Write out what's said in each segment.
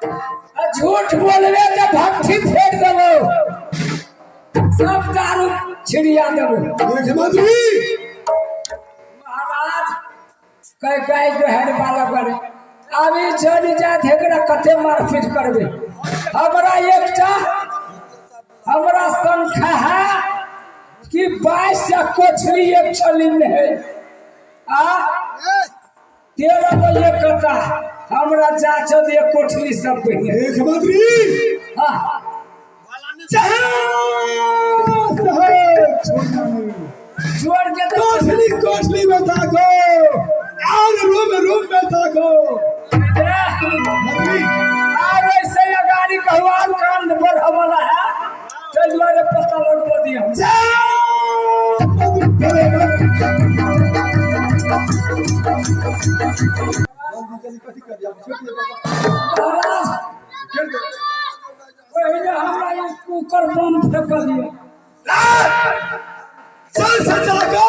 झूठ बोलबे तो भट्ठी फेंक देबो, सब दारू छिड़िया देबो। मुख्यमंत्री महाराज कह कह जो है बालक करे अभी चल जात एकरा कते मारपीट करबे। हमरा एकटा हमरा संख्या है कि 22 कोठली एक छली में है आ 13 गो एक कता हमरा चाचा दे कोठली सब पहिने। मुख्यमंत्री हां जोड़ के कोठली कोठली में ताको और रूम रूम में ताको। और ऐसे गाड़ी कहवान कांड पर हमला है चल द्वारे पता लगवा दिया। महाराज पहले हमरा कुकर बम फेंक दिया। चल सचा को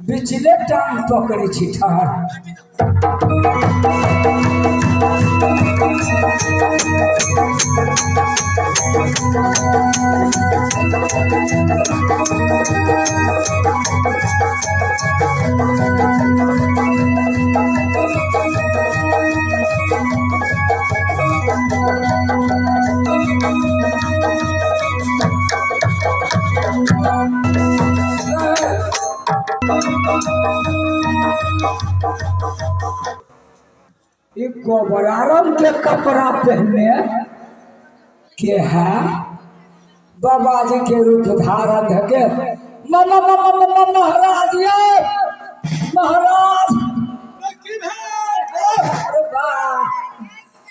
बिचले टांग पकड़े छी ठहर। गोबरारम के कपड़ा पहने के है बाबा जी के रूप धारण धके ममा ममा ममा महाराज ये महाराज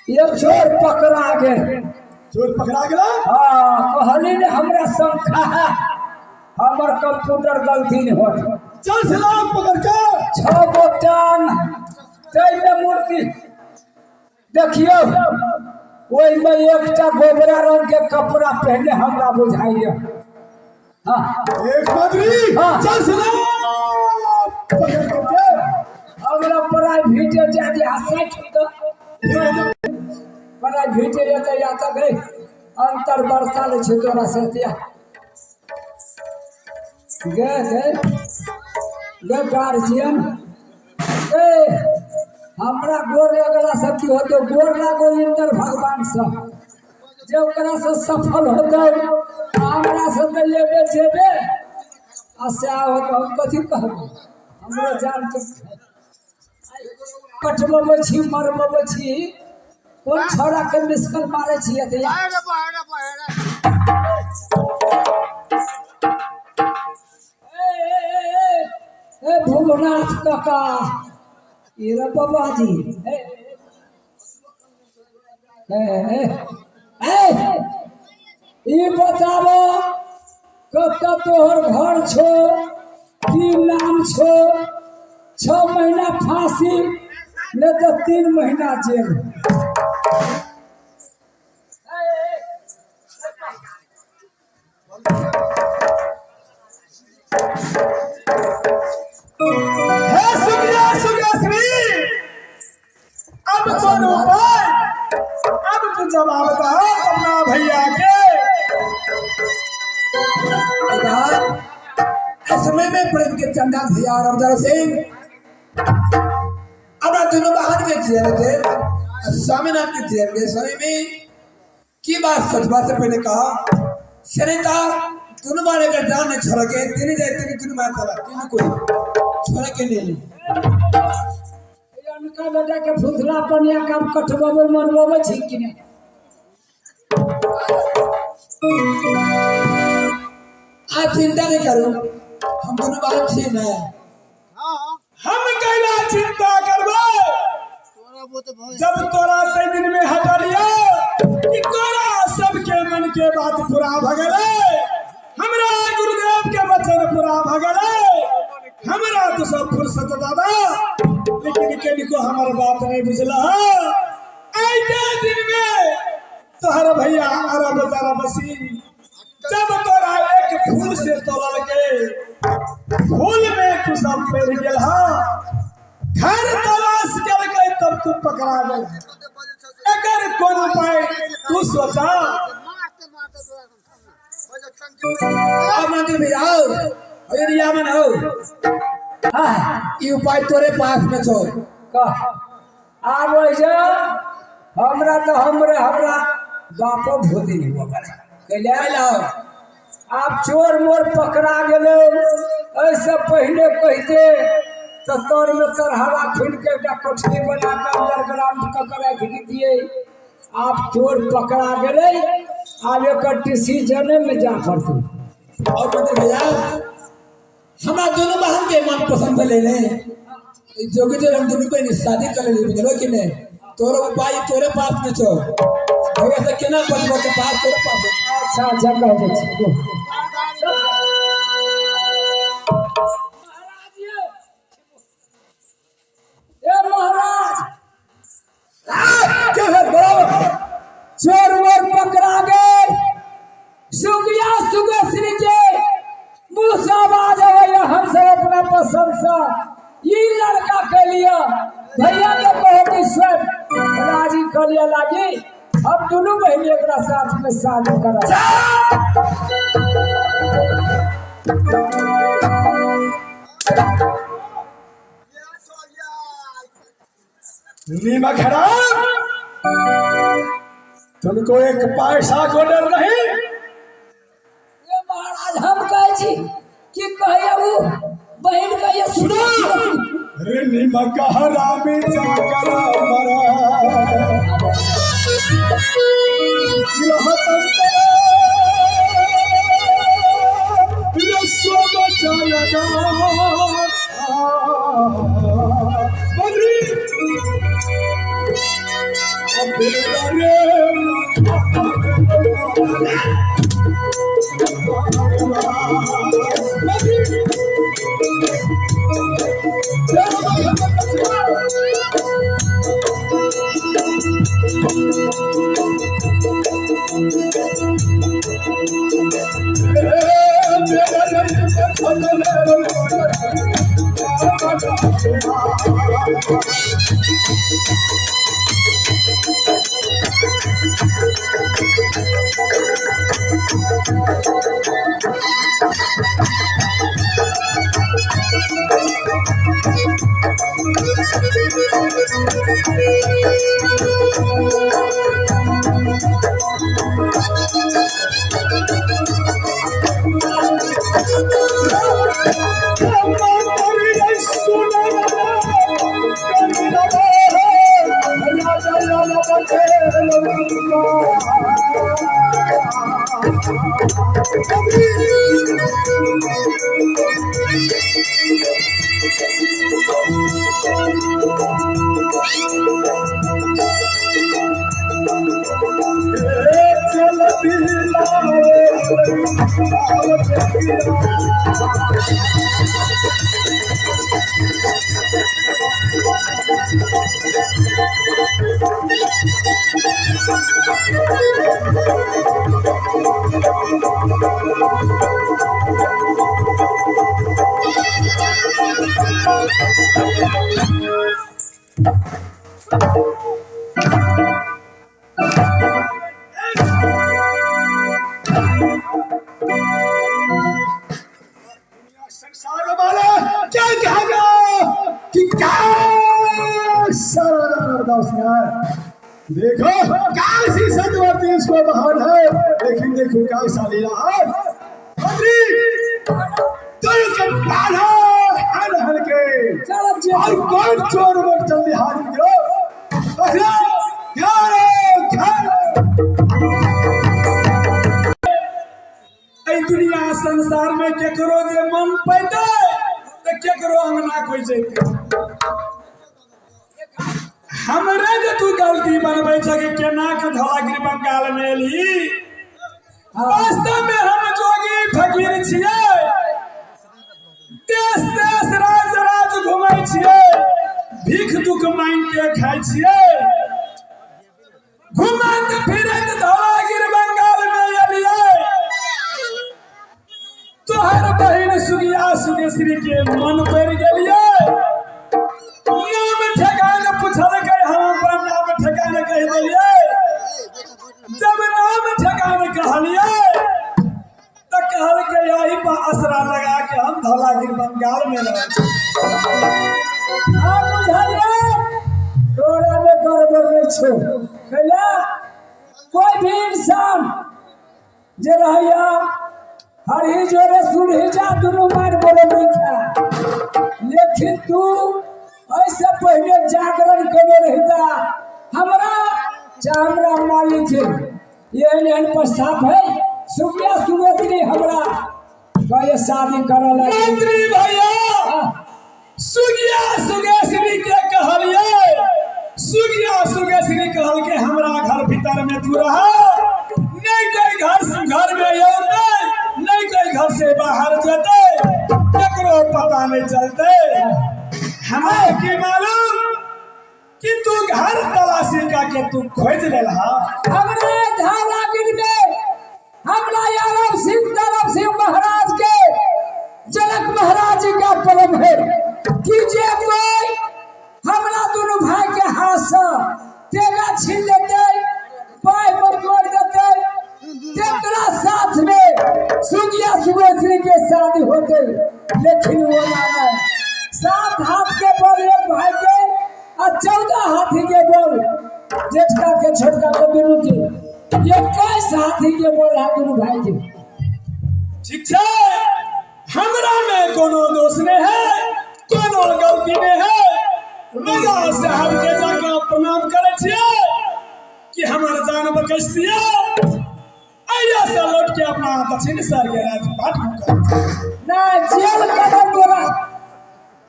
ये चोर पकड़ा गए। चोर पकड़ा गया। हाँ कहली ने हमरा शंका है हमर कंप्यूटर गलती नहीं होत। चल सलाम पकड़ के 6 गो टांग तैमे मूर्ति देखियो ओहिमे एकटा गोबरा रंग के कपड़ा पहने हमरा बुझाइए। हाँ एक मंत्री हाँ चल सलाम पकड़ के हमरा प्राइवेट जाके हंसै तो प्राइवेट जेतै या तऽ गई अंतर बरसा लै छै तोरा से तिया गे गे गे गार्जियन ए हमरा गोर लगला से की होते गोर लागो इंद्र भगवान से जे ओकरा से सफल होते हमरा से तऽ लेबे जेबे आ से होते हम कथी कहबै हमरा जान के कटबबै छी मरबबै छी कोन छौड़ा के मिसकल मारै छी ए भूगनाथ काका ये बाबा जी ए बताबो कत तोहर घर छो की नाम छो 6 महीना फांसी नहीं तो 3 महीना जेल। अब कौन उपाय अब तू जवाब दो अपना भैया के। समय में प्रेम के चंदा भैया और अवतार सिंह अपना दोनों बहन के चेहरे थे, स्वामीनाथ के चेहरे स्वामी में की बात सच बात से पहले कहा सरिता दोनों बारे का जान नहीं छोड़ के तीन जाए तीन दोनों बात चला तीन कोई छोड़ के नहीं। अनका बेटा के फुसला पनिया काम कटबे मनबे छी कि नहीं? आज चिंता नहीं करो, हम दोनों बात छी ना। हम कैला चिंता करबो जब तोरा तै दिन में हटा लिया कि तोरा सबके मन के बात पूरा भगले, हमरा गुरुदेव के वचन पूरा भगले, हमरा तो सब फुर्सत दादा, लेकिन केनको हमर बात नहीं बुझला। ऐसे दिन में तोहर भैया अरब तरब सिंह जब तोरा एक फूल से तोलल के फूल में तू सब पेड़ गेल, घर तलाश के तब तू पकड़ा गेल। अगर कोन उपाय तू सोचा। अब मंत्री भैया आओ अरे मन हो ई उपाय तोरे पास में छो। कह आब जे हमरा तो हमरे हमरा बापो भूति नहीं हुआ कैले आप चोर मोर पकड़ा गेले। ऐसे पहले कहते तो तर में तरहरा खुल के एक कोठरी बना के अंडरग्राउंड कऽ राखि दिए। आप चोर पकड़ा गेले, आब एकर डिसीजन में जा पड़तै। और मंत्री भैया हमरा दोनों बहन के मन पसंद भेलै ने, जोगी जो हम दोनों बहन शादी कर ले बुझलो कि नहीं? तोरो उपाय तोरे पास में छो, भैया से केना बचबो के पास तोरे पास। अच्छा अच्छा कह दै छी। ए महाराज क्या है बराबर चोर वोर पकड़ा गए। सुगिया सुगश्री के मुँह से आवाज अबैया हम सब अपना पसंद से ई लड़का के लिए भैया के कहो कि स्वयं राजी कर लिया लागी हम दोनों बहन एक साथ में शादी करा। नीमक हराम, तुमको एक पैसा को डर नहीं? ये महाराज हम कहे छी कि कहिया उ बहन कहिया सुनो रे नीमक हरामी जाकर मरा संसार वाला बताओ सिंगार। देखो कैसी सतवती उसको बहन है, लेकिन देखो कैसा लीला है। मंत्री तुम बांधो हल हल के और कौन चोर मोर जल्दी हाजिर करो। दुनिया संसार में केकरो जे मन पैते तो केकरो अंगना कोई जैते। हमरे जे तू गलती बनबै छ कि केना के धौलागिरी बंगाल में एलही। वास्तव में हम जोगी फकीर छियै, देश देश राज राज घुमै छियै, भीख दुख मांग के खाइ छियै। घुमैत फिरैत धौलागिरी बंगाल में एलियै, तोहर बहिन सुगिया सुगेश्वरी के मन पड़ गेलियै। नाम ठेकान पूछलकै, हम अपन नाम ठेकान कहि देलियै। जब नाम ठेकान कहलियै तऽ कहलकै यही पर असरा लगा के हम धौलागिरी बंगाल में रहै छी। तोरा में गड़बड़ नहीं छौ। कोई भी इंसान जे रहैया हरही जोरे सुरही जा दुनू मार बोले नहीं खा, लेकिन तू ऐसे पहले जागरण केने रहता। हमरा चामरा मालिक है एहन एहन प्रस्ताव है सुगिया सुगेश्वरी हमरा कहे शादी करऽ लागी। मंत्री भैया सुगिया सुगेश्वरी के कहलियै, सुगिया सुगेश्वरी कहलकै हमरा घर भीतर में तू रह, नहीं कोई घर से घर में अयतै, नहीं कोई घर से बाहर जतै, ककरो पता नहीं चलते। हमरा की मालूम कि तू घर तलाशी का के तू खोज लेलहा। हमरा धौलागिरी में हमरा यादव सिंह दानव सिंह महाराज के जनक महाराज जी का परम है कि जे कोई हमरा दोनों भाई के हाथ से तेगा छीन लेते, पाई पर कर देते, तेकरा साथ में सुगिया सुगेश्वरी के शादी होते। लेकिन वो ना है 7 हाथ के बल एक भाई के और 14 हाथी के बल जेठका के छोटका के दोनों के 21 हाथी के बल है दोनों भाई के। ठीक है, हमरा में कोनो दोष नहीं है, कोनो गलती नहीं है। राजा साहब के जाकर प्रणाम करे छियै कि हमर जान बख्श दिया, अइया से लौट के अपना दक्षिण सर के राजपाट ना जेल कदम तोरा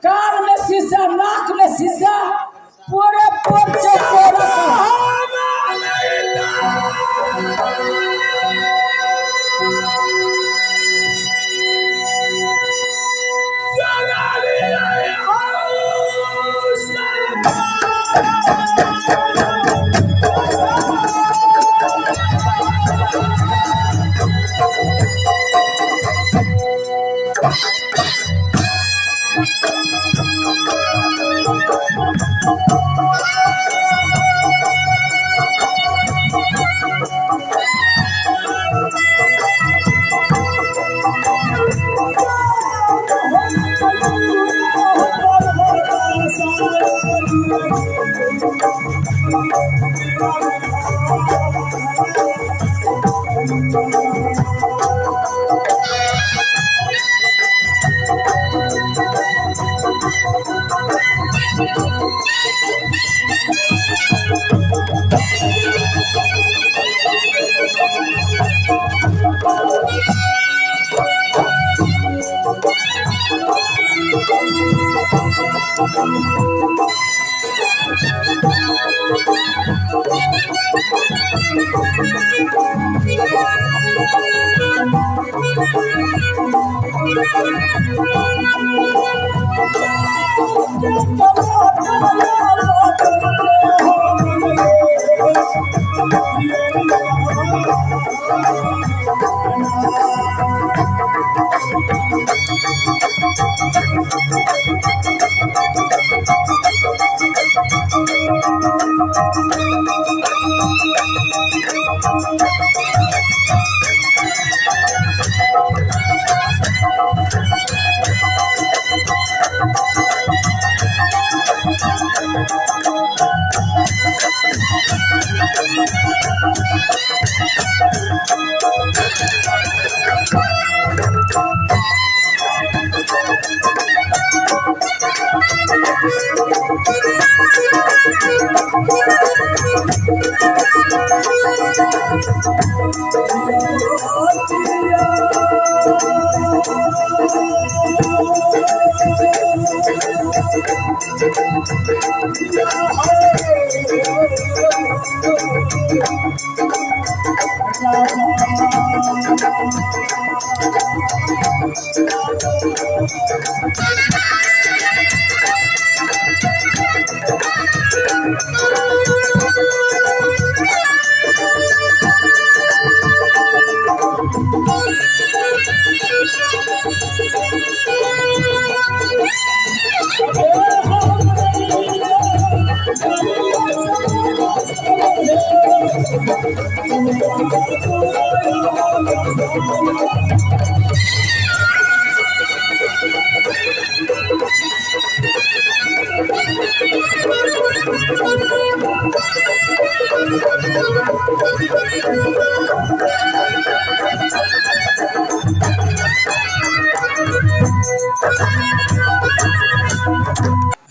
कान में शीशा, नाक में शीशा, पूरे पोर चकोरा।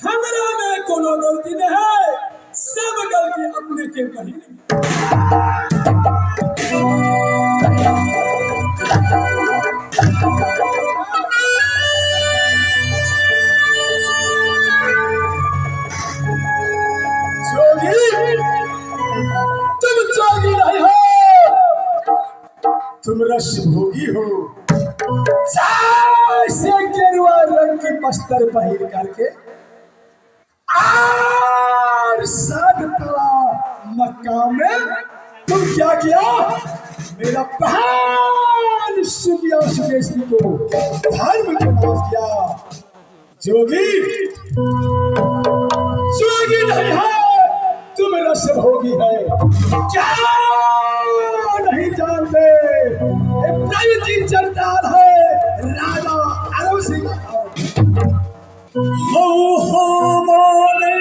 हमरा में कोनो गलती नहीं है, सब गलती अपने के बहिन में। जोगी, तुम जोगी नहीं हो, तुम रस भोगी हो। से गेरुआ रंग के बस्तर पहिर करके और साध तला मक्का में तुम क्या किया? मेरा बहन सुखिया सुकेशी को धर्म के नाश किया। जोगी, जोगी नहीं है, तुम रस भोगी है। क्या नहीं जानते प्रगति चंडाल है राजा अरुण सिंह। हो हो मोने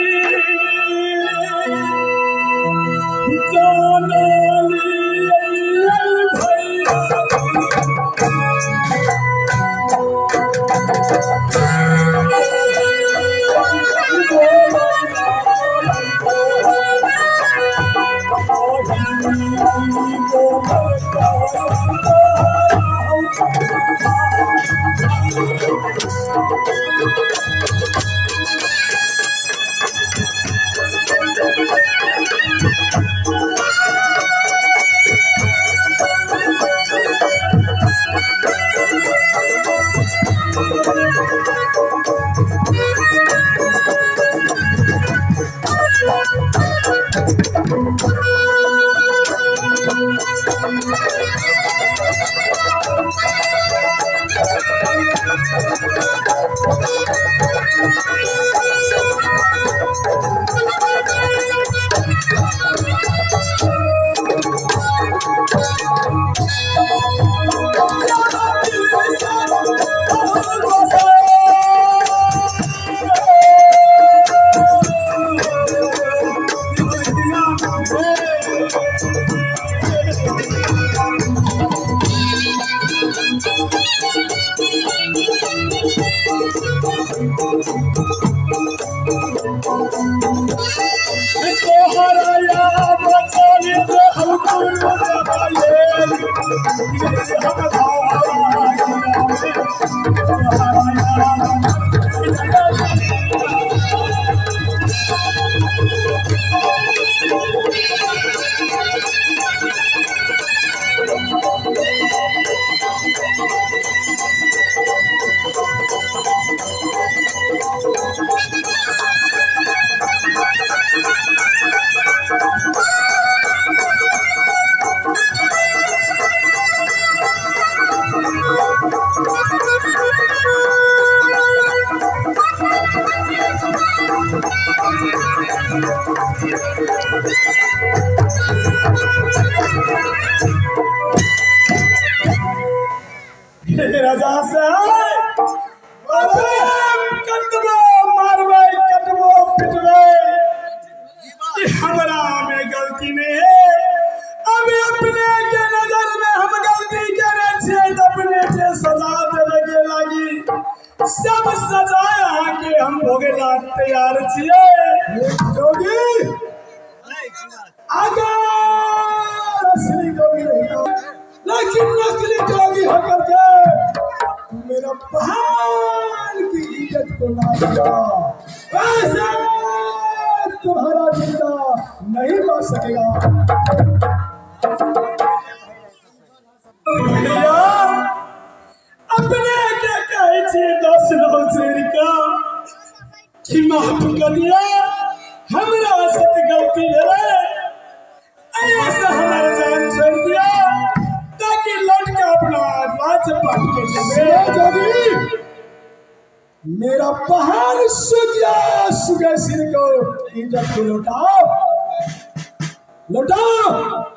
राजा से कटबो मारबे कटबो पिटबे, हमरा में गलती नहीं है। अब अपने के नजर में हम गलती करे छे तो अपने के सजा देवे के लागी सब सजा के हम भोगे ला तैयार छिए। जोगी अगर असली जोगी नहीं, लेकिन नकली जोगी होकर के मेरा पहाड़ की इज्जत को ना दिया, वैसे तुम्हारा जिंदा नहीं बच सकेगा। भैया अपने के कहे छे 10 का कि माफ कर दिया, हमरा से गलती भेलै, ऐसे हमारा जान छोड़ दिया ताकि लौट के अपना राज पाट के जोगी। मेरा बहन सुगिया सुगेश्वरी को इज्जत को लौटाओ, लौटाओ।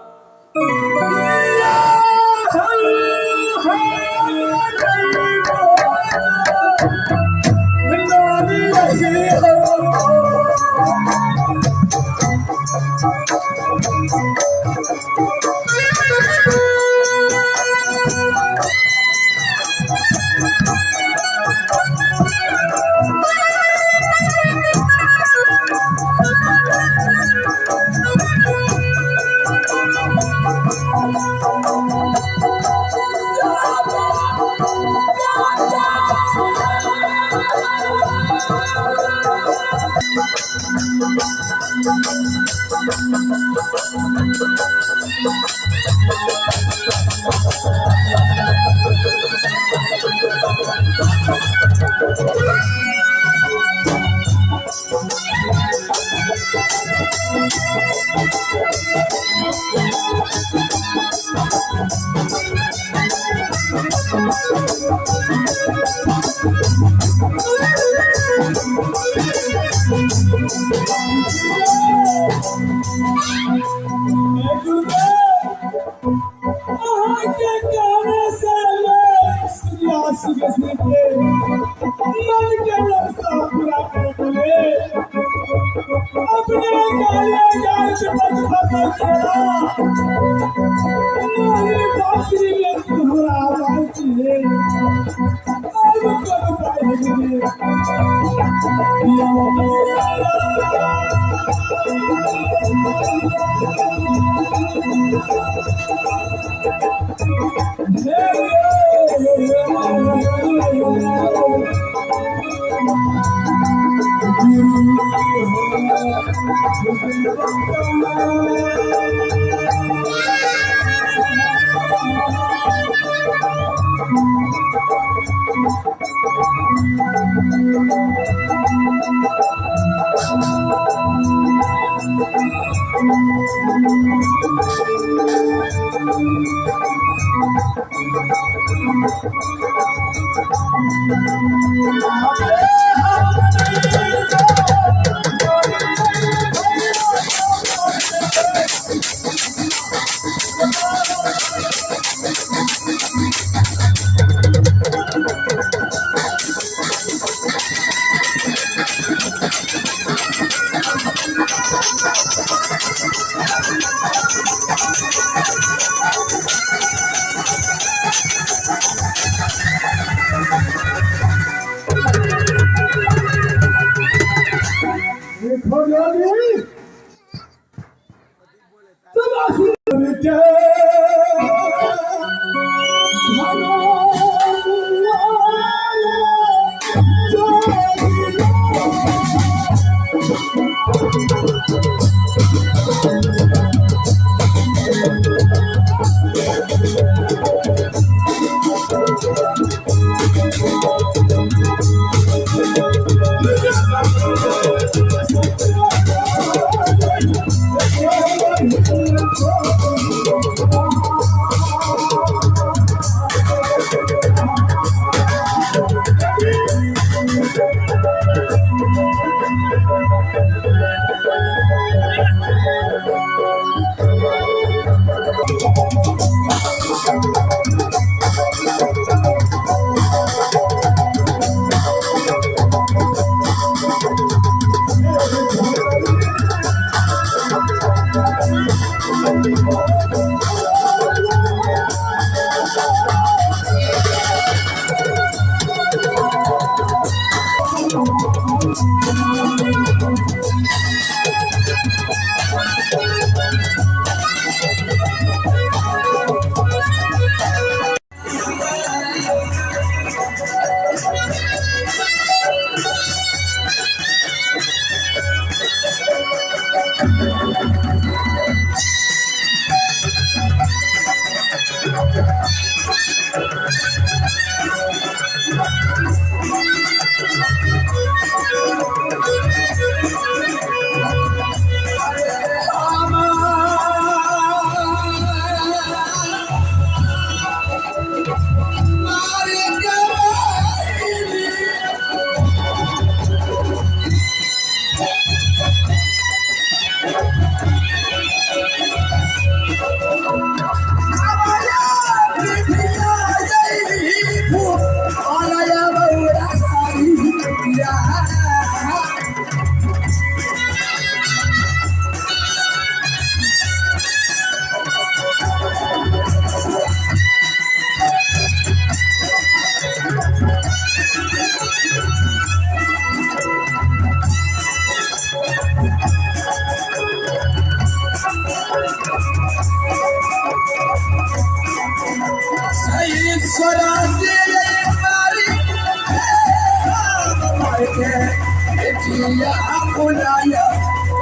जिया फुलाया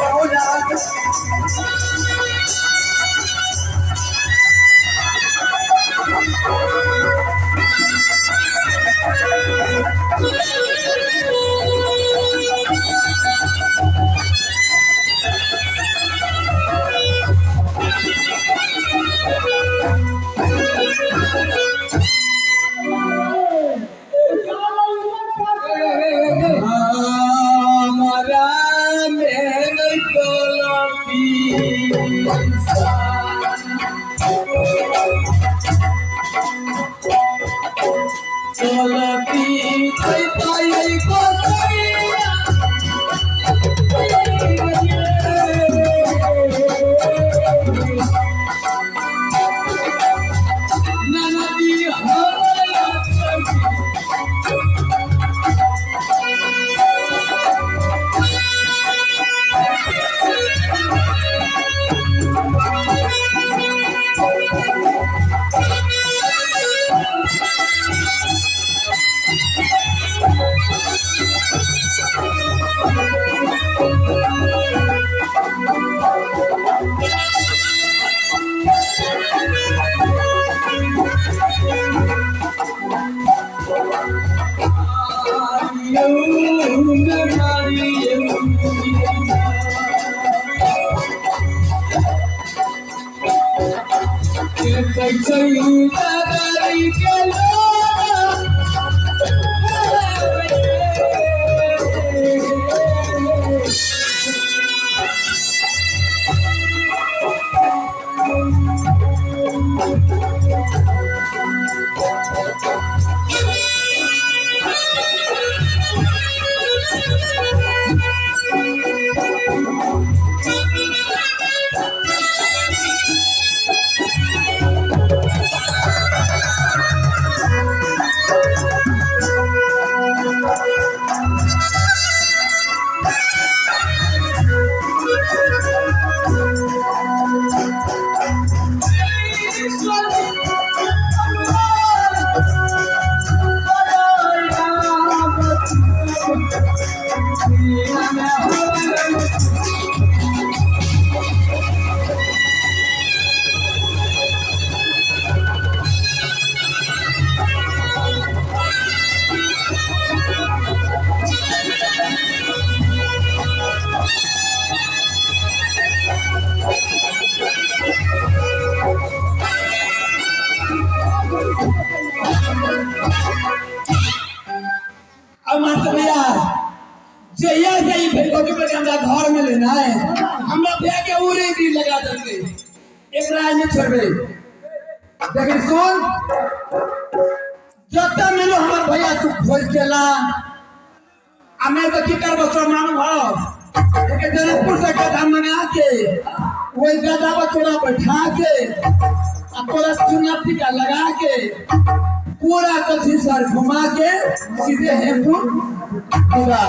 पौला। घर में लेना है हमरा भैया के उरे दी लगा देंगे एकरा नहीं छोड़बे। लेकिन सुन जब मिलो हमार भैया तू खोज के ला हमें तो की करबो तोर मालूम हो के जनकपुर से गधा मना के वही गधा पर तोरा बैठा के आ तोरा चुना टीका लगा के पूरा कथी सर घुमा के सीधे हेमपुर पूरा।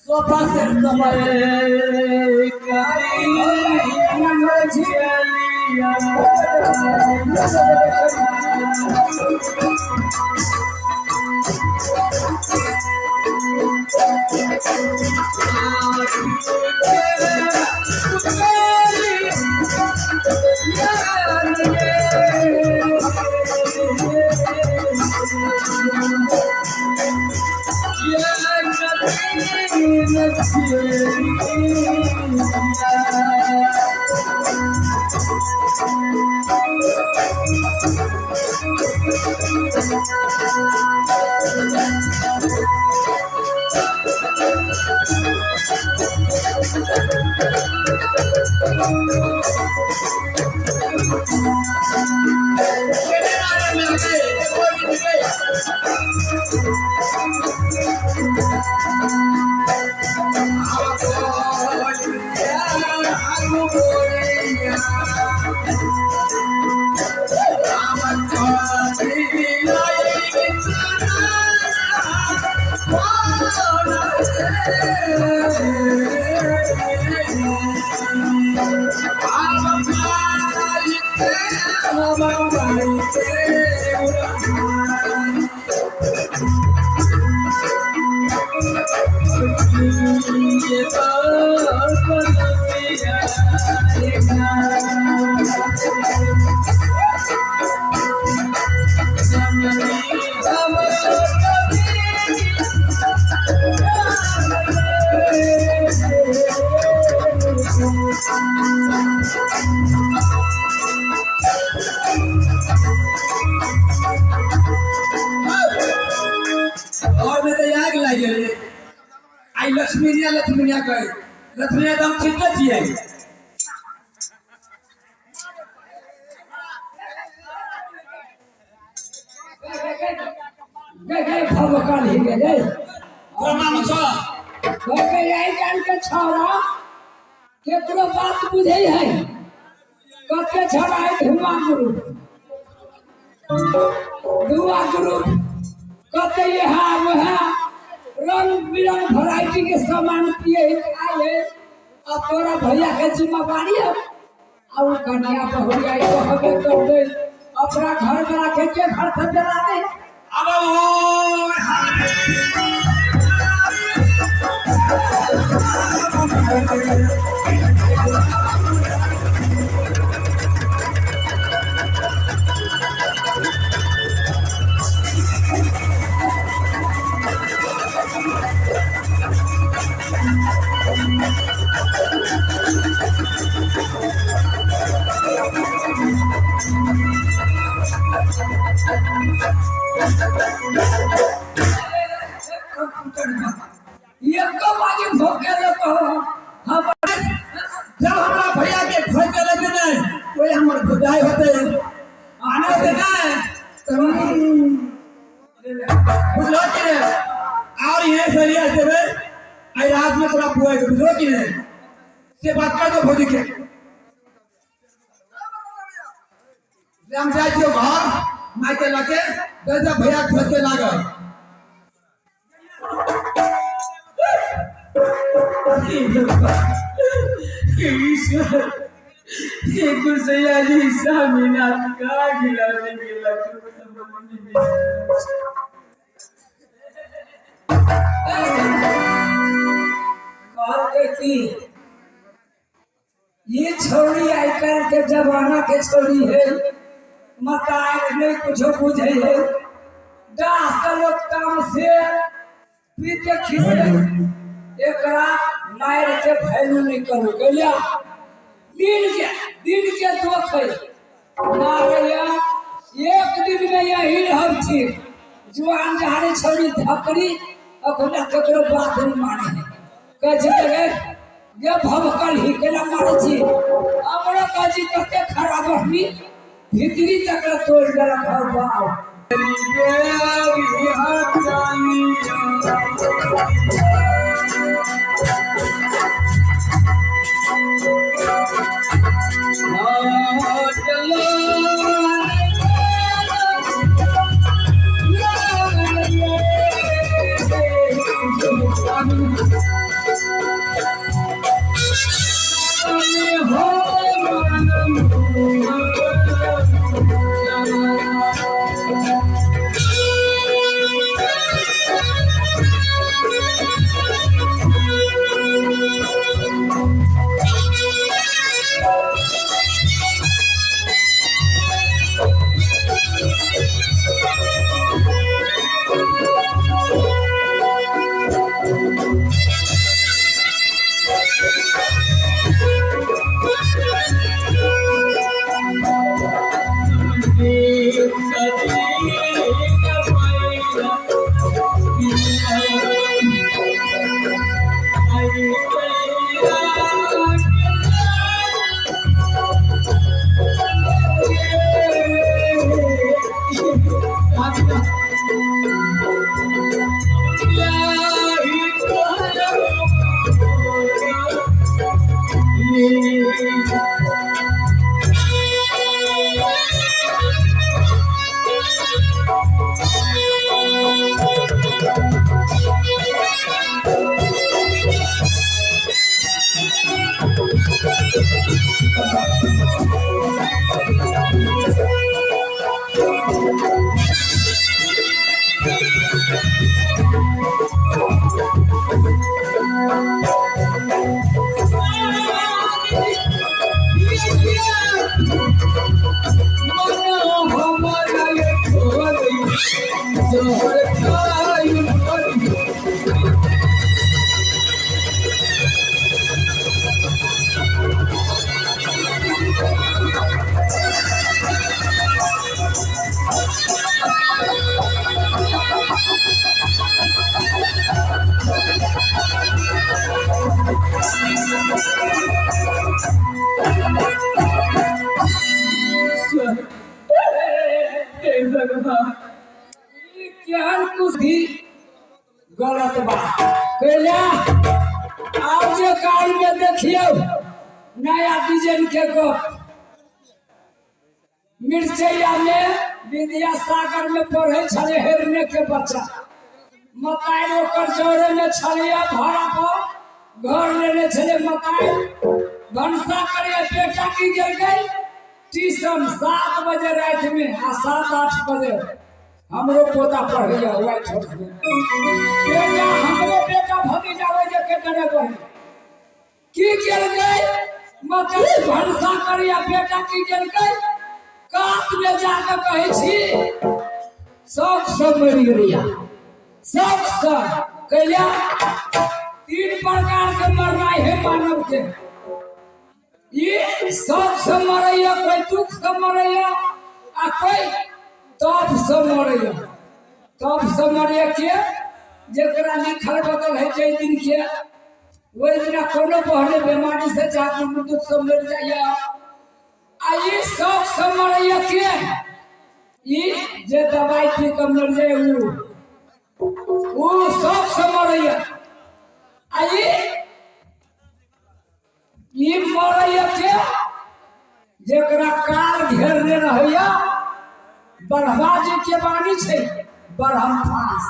सोफा सेट और में तो आग लागि गेलै। आई लक्ष्मीनिया लक्ष्मीनिया कहे, लक्ष्मीनिया तऽ हम चिन्हते छियै। गए गए भवकल ही गेलै। तोरा माम छौ? गए आइ काल्हि के छौड़ा केकरो बात बुझै है? कते छौड़ा है धुआं ग्रुप, धुआं ग्रुप, कते यहाँ वहाँ रंग बिरंग वैरायटी के सामान पिए है, खाए है। अब तोरा भैया के जिम्मेवारी है। अब कन्या बहुरिया तो हमें कर दे, अपना घर में रखे के घर से जला दे। अब ओ एको बाजी भोके लोग हम। जब हमरा भैया के खोज के लेते नहीं, कोई हमर भुजाई होते आने होते नहीं तो बुझलो कि नहीं? और यहीं से लिया देवे आई रात में तोरा बुआई के, बुझलो कि नहीं? से बात कर दो भौजी के। हम जाइ छियौ घर माय के लके दे, भैया खोज के लागल। गुसैया जी स्वामीनाथ का गिला नहीं गिला। कहते कि ये छोड़ी आइ काल्हि के जमाना के छोड़ी है, मताए नहीं कुछो बुझे है। डास लोग काम से पीते खीसे, एकरा मार के वैल्यू नहीं करू गया। दिन के दुख है मारैया, एक दिन में यही रहब ठीक। जुआन जहानी छोड़ी धकड़ी अखना ककरो बात नहीं माने है। कहै छै गे गे भभकल ही केना मारै छी? हमरो कहै छी कते खराब हमी भीतरी तक ले तोड़ि देलक। हौ बाप। कुछ भी गलत बात कैला। आब जे काल में देखियौ नया डिजाइन के गप। मिरचैया में विद्यासागर में पढ़े छले हेरने के बच्चा, मताइ ओकर जरे में छलिया भाड़ा पर घर लेने छले मताइ, भनसा करे बेटा की गेल गई ट्यूशन 7 बजे रात में आ 7-8 बजे हमरो पोता पढ़ैया व्हाइट हाउस में। बेटा हमरो बेटा भतीजा होइ जे के डरे बहे की गेल गई मताइ भनसा करिया बेटा की गेल गई कात में जाके कहै छी सब सब मरि गेलिया सब सब कैला। 3 प्रकार के मरनाइ है मानव के, ये सब से मरैया, कोई दुख से मरैया आ कोई तप से मरैया। तप से मरैया के जकरा लिखल बदल है जाहि दिन के ओहि दिना कोनो बहने बीमारी से जाके दुख से मर जाइया। आ ये सब से मरैया के ई जे दवाई पी के मर जाए ऊ सब से मरैया। आ ई मरैया के जकरा काल घेरने रहैया, ब्रह्मा जी के वाणी छै ब्रह्म फांस,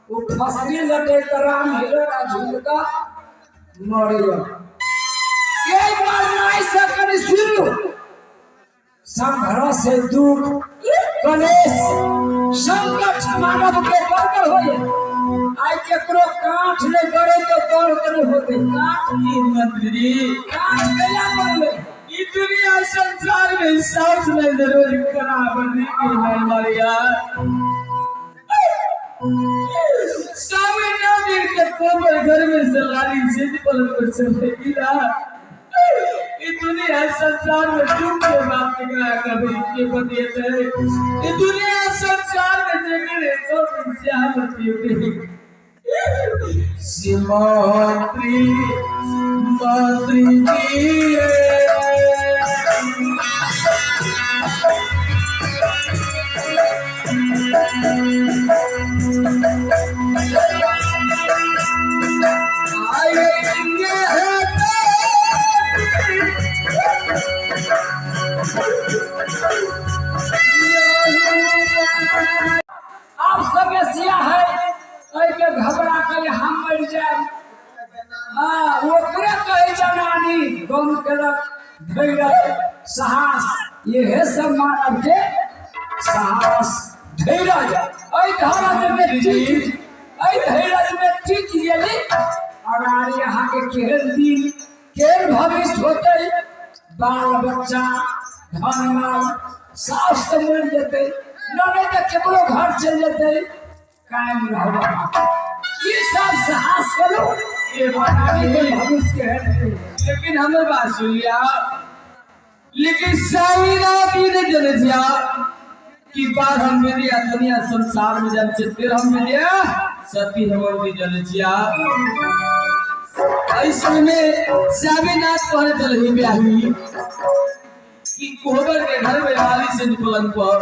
ओ फसली लटे त राम हिलोरा झुलका मरैया। ये मरनाइ से कनि शुरू संघर्ष से दुख कलेश संकट मानव के बरकर होइए। आइ केकरो काठ नहीं गड़े तो दर्द नहीं होते। काठ मंत्री काठ कैला पड़ले ई दुनिया संसार में सांस में रोज खराब नहीं की मारिया। सामने ना के कोबर घर में सलारी से पलंग पर चले गिरा। ई दुनिया संसार में दुख के बात निकला कभी के बतियते। ई दुनिया संसार में जगह तो श्याम होती सिमंत्री मंत्री जी आप सब एशिया है एहि घबरा के हम मर जाए। हाँ ओकरे कहे जनानी गम केलक धैर्य साहस, यह सब मानव के साहस धैर्य। एहि धैर्य में टिक, एहि धैर्य में टिक गेली अगाड़ी अहाँ के केहन दिन केहन भविष्य होते, बाल बच्चा धन माल सास तो मरि जेतै, नहीं तो केकरो घर चल जेतै, कायम रहब। ई सब साहस करू ये के भविष्य केहन हेतै। लेकिन हमर बात सुनिया, लेकिन स्वामीनाथ ई नहीं जने छिया कि बार हम मिलिया दुनिया संसार में जन चित्ते हम मिलिया सती हेमंती जने छिया। ऐसे में स्वामीनाथ कहने चल ही ब्याही कि कोहबर के घर में वाली से पलंग पर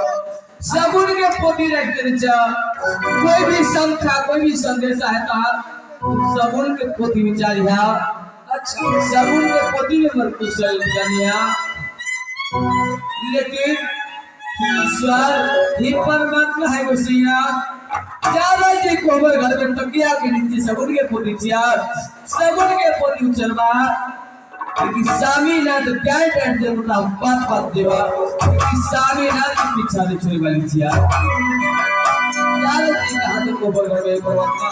शगुन के पोती रख देने चा। कोई भी संख्या कोई भी संदेश है तो शगुन के पोती विचारिया। अच्छा शगुन के पोती में मर कुशल जानिया। लेकिन ईश्वर ही परमात्मा है गोसैया। ज्यादा जी कोहबर घर में तकिया के नीचे शगुन के पोती चिया, शगुन के पोती उचरवा। लेकिन स्वामीनाथ प्यार प्यार से मतलब बात बात देवा। लेकिन स्वामीनाथ के पीछा नहीं छोड़े वाली चिया। ज्यादा जी के हाथ कोहबर घर में परमात्मा।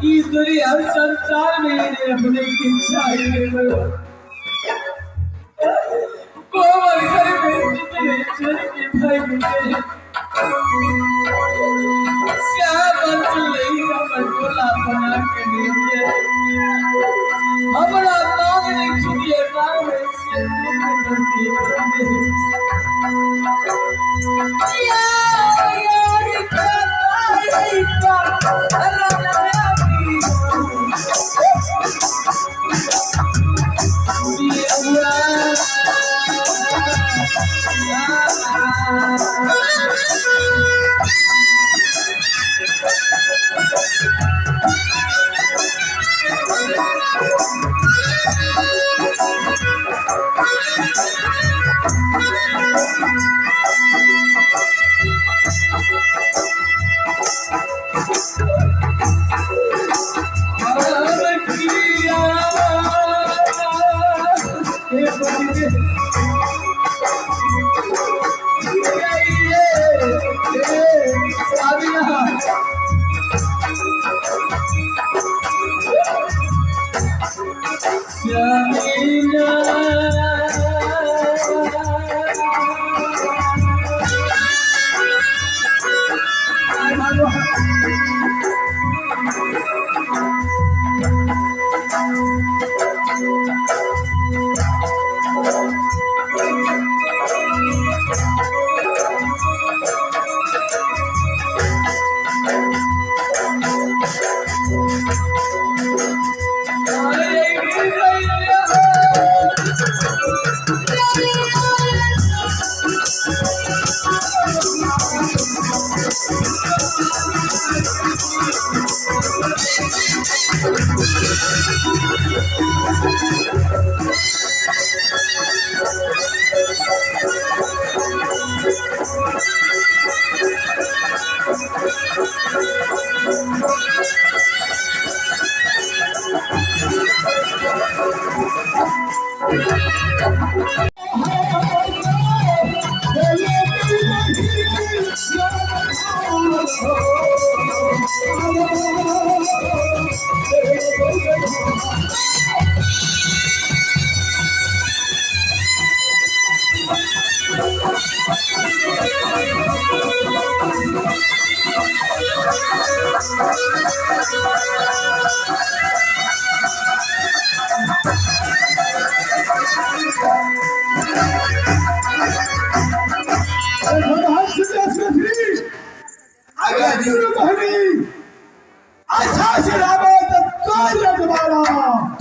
इस दुनिया संसार में अपने की चाहिए कोमल घर में जितने के भाई मिले श्याम बना के दिए हमरा मांग नहीं चुनिए मांग से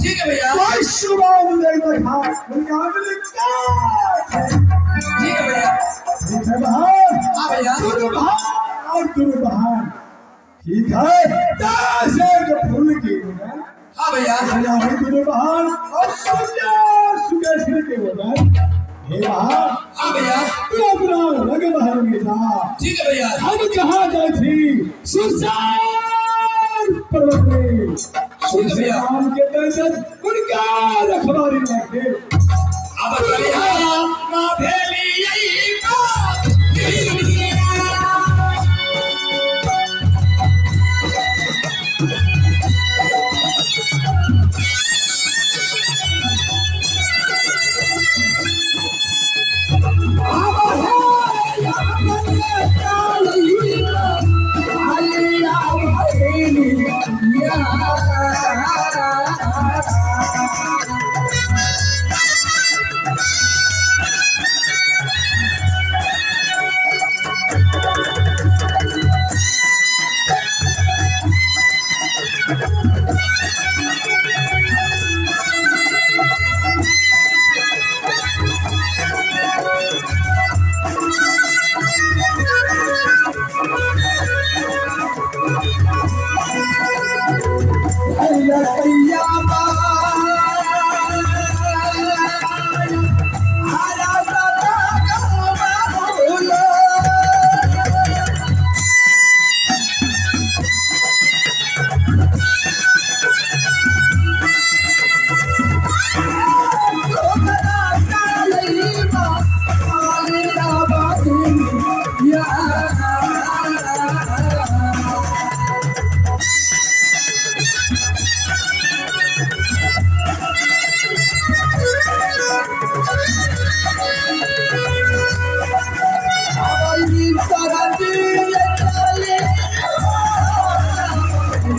ठीक है भैया, ठीक है भैया, हाँ भैया, ठीक है, फूल की, हाँ भैया, और हाँ भैया, ठीक है भैया, हम कहाँ गए थी सुरसार पर्वत में, सुरसार के दर्शन उनका रखवारी रखे। अब भैया माँ भेली यही बात। भैया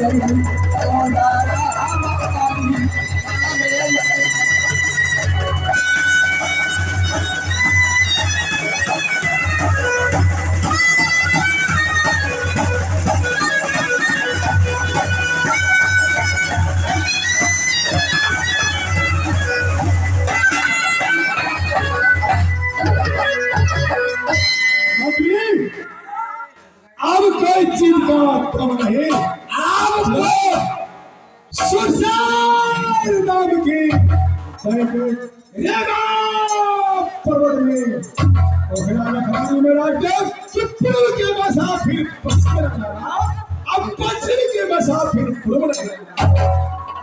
मंत्री, अब कोई चीज का कम नहीं। अब तो सुरसार नाम की रेगा पर्वत में ओकरा रखवानी में राख दे कि पूर्व के बसा फिर पश्चिम रखना, अब पश्चिम के बसा फिर पूर्व रखना।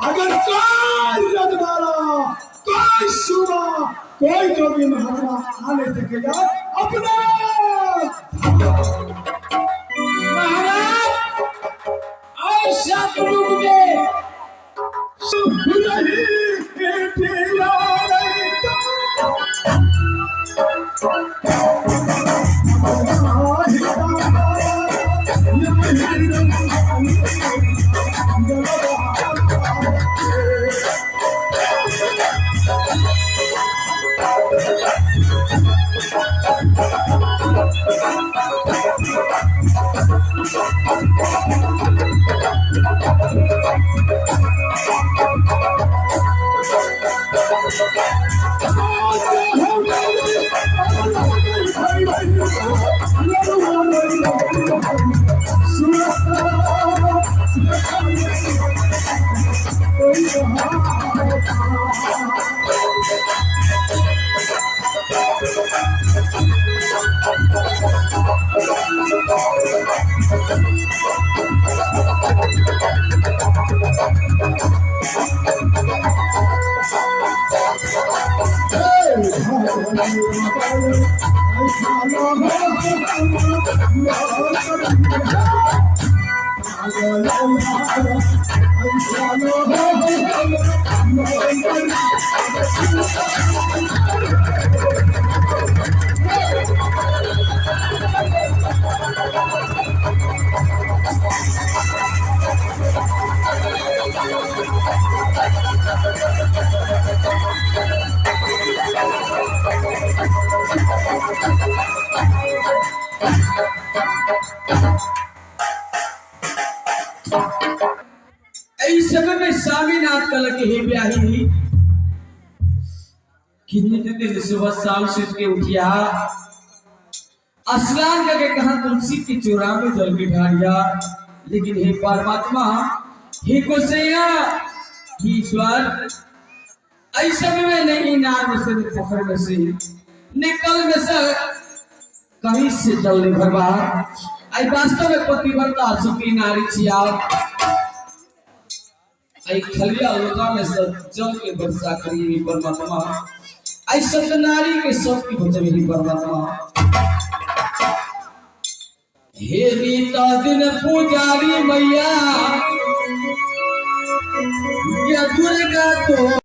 अगर कोई रजवाड़ा, कोई सूबा, कोई जोगी महात्मा आ नहीं सकेगा अपना। महाराज, ऐसा युग में एहि समय में स्वामीनाथ कहलक हे ब्याही, कितने दिन सुबह शाम सुत के उठिया, स्नान करके कहा तुलसी के चोरा में जल के ढारिया। लेकिन हे परमात्मा, हे गोसैया, हे ईश्वर, एहि समय में नहीं नार में से, नहीं पोखर में से, निकल में से, कहीं से जल नहीं भरवा। आई वास्तव में पतिव्रता सुखी नारी छिया। आई खलिया लोटा में से जल के वर्षा करी हे परमात्मा। आई सत नारी के शक्ति बचबे हे परमात्मा। हे रीता दिन पुजारी मैया, या दुर्गा तो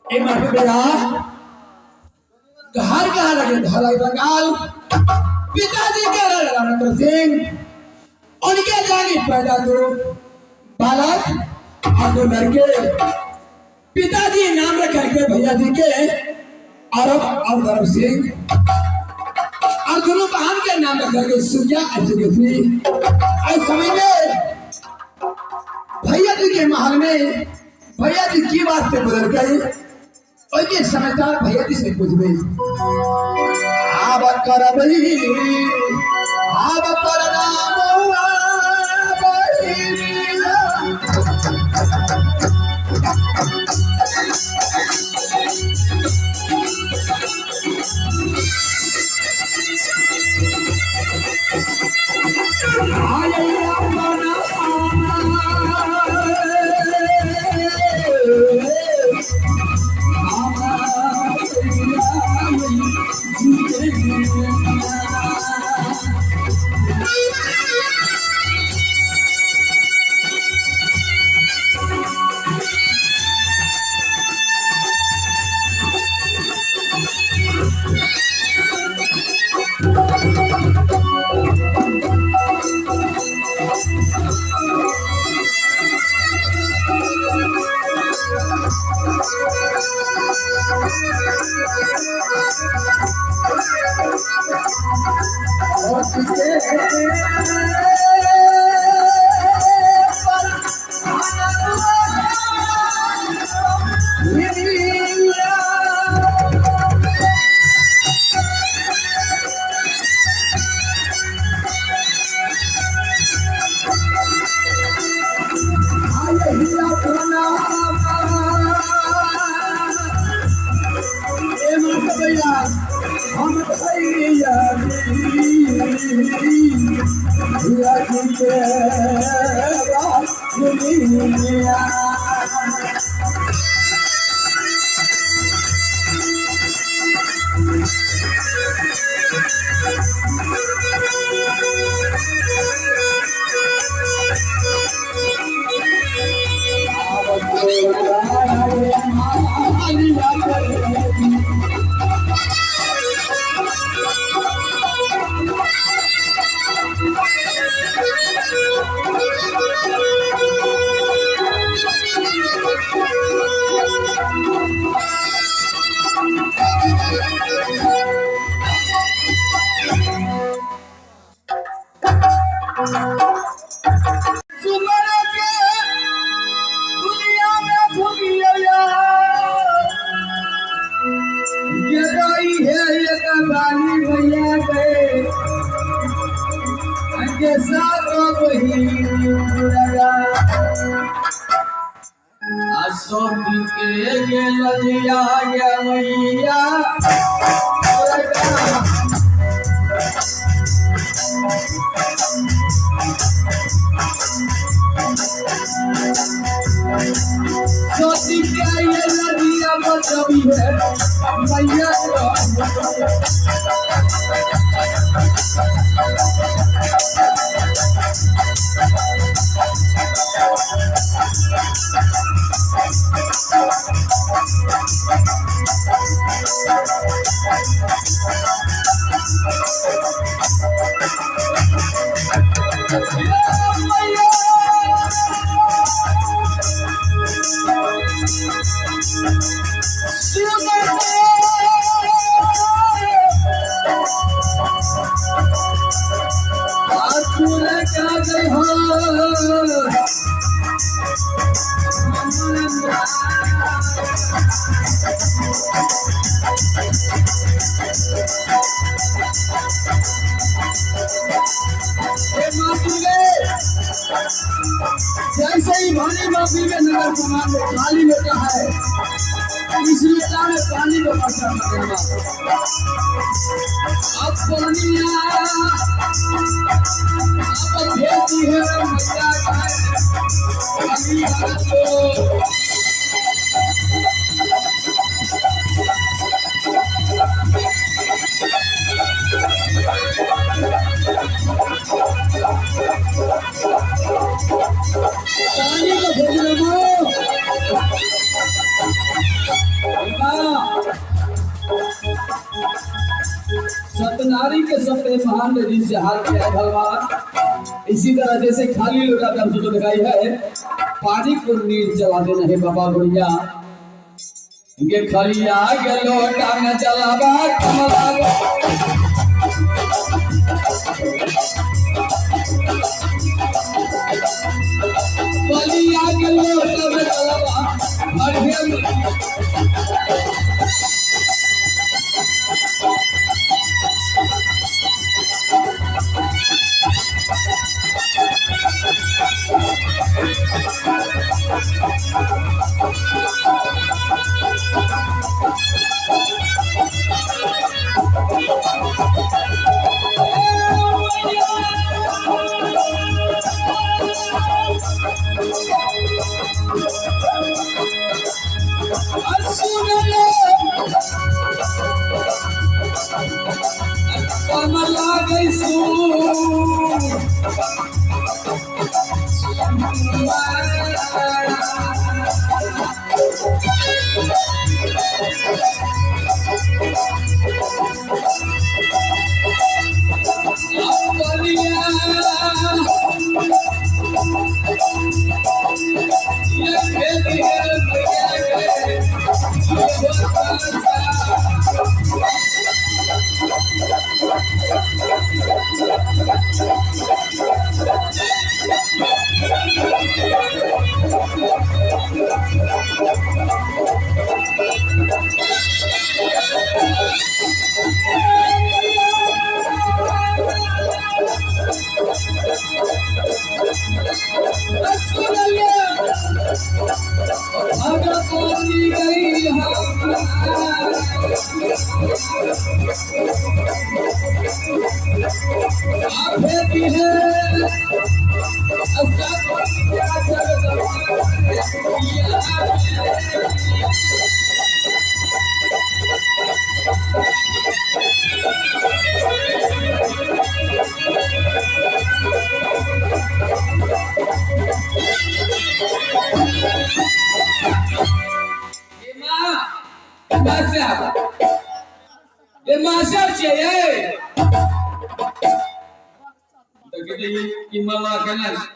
ए माफी बेटा, घर कहाँ लगे? धलाई बंगाल। पिताजी के राजेंद्र सिंह, उनके जाने पैदा दो बालक और दो लड़के। पिताजी नाम रख के भैया जी के अरब और धर्म सिंह, और दोनों बहन के नाम रख के सूर्या और सुगेश्वरी। इस समय में भैया जी के महल में भैया जी की बात से बदल गए और ये समाचार भैया जी से पूछबे। आब करबई आब प्रणाम आय अपना। जैसे ही भारी माफी में नगर समान में खाली लोटा है, इस लोटा में पानी को वर्षा करेगा। अब पानी अब भेजी है मैया पानी को। पानी को भेज रहा। सतनारी के सपने महान नदी से हार किया भगवान। इसी तरह जैसे खाली लोटा दर्श तो दिखाई है, पानी को नीर चला देना है बाबा गुड़िया। ये खलिया के लोटा में चलावा कमला। बलिया के लोटा में चलावा हरिया। कमला गई सू ये खेती है। भगवती गई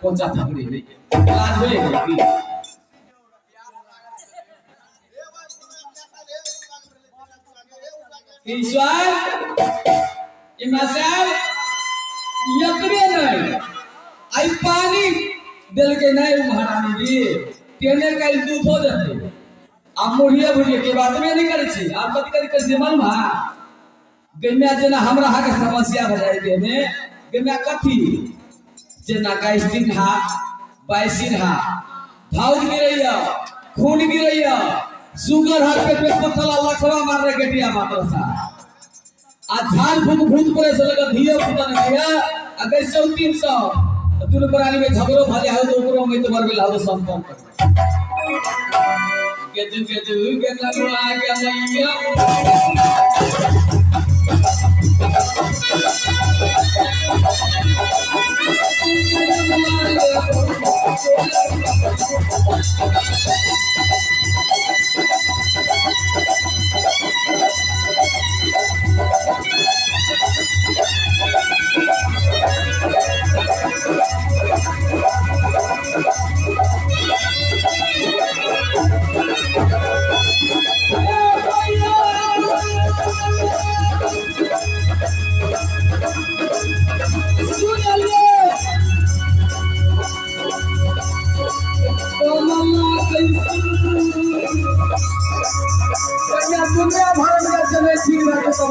पहुंचा थकड़ी नहीं लाज होए की ईश्वर इमासाब यतबे नहीं आई पानी दिल के नहीं महारानी जी तेने काल दूधो देते आ मुढ़िया भुजिया के बात में नहीं करै छी आब कथी कथी करै छी मालूम हा गैम्या जेना हमरा अहाँके समस्या भऽ जाइ देहमे गैम्या कथी जेना गैस्ट्रिक हा बाइसिन हा भाउज गिरैया खून गिरैया शुगर हा पेट में पथला लखवा मार रहे गेटिया मात्र सा आ झाड़ फूक भूत पड़े से लगा धियो पुता नहीं है आ गई 300 दुनू प्राणी में झगड़ो भले हो तो ओकरो में तो मरबे लाओ संपन्न कर गेजु गेजु के नगवा के मैया दुनिया भर में चले ठीक बात तो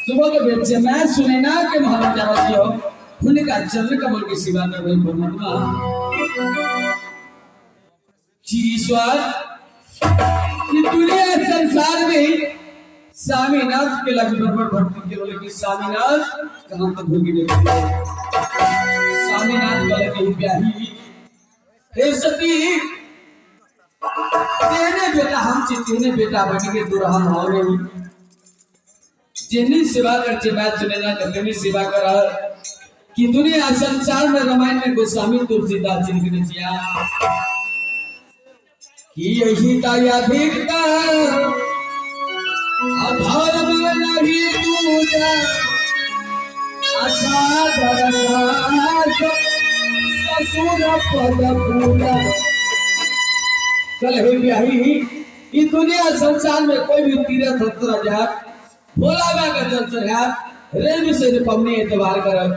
सुबह के बेचे मैं सुनैना के महाराजा जी हो हुनका चरण कमल के सेवा करबै परमात्मा जी ईश्वर दुनिया संसार में स्वामीनाथ के लग बरबर भक्ति के बोले कि स्वामीनाथ कहां तक भूल गए स्वामीनाथ वाले के प्याही हे सती तेने बेटा हम छी तेने बेटा बन के दुरहन हो रही जिन्नी सेवा कर मैं चुनेना तेनी सेवा कर कि दुनिया संसार में रामायण में गोस्वामी तुलसीदास जी ने किया कि यही अधिकता अधर्म नहीं पूजा असाधर ससुर पद पूजा। चल हे ब्याही ई दुनिया संसार में कोई भी तीर्थ यात्रा जात भोला बाबा का जल चढ़ात रेल से पवनी एतबार करत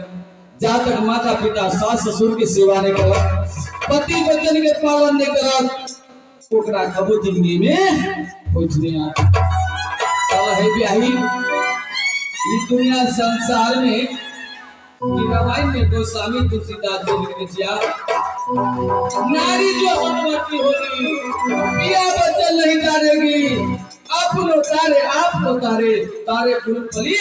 जा तक माता पिता सास ससुर की सेवा नहीं करत पति वचन के पालन नहीं करत ओकरा कबो जिंदगी में कुछ नहीं आता। चल हे ब्याही ई दुनिया संसार में कि रामायण में गोस्वामी तुलसीदास जी ने किया नारी जो सतमती होगी पिया बचन नहीं तारेगी अपनो तारे आपको तारे तारे कुल फली।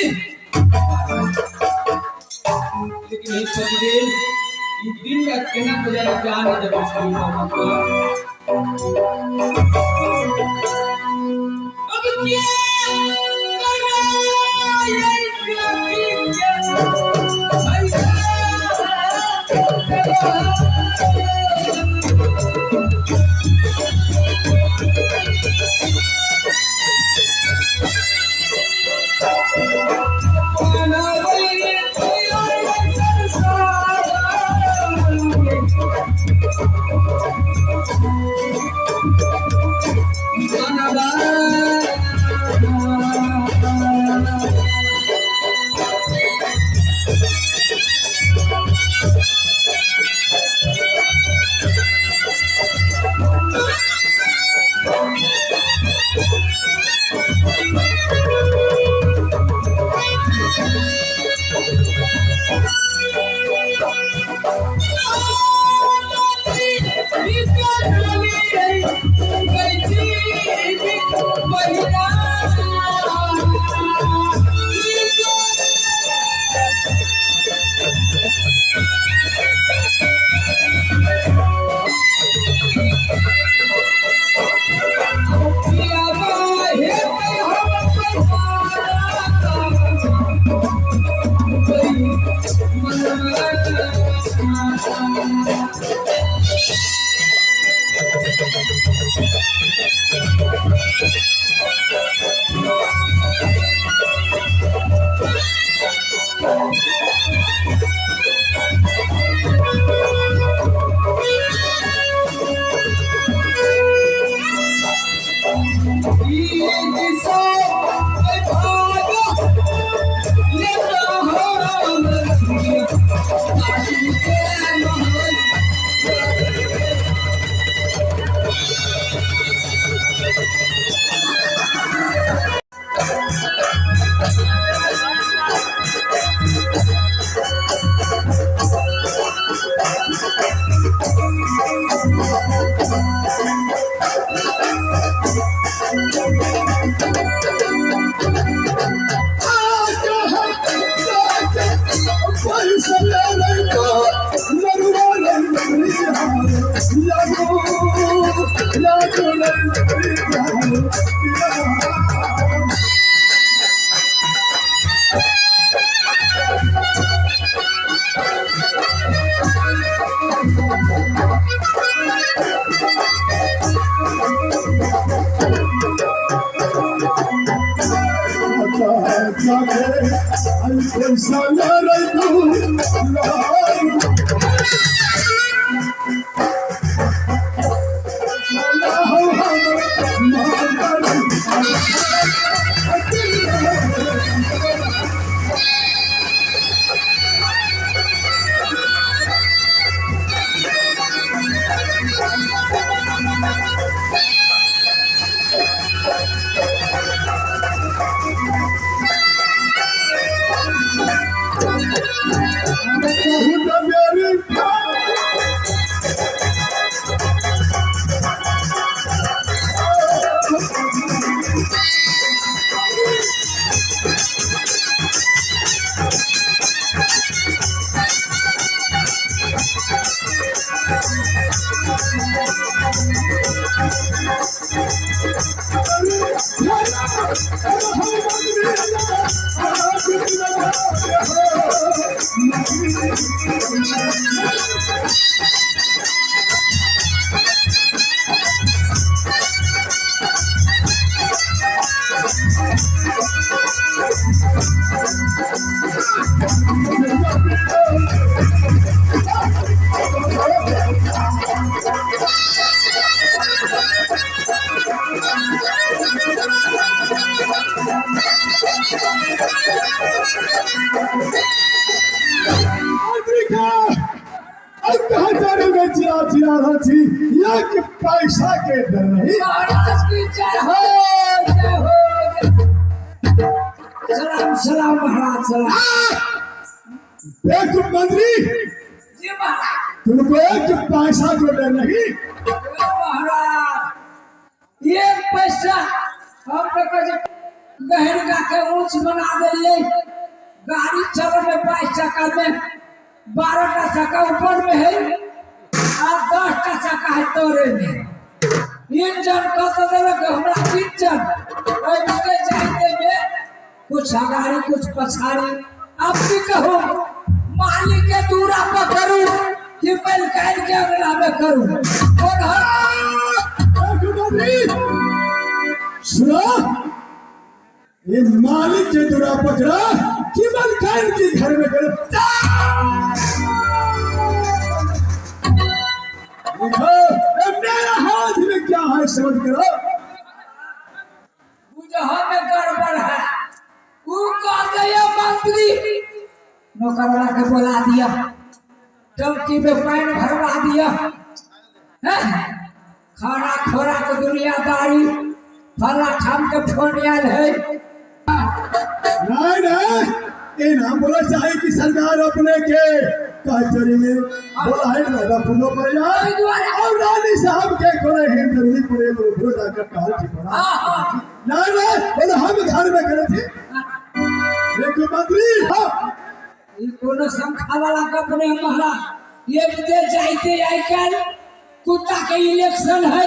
लेकिन हे पतिदेव ई दिन में केना गुजारे जान है जब इसकी परमात्मा अब क्या पैसा के डर नहीं। महाराज की जय हो, जय हो। सलाम सलाम महाराज, सलाम। एक मंत्री जी महाराज, तुमको एक पैसा को डर नहीं। महाराज एक पैसा हम तो गहरगा के ऊंच बना दिए, गाड़ी चलो में 22 चक्का में 12 टा चक्का ऊपर में है और 10 टा चक्का है तोरे में। इंजन कत देलक हमरा इंजन ओहि जाइते में कुछ अगाड़ी कुछ पछाड़ी। अब की कहू, मालिक के दूरा पकड़ू कि बैलकाइन के अंगना में करू। सुनो, ये मालिक के दूरा पकड़ा कि बैलकाइन के घर में करो। देखो मेरा हाथ में क्या है, समझ करो। में गड़बड़ है, वो कह दिया मंत्री नौकरवा के बोला दिया, टंकी में पानी भरवा दिया, खाना खोराक दुनियादारी फला ठाम के फोन आयल है। नहीं नहीं, ये नाम बोला चाहे कि सरकार अपने के कचहरी में बोला है ना पुनो पर यार, और रानी साहब के कोने ही जरूरी पड़े तो भूत आकर टहल ठीक पड़ा। नहीं नहीं, बोले हम घर में करे थे। देखो मंत्री, हाँ ये कोनो संखा वाला गप नहीं महाराज। ये विदेश जाते आई कल कुत्ता के इलेक्शन है,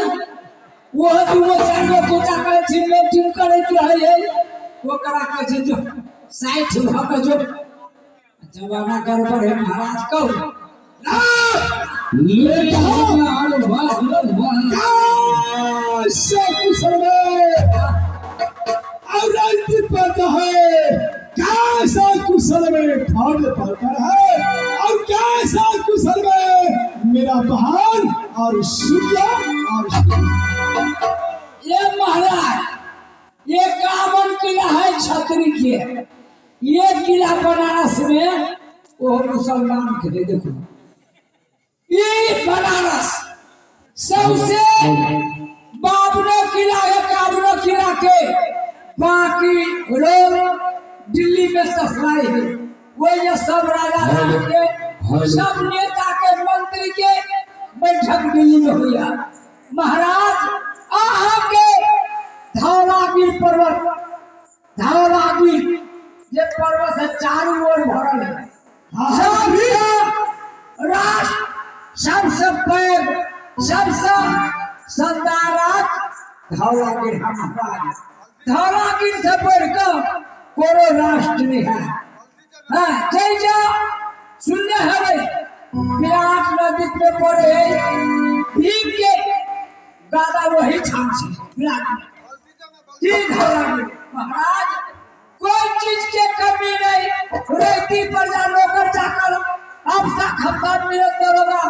वो दूगो चार गो कुत्ता के मीटिंग करते रहे है, वो करा के जो 60 भक जो जमाना गड़बड़ है महाराज। कहू कैसा कुशल में और राजनीति पड़ता है, कैसा कुशल में फौज पड़ता है और कैसा कुशल में मेरा बहान और सूर्य और सूर्य। ये महाराज ये कावन किला है छतरी के, ये किला बनारस में वो मुसलमान के लिए। देखो ये बनारस सबसे 52 किला है, 51 किला के बाकी लोग दिल्ली में सप्लाई है। वही ये सब राजा राज के सब नेता के मंत्री के बैठक दिल्ली में हुई। महाराज आहा के धौलागिर पर्वत, धौलागिर ये पर्वत से चारों ओर भरल है। सबसे राष्ट्र सबसे पैघ सबसे शानदार धौलागिर है महाराज। धौलागिर से बढ़कर कोनो राष्ट्र नहीं है। हाँ जय जाओ सुनने है विराट नदी पे पड़े भीम के गादा वही छान से विराट में धौलागिर महाराज कोई चीज के कमी नहीं। रेती पर जा नौकर जाकर अब सा खपा मिलत दरोगा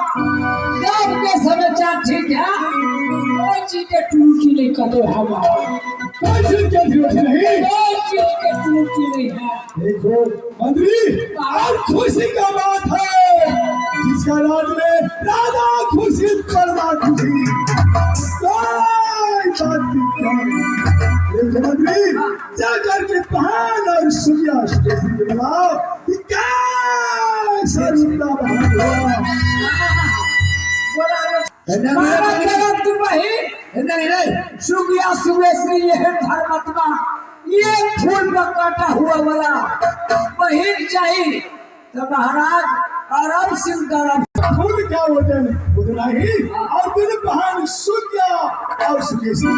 सबके समाचार ठीक है, कोई चीज के टूटी नहीं कदो हवा, कोई चीज के त्रुटि नहीं, कोई चीज के त्रुटि नहीं है। देखो मंत्री और खुशी का बात है जिसका राज में राजा खुशी परदा खुशी कोई बात नहीं। देखो मंत्री जाकर के बहन और सूर्या स्टेशन के बुलाओ कि कैसा रुपया बहान हुआ। सुगिया सुरेश्री ये धर्मात्मा ये फूल में काटा हुआ वाला बहिन चाहिए तो महाराज आराम सिंह दारा फूल क्या वजन उतना ही और दोनों बहन सूर्या और सुकेश्री।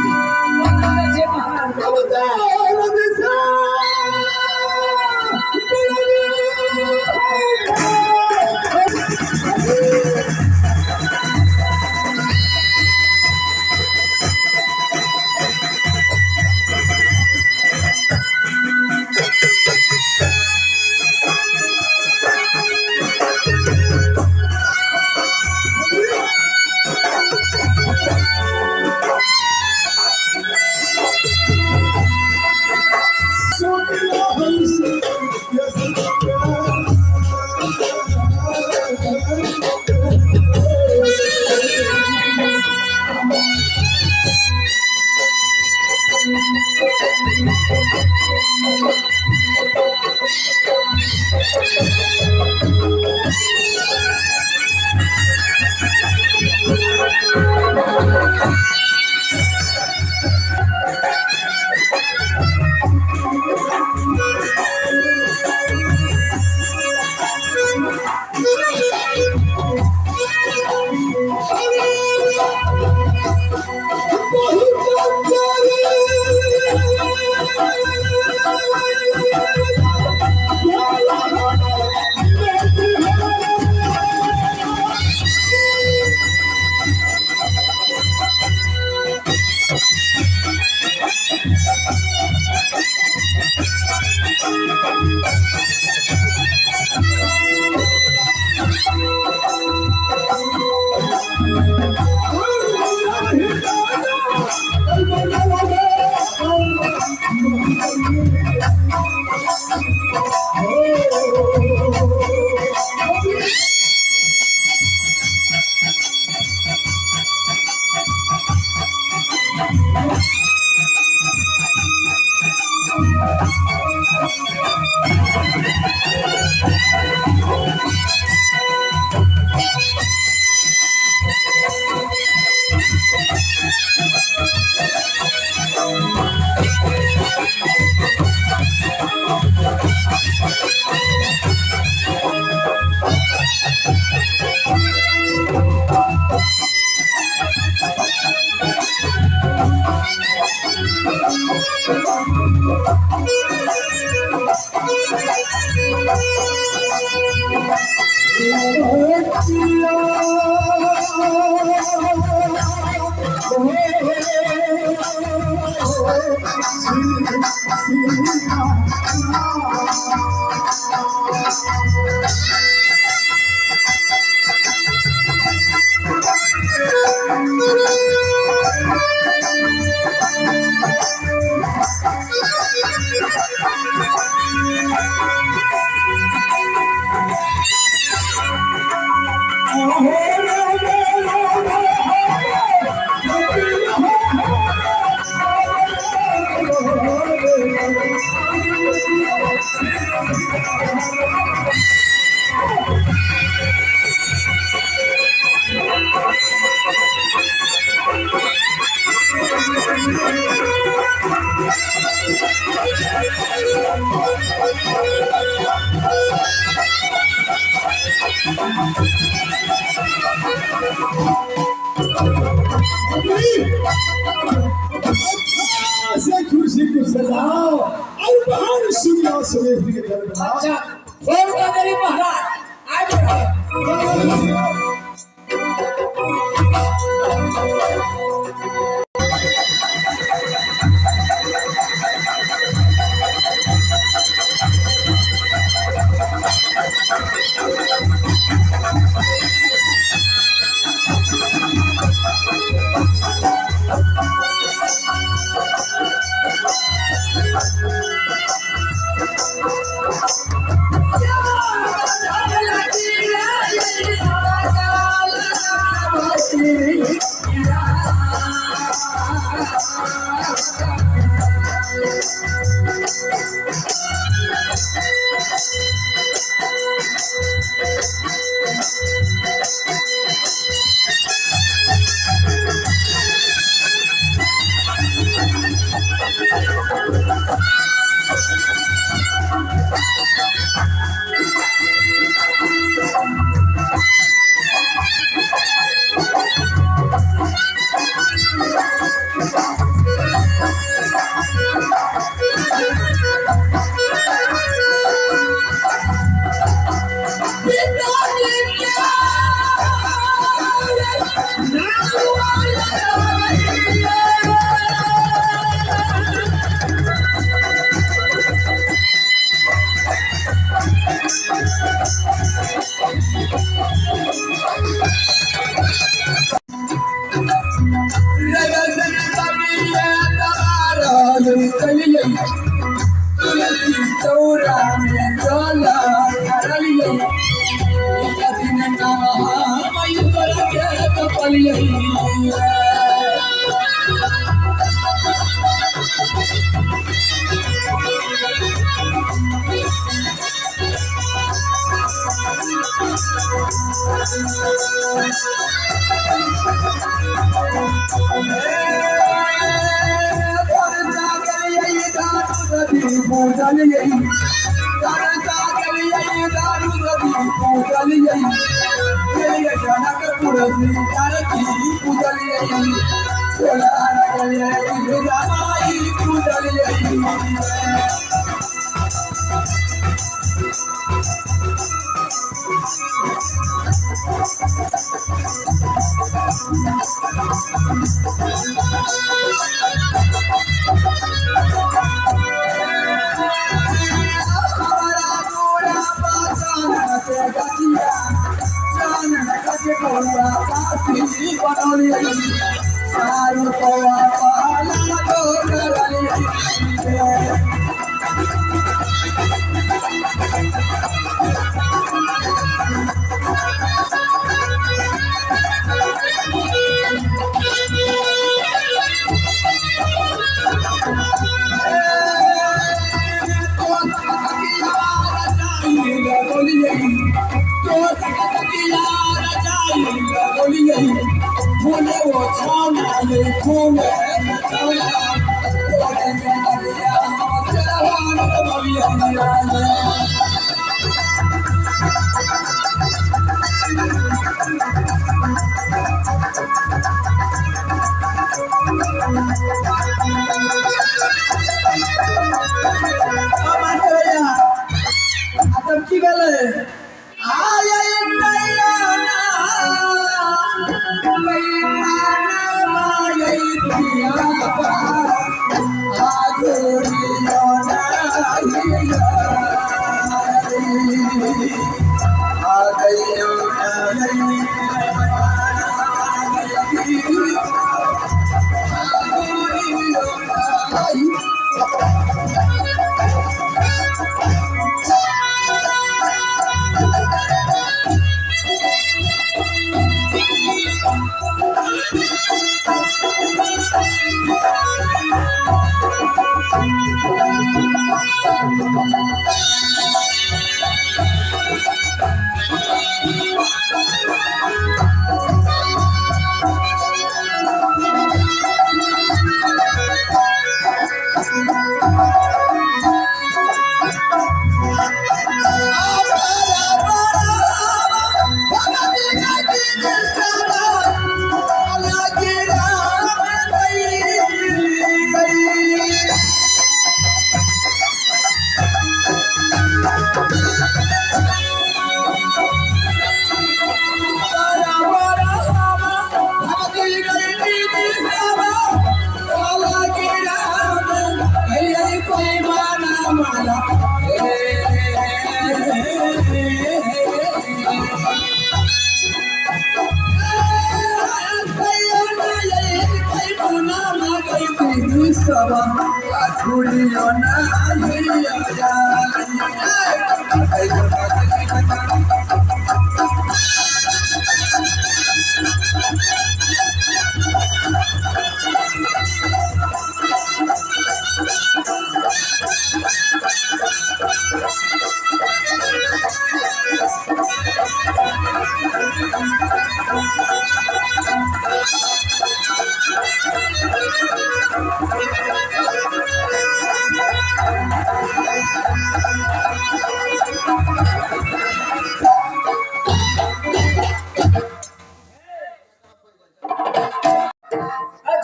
से खुशी को सजाओ और बहार सुनिया सुरेश जी के दरबार। अच्छा फोन कर देली महाराज आबि रहल। की भेलै? आय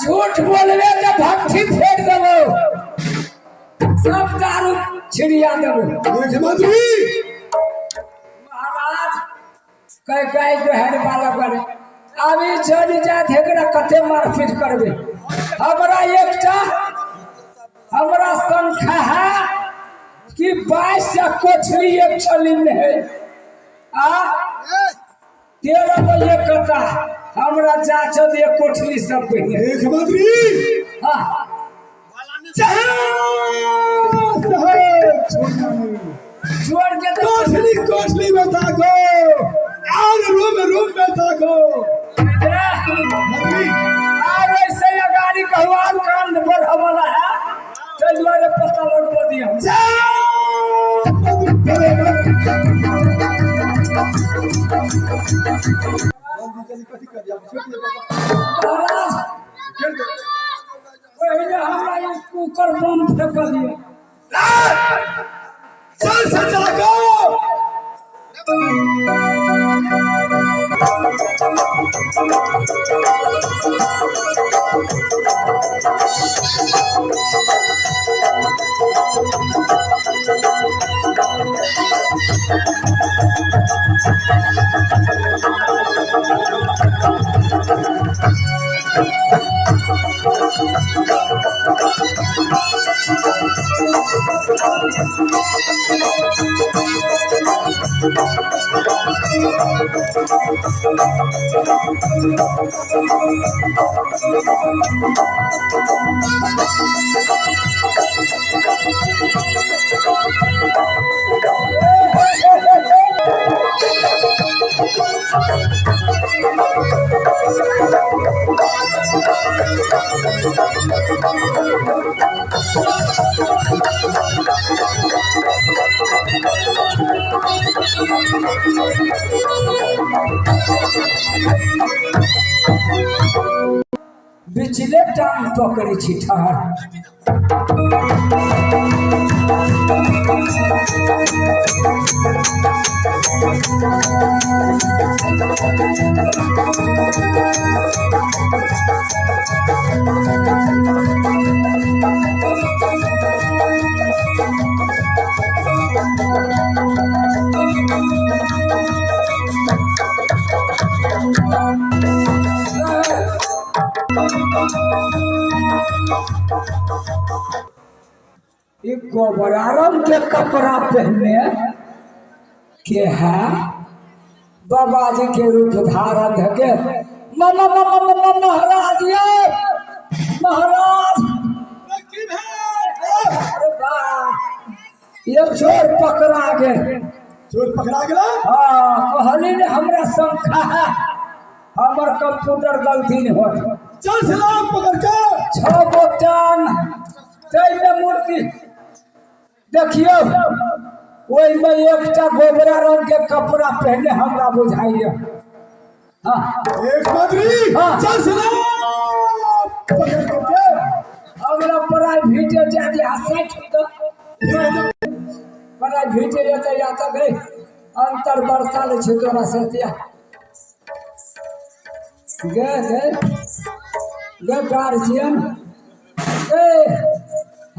झूठ बोलबे तो भट्ठी फेंक देबो, सब दारू छिड़िया देबो। महाराज कह कह जो है बालक बने अभी चल जात एकरा कते मारपीट करबे। हमरा एकटा हमरा संख्या है कि 22 कोठली एक छली में है आ 13 गो एक कता हमरा चाचा दे कोठली सब पहिने। एक मंत्री हां छोड़ के कोठली कोठली में ताको और रूम रूम में ताको और ऐसे गाड़ी कहवान कान पर हमारा है चल द्वारे पता लगवा दिया। महाराज पहले हमरा कुकर बम फेंक दिया। चल सजा को बिचले टांग पकड़े छी ठहर। एक गोबरारम के कपड़ा पहने के है बाबा जी के रूप धारण धके ममा ममा ममा महाराज ये महाराज ये चोर पकड़ा गए। चोर पकड़ा गया। हाँ कहली ने हमरा शंका है हमर कंप्यूटर गलती नहीं होत। चल सलाम पकड़ के 6 गो टांग तैमे मूर्ति देखियो ओहिमे एकटा गोबरा रंग के कपड़ा पहने हमरा बुझाइए। हाँ एक मंत्री हाँ चल सलाम पकड़ के हमरा प्राइवेट जाके 60 तो प्राइवेट जाते जाता गए अंतर बरसा ले छै तोरा से गए गए गए गार्जियन ए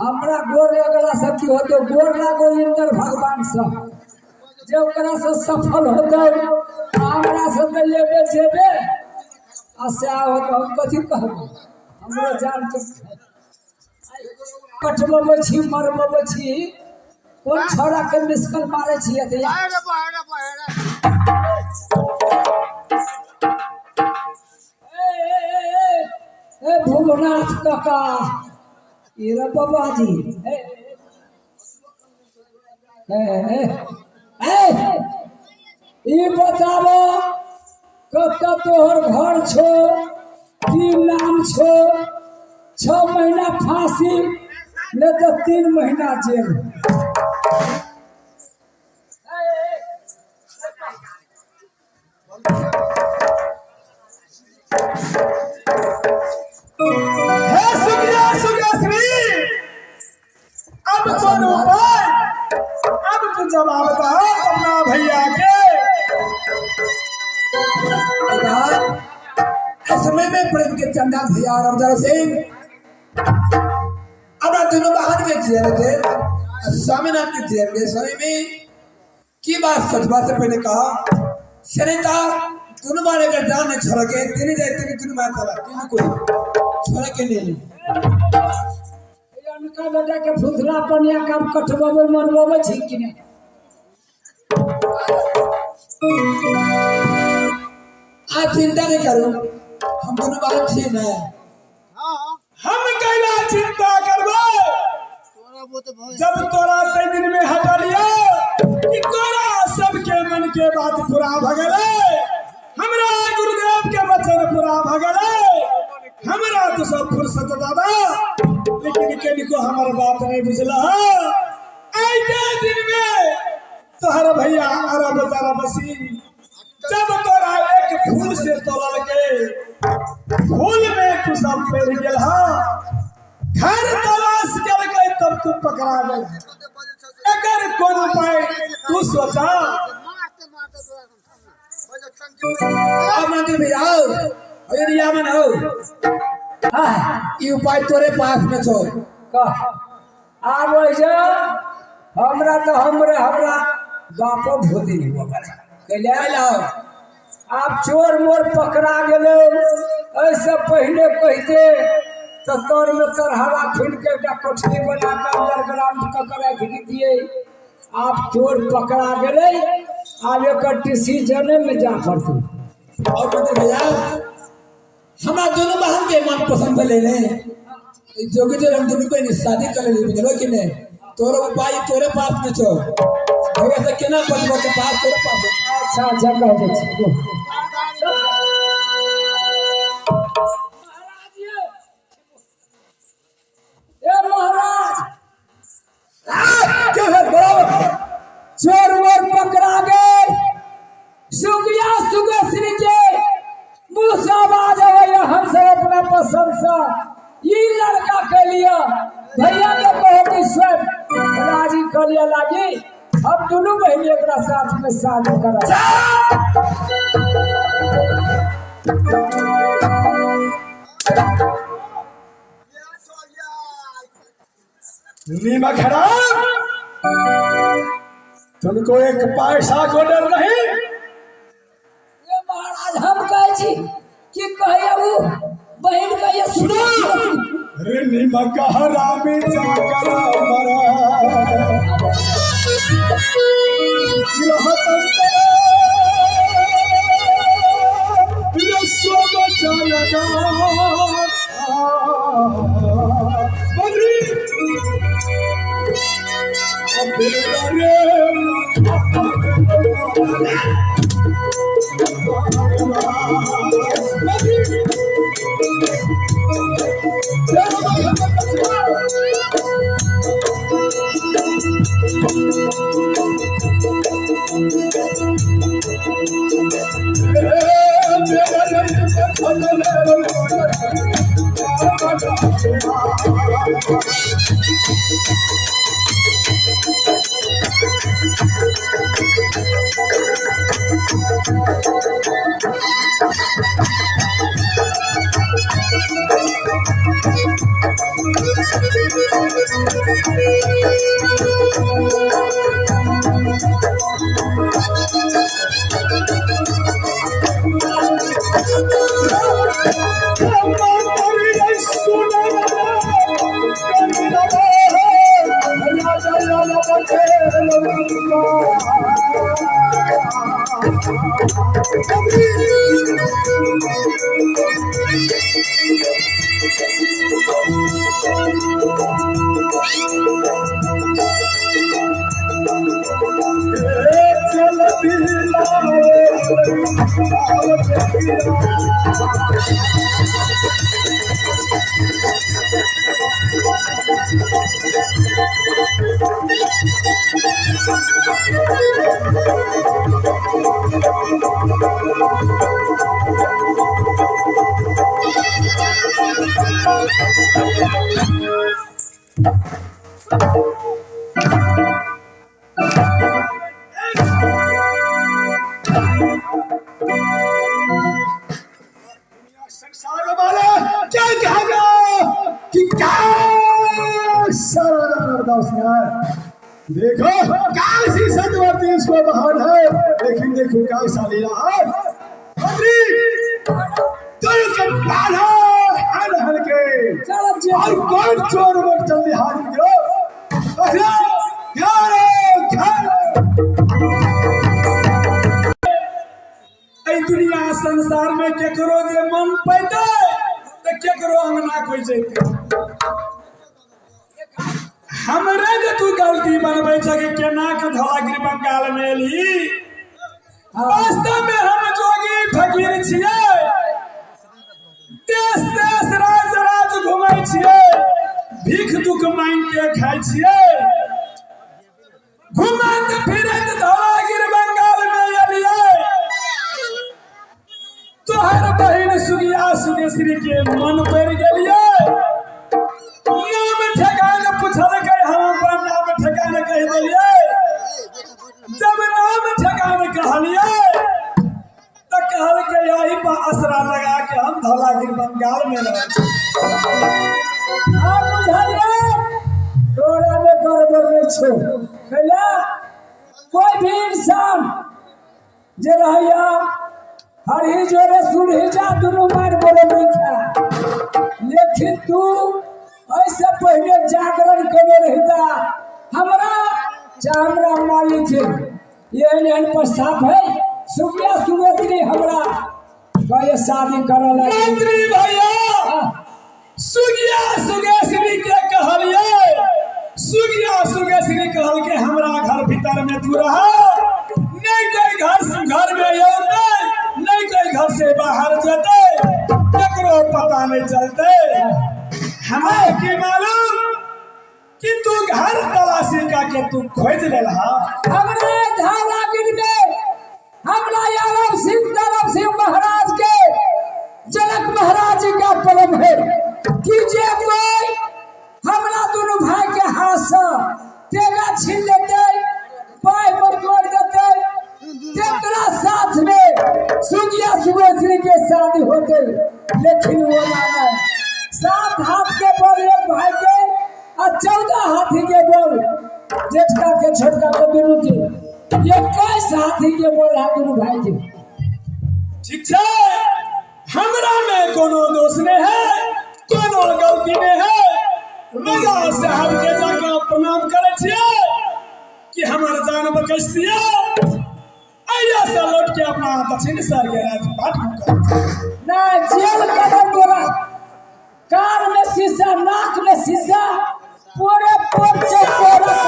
हमरा गोर लगला से की होते गोर लागो इंद्र भगवान से जे ओकरा से सफल होते हमरा से तो लेबे जेबे आ से होत हम कथी कहब हमरा जान के कटबे छी मरबे छी कोन छोरा के मिसकल मारे छी एते। ए भूमनाथ काका ये बाबा जी ई बताबो कत तोहर घर छो, की नाम छो, 6 महीना फांसी नहीं तो 3 महीना जेल। हे सुगिया सुगश्री, अब कौन उपाय, अब तू जवाब दे अपना भैया के। समय में प्रेम के चंदा भैया और अवतार सिंह अपना दोनों बहन के चेहरे थे, स्वामीनाथ के चेहरे स्वामी में की बात सच बात से पहले कहा सरिता दोनों बार अगर जान नहीं छोड़ के तीन जाए तीन दोनों बार चला तीन कोई छोड़ के नहीं। अनका बेटा के फुसला पनिया काम कटबे मनबे छी कि नहीं? आज चिंता नहीं करू, हम दोनों बात छी ना। हम कैला चिंता करबे जब तोरा तै दिन में हटा लिया कि तोरा सबके मन के बात पूरा भगले, हमरा गुरुदेव के वचन पूरा भगले, हमरा तो सब फुर्सत दादा, लेकिन केनिको हमर बात नहीं बुझला। ऐसे दिन में तोहर भैया अरब तरब सिंह जब तोरा एक फूल से तोड़ल के फूल में तू सब पेड़ गेल, घर तलाश के तब तू पकड़ा गल। अगर कोई उपाय तू सोचा। अब मंदिर में आओ अरे मन हो, ये उपाय तोरे पास में छो। आब हमरा तो हमरे हमरा बापो भूति नहीं हुआ कैले आप चोर मोर पकड़ा गए। ऐसे पहले कहते तो तर में तरहरा खुल के एक कोठरी बना के अंडरग्राउंड कऽ राखि दिए। आप चोर पकड़ा गए, आब एक डिसीजन में जा पड़तै। और मंदिर भैया हमरा दोनों बहन के मन पसंद भेलै ने, जोगी जो हम दोनों बहन शादी कर ले बुझलो कि नहीं? तोरे उपाय तोरे पास में छो, भैया से केना बचबो के पास तोरे पास। अच्छा अच्छा कह दै छी। ए महाराज क्या है बराबर चोर वोर पकड़ा गए, सुगिया सुगश्री के मुँह से आवाज अबैया हम सब अपना पसंद से ई लड़का के लिए भैया के कहो कि स्वयं राजी कर लिया लागी, हम दोनों बहनी एकरा साथ में शादी करा। नीमक हराम, तुमको एक पैसा को डर नहीं। ये महाराज हम कहे छी कि कहिया उ बहन कहिया सुनो रे नीमक हरामी जाकर मरा Thank you. संसार वाला क्या कहेगा कि क्या देखो काशी सतवर्ती इसको बहान है, लेकिन देखो कैसा लीला है। हल हल के और कौन चोर मोर जल्दी हाजिर करो। दुनिया संसार में केकरो जे मन पैते तो केकरो अंगना कोई जैते। हमरे जे तू गलती बनबै छ कि केना के धौलागिरी बंगाल में एली। वास्तव में हम जोगी फकीर छियै, देश देश राज राज घुमै छियै, भीख दुख मांग के खाइ छियै। घुमैत फिरैत धौलागिरी बंगाल में एलियै, तोहर बहिन सुगिया सुगेश्वरी के मन पड़ि गेलियै। नाम ठेकान पुछलकै, हम अपन नाम ठेकान कहि देलियै। जब नाम ठेकान कहलियै तऽ कहलकै यही पर असरा लगा के हम धौलागिरी बंगाल में रहै छी। तोरा में गड़बड़ नहीं छौ। कोई भी इंसान जे रहैया हरही जोरे सुरही जा दुनू मारि बोले नहीं खा, लेकिन तू ऐसे पहले जागरण केने रहिता। हमरा चामरा मालिक है एहन एहन प्रस्ताव है सुगिया सुगेश्वरी हमरा कहे शादी करऽ लागी। मंत्री भैया सुगिया सुगेश्वरी के कहलियै, सुगिया सुगेश्वरी कहलकै हमरा घर भीतर में तू रह, नहीं कोई घर घर में अयतै, नहीं कोई घर से बाहर जेतै, ककरो पता नहीं चलते। हमरा की मालूम कि तू घर तलाशी का के तू खोज लेलहा। हमरे धौलागिरी में हमरा यादव सिंह दानव सिंह महाराज के जनक महाराज जी का परम है कि जे कोई हमरा दोनों भाई के हाथ से तेगा छीन लेते, पाई मरोड़ देते, तेकरा साथ में सुगिया सुगेश्वरी के शादी होते। लेकिन वो ना 7 हाथ के बल एक भाई के और 14 हाथी के बल जेठका के छोटका के दोनों के 21 हाथी के बल है दोनों भाई के। ठीक है, हमरा में कोनो दोष नहीं है, कोनो गलती नहीं है। राजा साहब के जाकर प्रणाम करे छियै कि हमर जान बख्श दिया। अइया से लौट के अपना दक्षिण सर के राजपाट ना जेल कदम तोरा कान में शीशा, नाक में शीशा, पूरे पोर चौकोरा।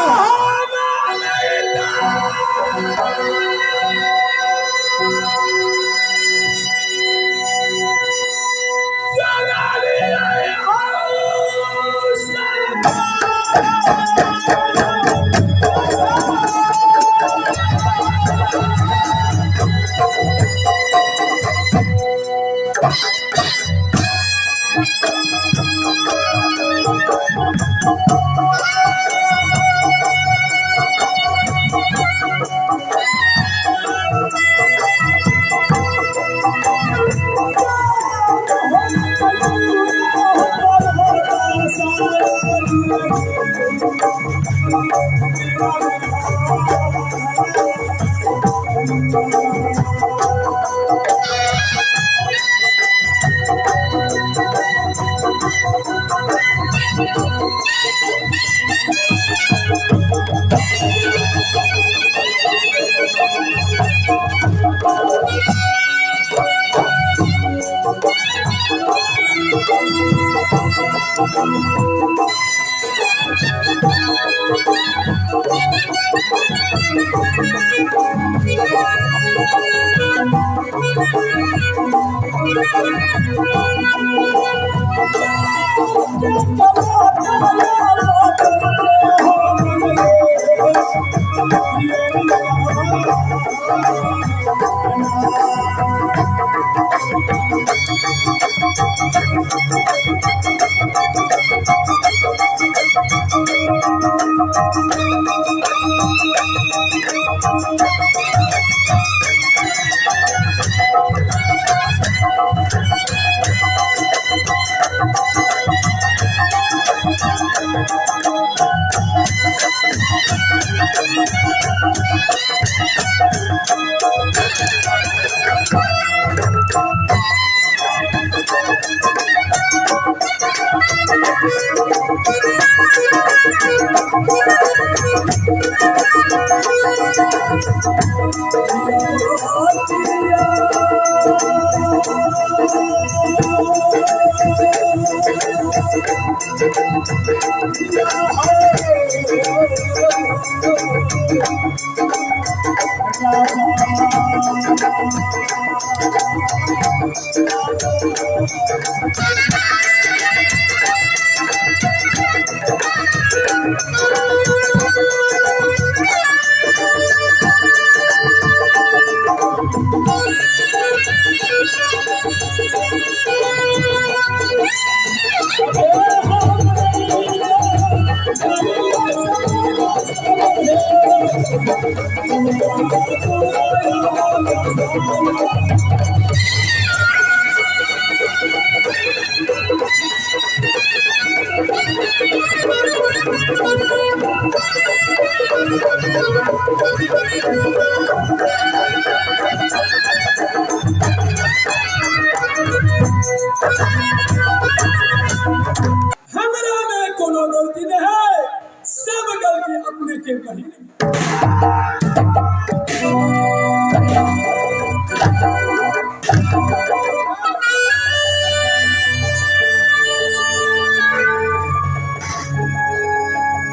हमरा में कोनो गलती नहीं है, सब गलती अपने के बहिन में।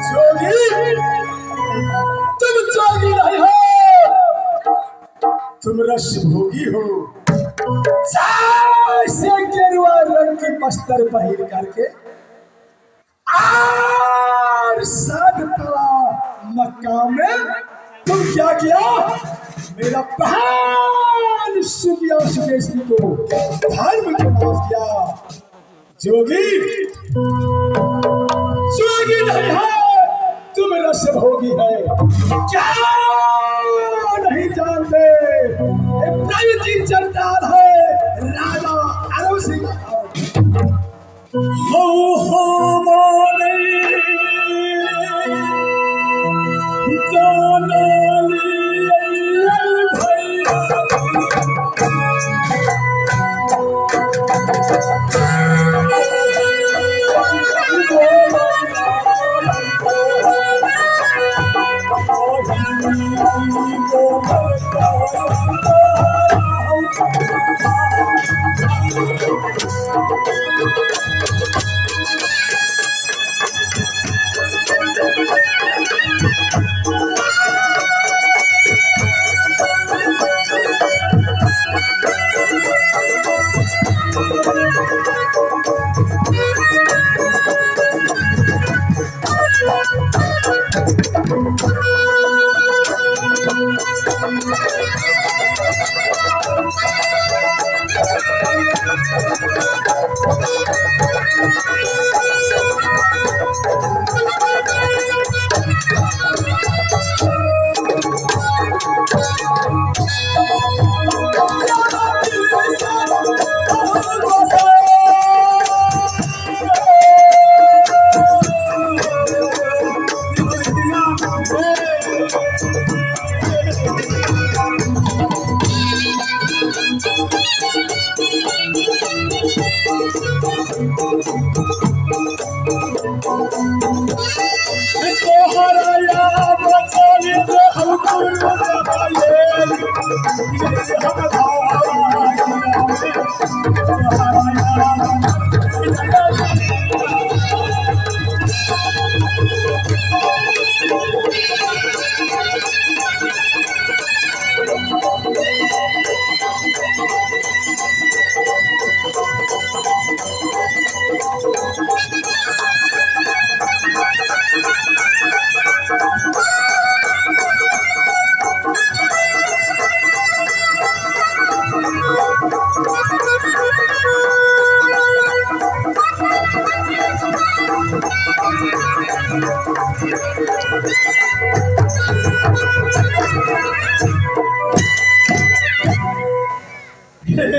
जोगी, तुम जोगी नहीं हो, तुम रस भोगी हो। से गेरुआ रंग के बस्तर पहिर करके और सात तला मक्का में तुम क्या किया? मेरा बहन सुखिया सुकेशी को धर्म के नाश किया। जोगी, जोगी नहीं है, तुम रस भोगी है। क्या नहीं जानते प्रगति चंडाल है राजा अरुण सिंह। हो हो मोने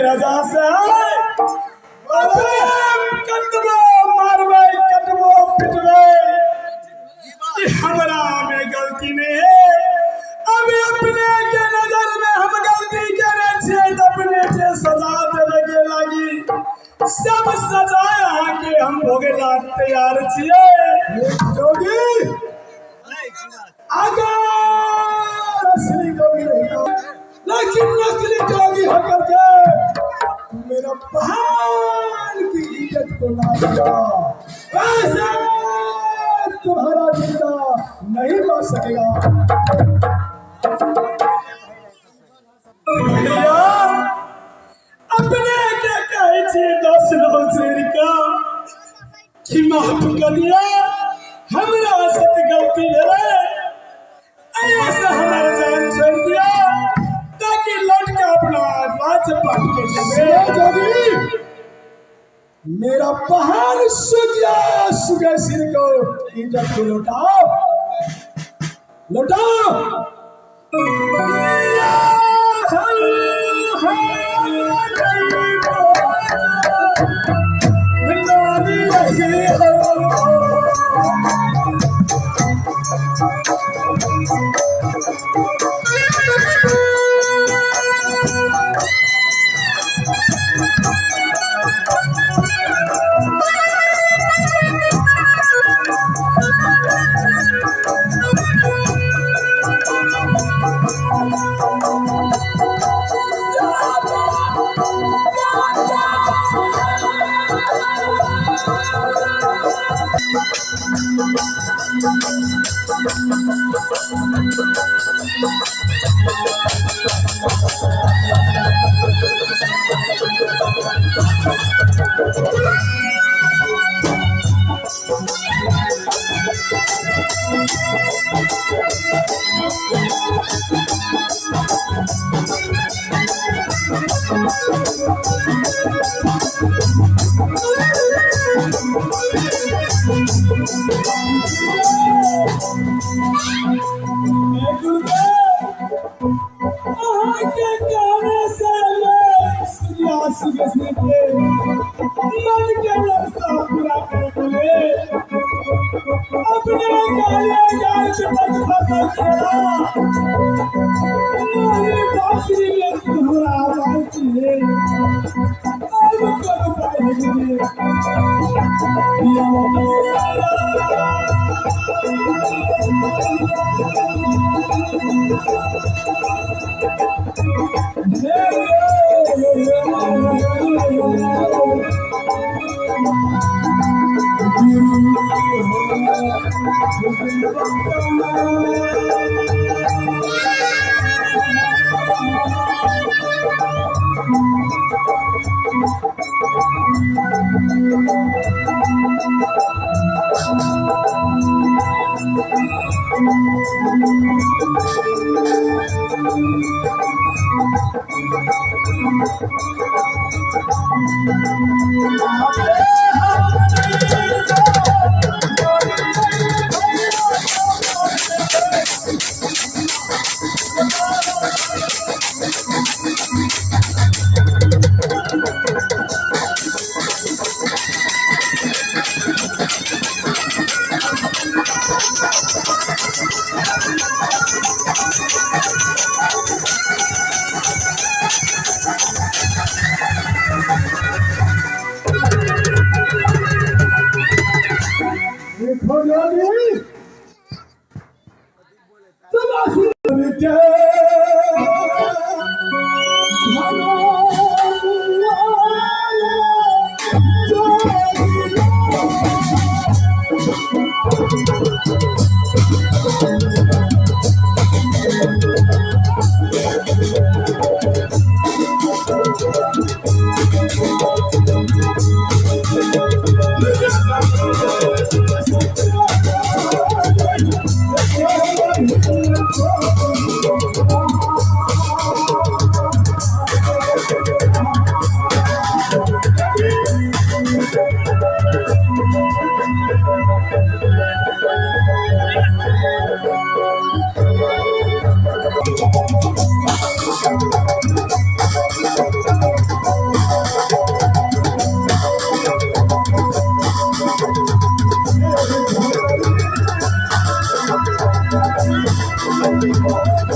राजा साहब कतबो मारबै कतबो पिटबै हमरा में गलती नहीं है। अभी अपने के नजर में हम गलती करे छियै त अपने के सजा देवे के लागी सब सजा अहाँ के हम भोगे ला तैयार छियै। जोगी अगर असली जोगी रहता लेकिन नकली जोगी होकर के मेरा पहाड़ की इज्जत को ना दिया वैसे तुम्हारा जिंदा नहीं बच सकेगा। भैया अपने के कहै छी 10 नौचेर का कि माफ कर दिया हमरा से गलती भेलै ऐसे हमारा जान छोड़ दिया ताकि लौट के अपना राजपाट के सुनो जोगी मेरा पहाड़ सुगिया सुगे सिर को इज्जत को लौटाओ लौटाओ। Thank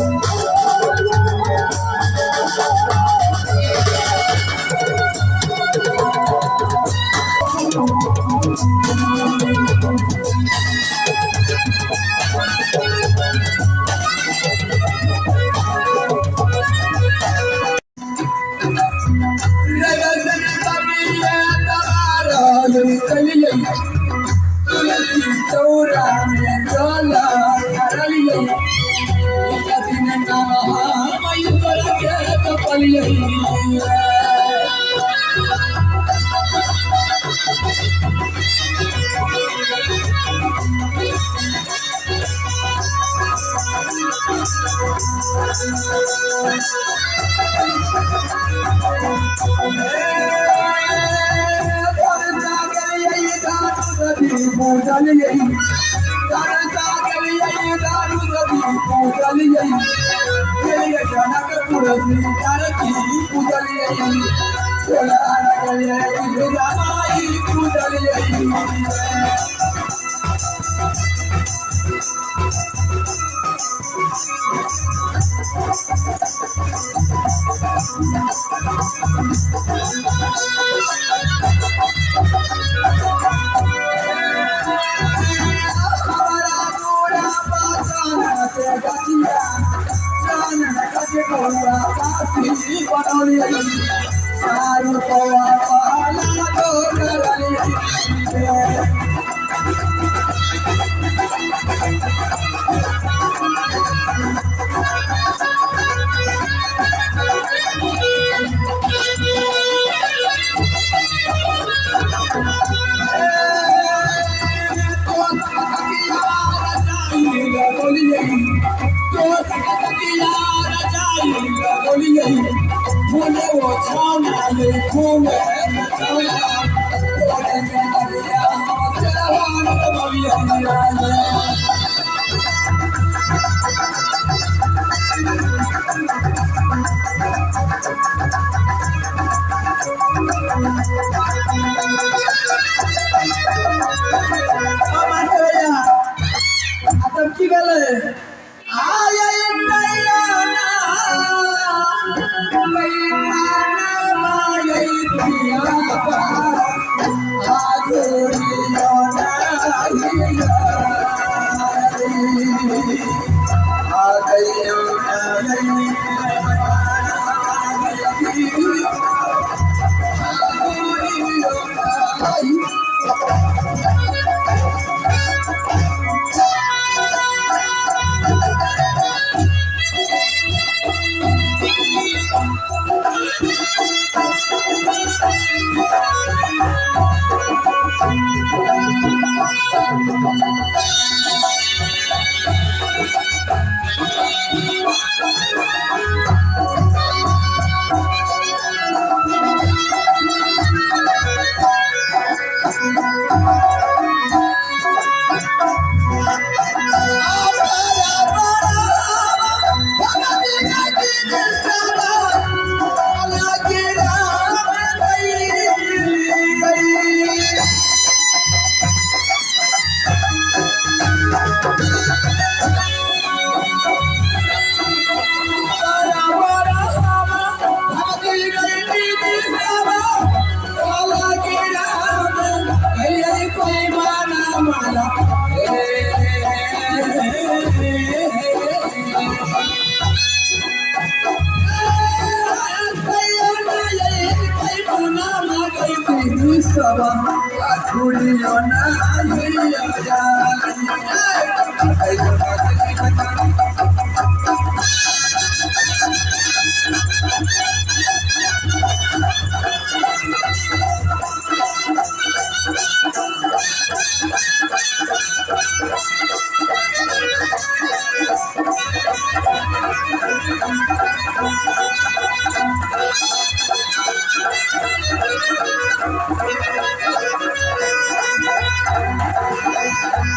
you.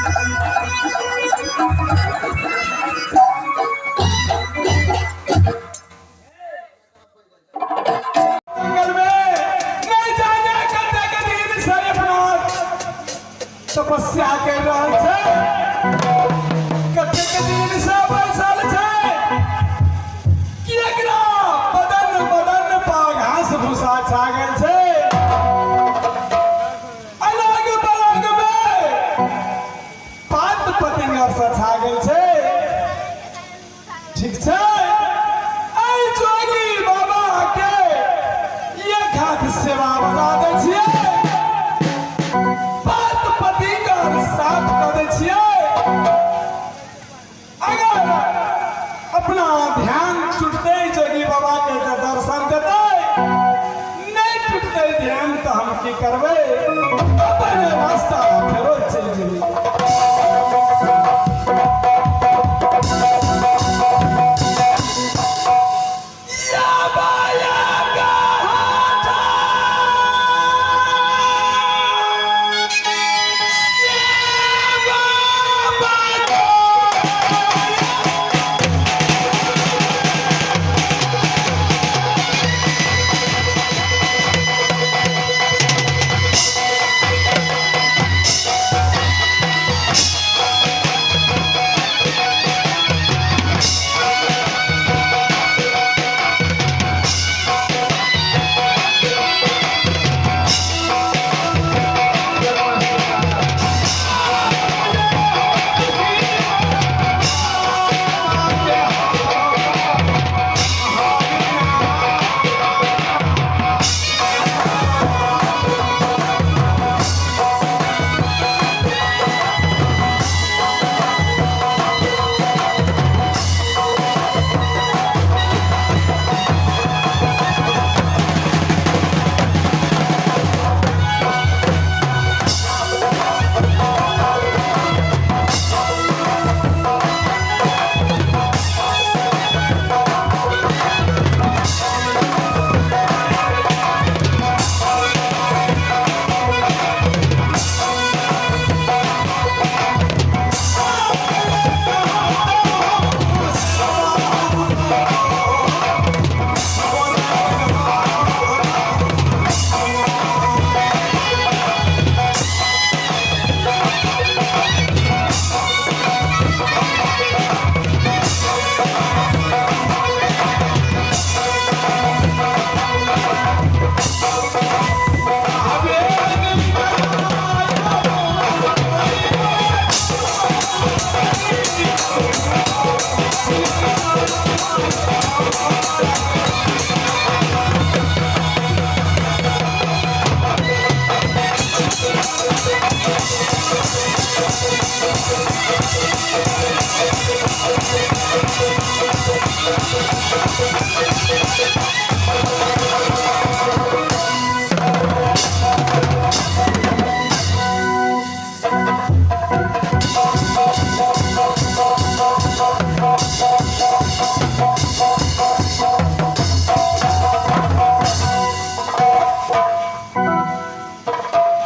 करबै, अपन रास्ता फेरो चलि जेबै।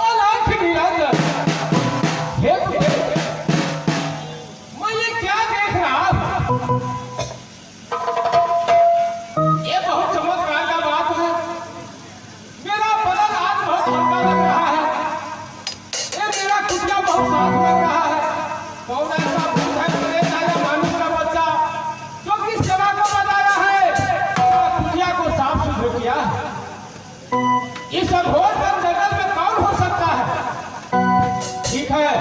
अलाख निरंजन, हे गुरुदेव, मैं ये क्या देख रहा हूँ? ये बहुत चमत्कार का बात है। मेरा बदन आज बहुत हल्का लग रहा है। ये मेरा कुटिया बहुत साफ लग रहा है। कौन ऐसा भूत है, प्रेत है या मानुष का बच्चा जो कि सेवा को बजाया है, मेरा कुटिया को साफ सुथरा किया है। इस अघोर वन जंगल में कौन हो सकता है? ठीक है,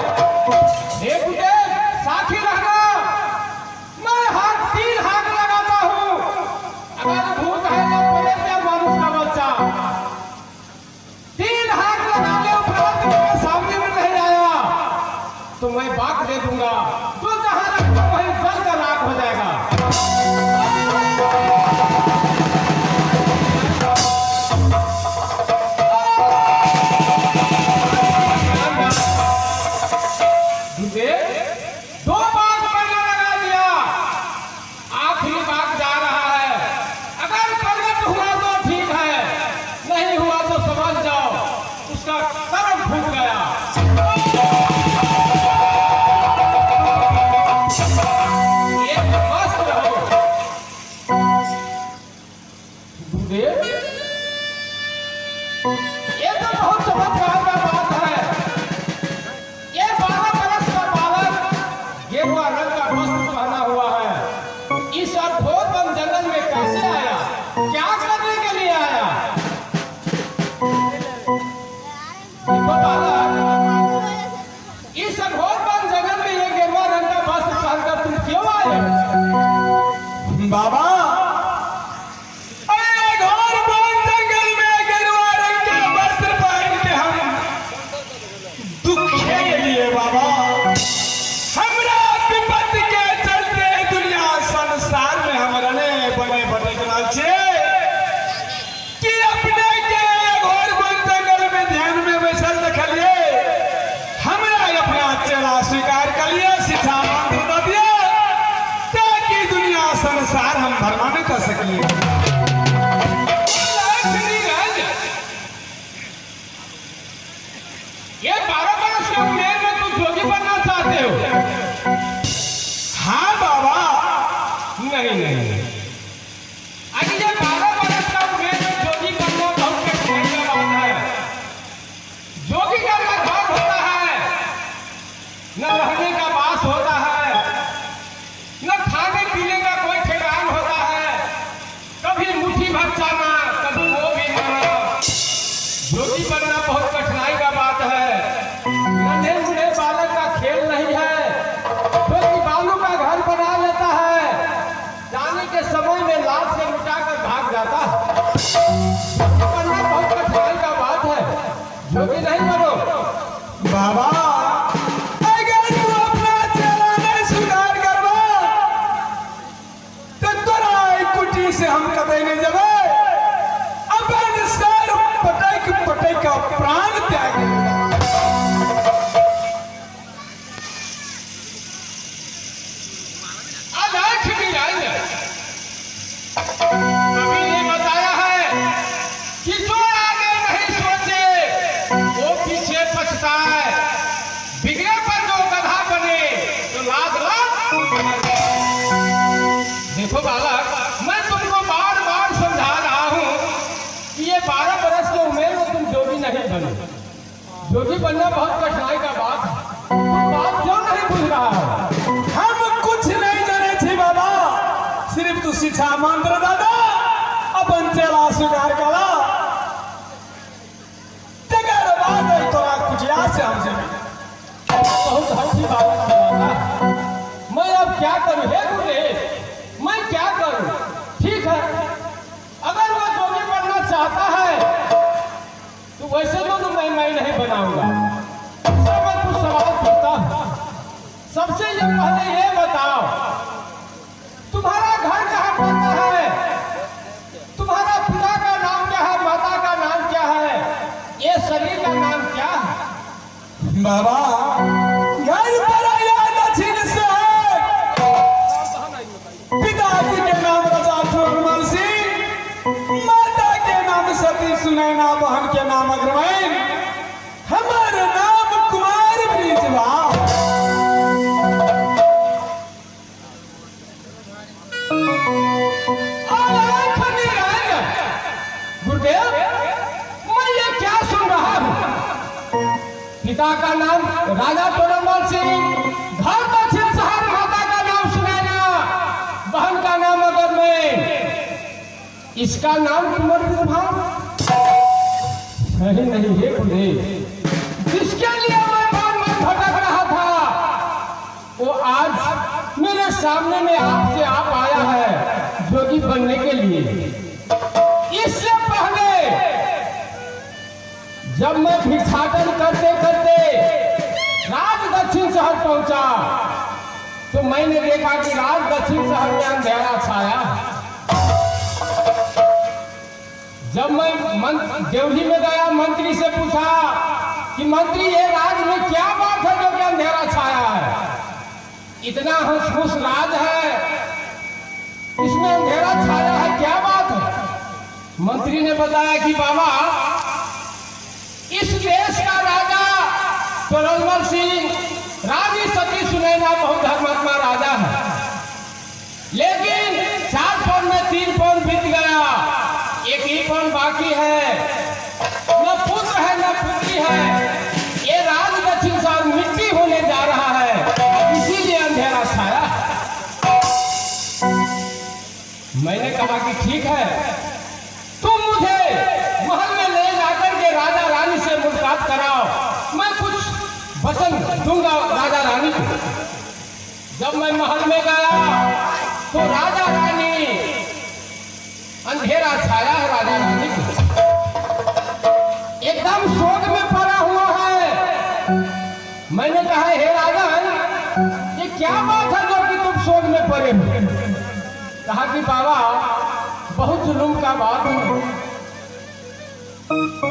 हे गुरुदेव, साथी रहना। मैं हाथ 3 हाथ लगाता हूँ। अगर भूत है तो प्रेत या मानुष का बच्चा, 3 हाथ लगाने उपरांत मेरे सामने में नहीं आया तो मैं बात दे दूंगा, जो जहां रखूं वहीं जल कर राख हो जाएगा। गुरुदेव, 2 बाग मैंने लगा दिया, आखिरी बाग जा रहा है। अगर प्रगट हुआ तो ठीक है, नहीं हुआ तो समझ जाओ उसका कर्म फूट गया। ये मस्त रहो गुरुदेव, ये तो बहुत चमत्कार का बात है। ये 12 बरस का बालक गेरुआ रंग का वस्त्र पहना हुआ है, इस अघोर वन जंगल में कैसे आया? क्या करने के लिए आया? देखो बालक, इस अघोर वन जंगल में ये गेरुआ रंग का वस्त्र पहनकर तुम क्यों आए? बाबा, अरे घोर वन जंगल में गेरुआ रंग के वस्त्र पहन के हम दुखे के लिए बाबा, हमरा विपत्ति के चलते दुनिया संसार में हम रने बने भटक रहल छियै कि अपने के घोर वन जंगल में ध्यान में देखो बालक, मैं तुमको बार बार समझा रहा हूँ कि ये 12 बरस की उम्र में तुम जोगी नहीं बनो। जोगी बनना बहुत कठिनाई का बात है। तुम बात क्यों नहीं बुझ रहा हो? हम कुछ नहीं जाने छी बाबा, सिर्फ तू शिक्षा मंत्र दादा अपन चेला स्वीकार करा, तकर बाद तोरा कुटिया से हम जेबै। बहुत हंसी बालक है बाबा। मैं अब क्या करूं हे गुरुदेव, मैं क्या करूं? ठीक है, अगर वो जोगी बनना चाहता है तो वैसे तो मैं नहीं बनाऊंगा। उससे मैं कुछ सवाल पूछता हूं। सबसे ये पहले ये बताओ, तुम्हारा घर कहाँ पड़ता है? तुम्हारा पिता का नाम क्या है? माता का नाम क्या है? ये शरीर का नाम क्या है? बाबा घर पर आया दक्षिण से, पिताजी के नाम राजा ठोकरमल सिंह, माता के नाम सती सुनैना, बहन के नाम अग्रवैन, हमारे नाम कुमार ब्रिजवा। गुरुदेव, मैं ये क्या सुन रहा हूँ? पिता का नाम राजा टोडरमल सिंह, घर दक्षिण शहर, माता का नाम सुनैना, बहन का नाम अगर मैं, इसका नाम कुंवर ब्रिजभान? नहीं नहीं हे गुरुदेव, जिसके लिए मैं बार बार भटक रहा था वो आज मेरे सामने में आपसे आप आया है जोगी बनने के लिए। इससे पहले जब मैं भिक्षाटन करते करते राज दक्षिण शहर पहुंचा तो मैंने देखा कि राज दक्षिण शहर में अंधेरा छाया। जब मैं देवली में गया, मंत्री से पूछा कि मंत्री ये राज में क्या बात है जो कि अंधेरा छाया है? इतना हंसमुख राज है, इसमें अंधेरा छाया है, क्या बात है? मंत्री ने बताया कि बाबा, इस देश का राजा तोरणमल सिंह, रानी सती सुनैना बहुत धर्मात्मा राजा है, लेकिन 4 पौन में 3 पौन बीत गया, एक ही पौन बाकी है, न पुत्र है न पुत्री है, ये राज दक्षिण साल मिट्टी होने जा रहा है, इसीलिए अंधेरा छाया। मैंने कहा कि ठीक है, तुम मुझे महल में ले जाकर के राजा रानी से मुलाकात कराओ, मैं कुछ वचन दूंगा राजा रानी को। जब मैं महल में गया तो राजा रानी, अंधेरा छाया है राजा रानी को, एकदम शोक में पड़ा हुआ है। मैंने कहा हे राजन, ये क्या बात है जो कि तुम शोक में पड़े हो? कहा कि बाबा, बहुत जुल्म का बात है,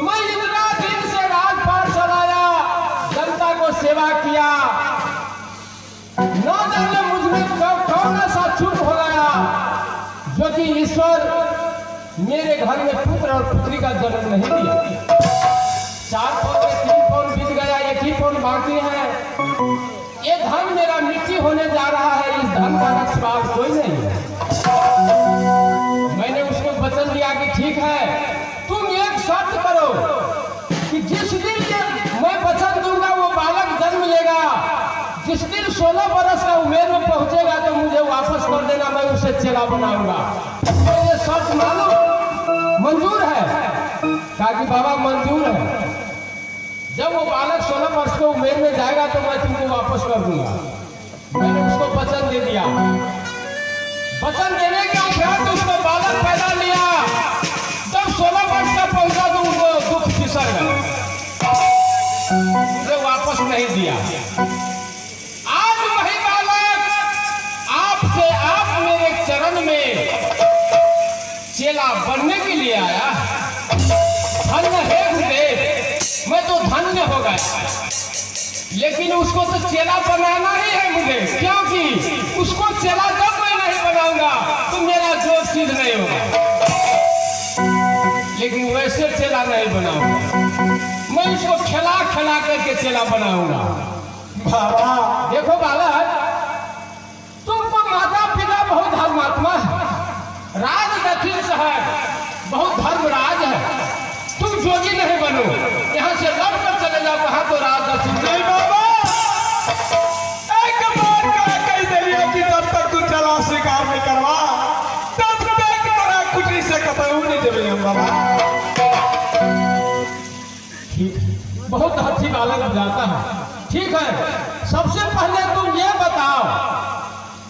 मैं इतना दिन से राजपाट चलाया, जनता को सेवा किया, न जाने मुझमें कौन सा चूक हो गया जो कि ईश्वर मेरे घर में पुत्र और पुत्री का जन्म नहीं दिया। 4 पौन में 3 पौन बीत गया, एक ही पौन बाकी है, ये धन मेरा मिट्टी होने जा रहा है, इस धन का रक्षपाल कोई नहीं है। मैंने उसको वचन दिया कि ठीक है, तुम एक शर्त करो कि जिस दिन ये मैं वचन दूंगा वो बालक जन्म लेगा, जिस दिन 16 बरस का उम्र में पहुंचेगा तो मुझे वापस कर देना, मैं उसे चेला बनाऊंगा। तो ये शर्त मानो मंजूर है? कहा कि बाबा मंजूर है, जब वो बालक 16 वर्ष के उम्र में जाएगा तो मैं तुमको वापस कर दूंगा। मैंने उसको वचन दे दिया। वचन देने के उपरांत उसको बालक पैदा लिया। जब 16 वर्ष का पहुंचा तो उनको दुख फिसर गया, मुझे वापस नहीं दिया। आज वही बालक आपसे आप मेरे चरण में चेला बनने के लिए आया। धन्य है गुरुदेव, मैं तो धन्य हो गया, लेकिन उसको तो चेला बनाना ही है मुझे, क्योंकि उसको चेला जब मैं नहीं बनाऊंगा तो मेरा जोग सिद्ध नहीं होगा। लेकिन वैसे चेला नहीं बनाऊंगा, मैं इसको खिला खिला करके चेला बनाऊंगा। बाबा देखो बालक, तुमको माता पिता बहुत धर्मात्मा है। राज दक्षिण शहर बहुत धर्मराज है, तुम जोगी नहीं बनो, यहाँ से लौट कर चले जाओ, वहाँ तो राज दक्षिण। नहीं बाबा, एक बार का कह दिया कि जब तक तू चला स्वीकार नहीं करवा तब तक तोरा कुटी से कतहु नहीं जेबै हम बाबा। ठीक है, बहुत अच्छी बालक बुझाता है। ठीक है, सबसे पहले तुम ये बताओ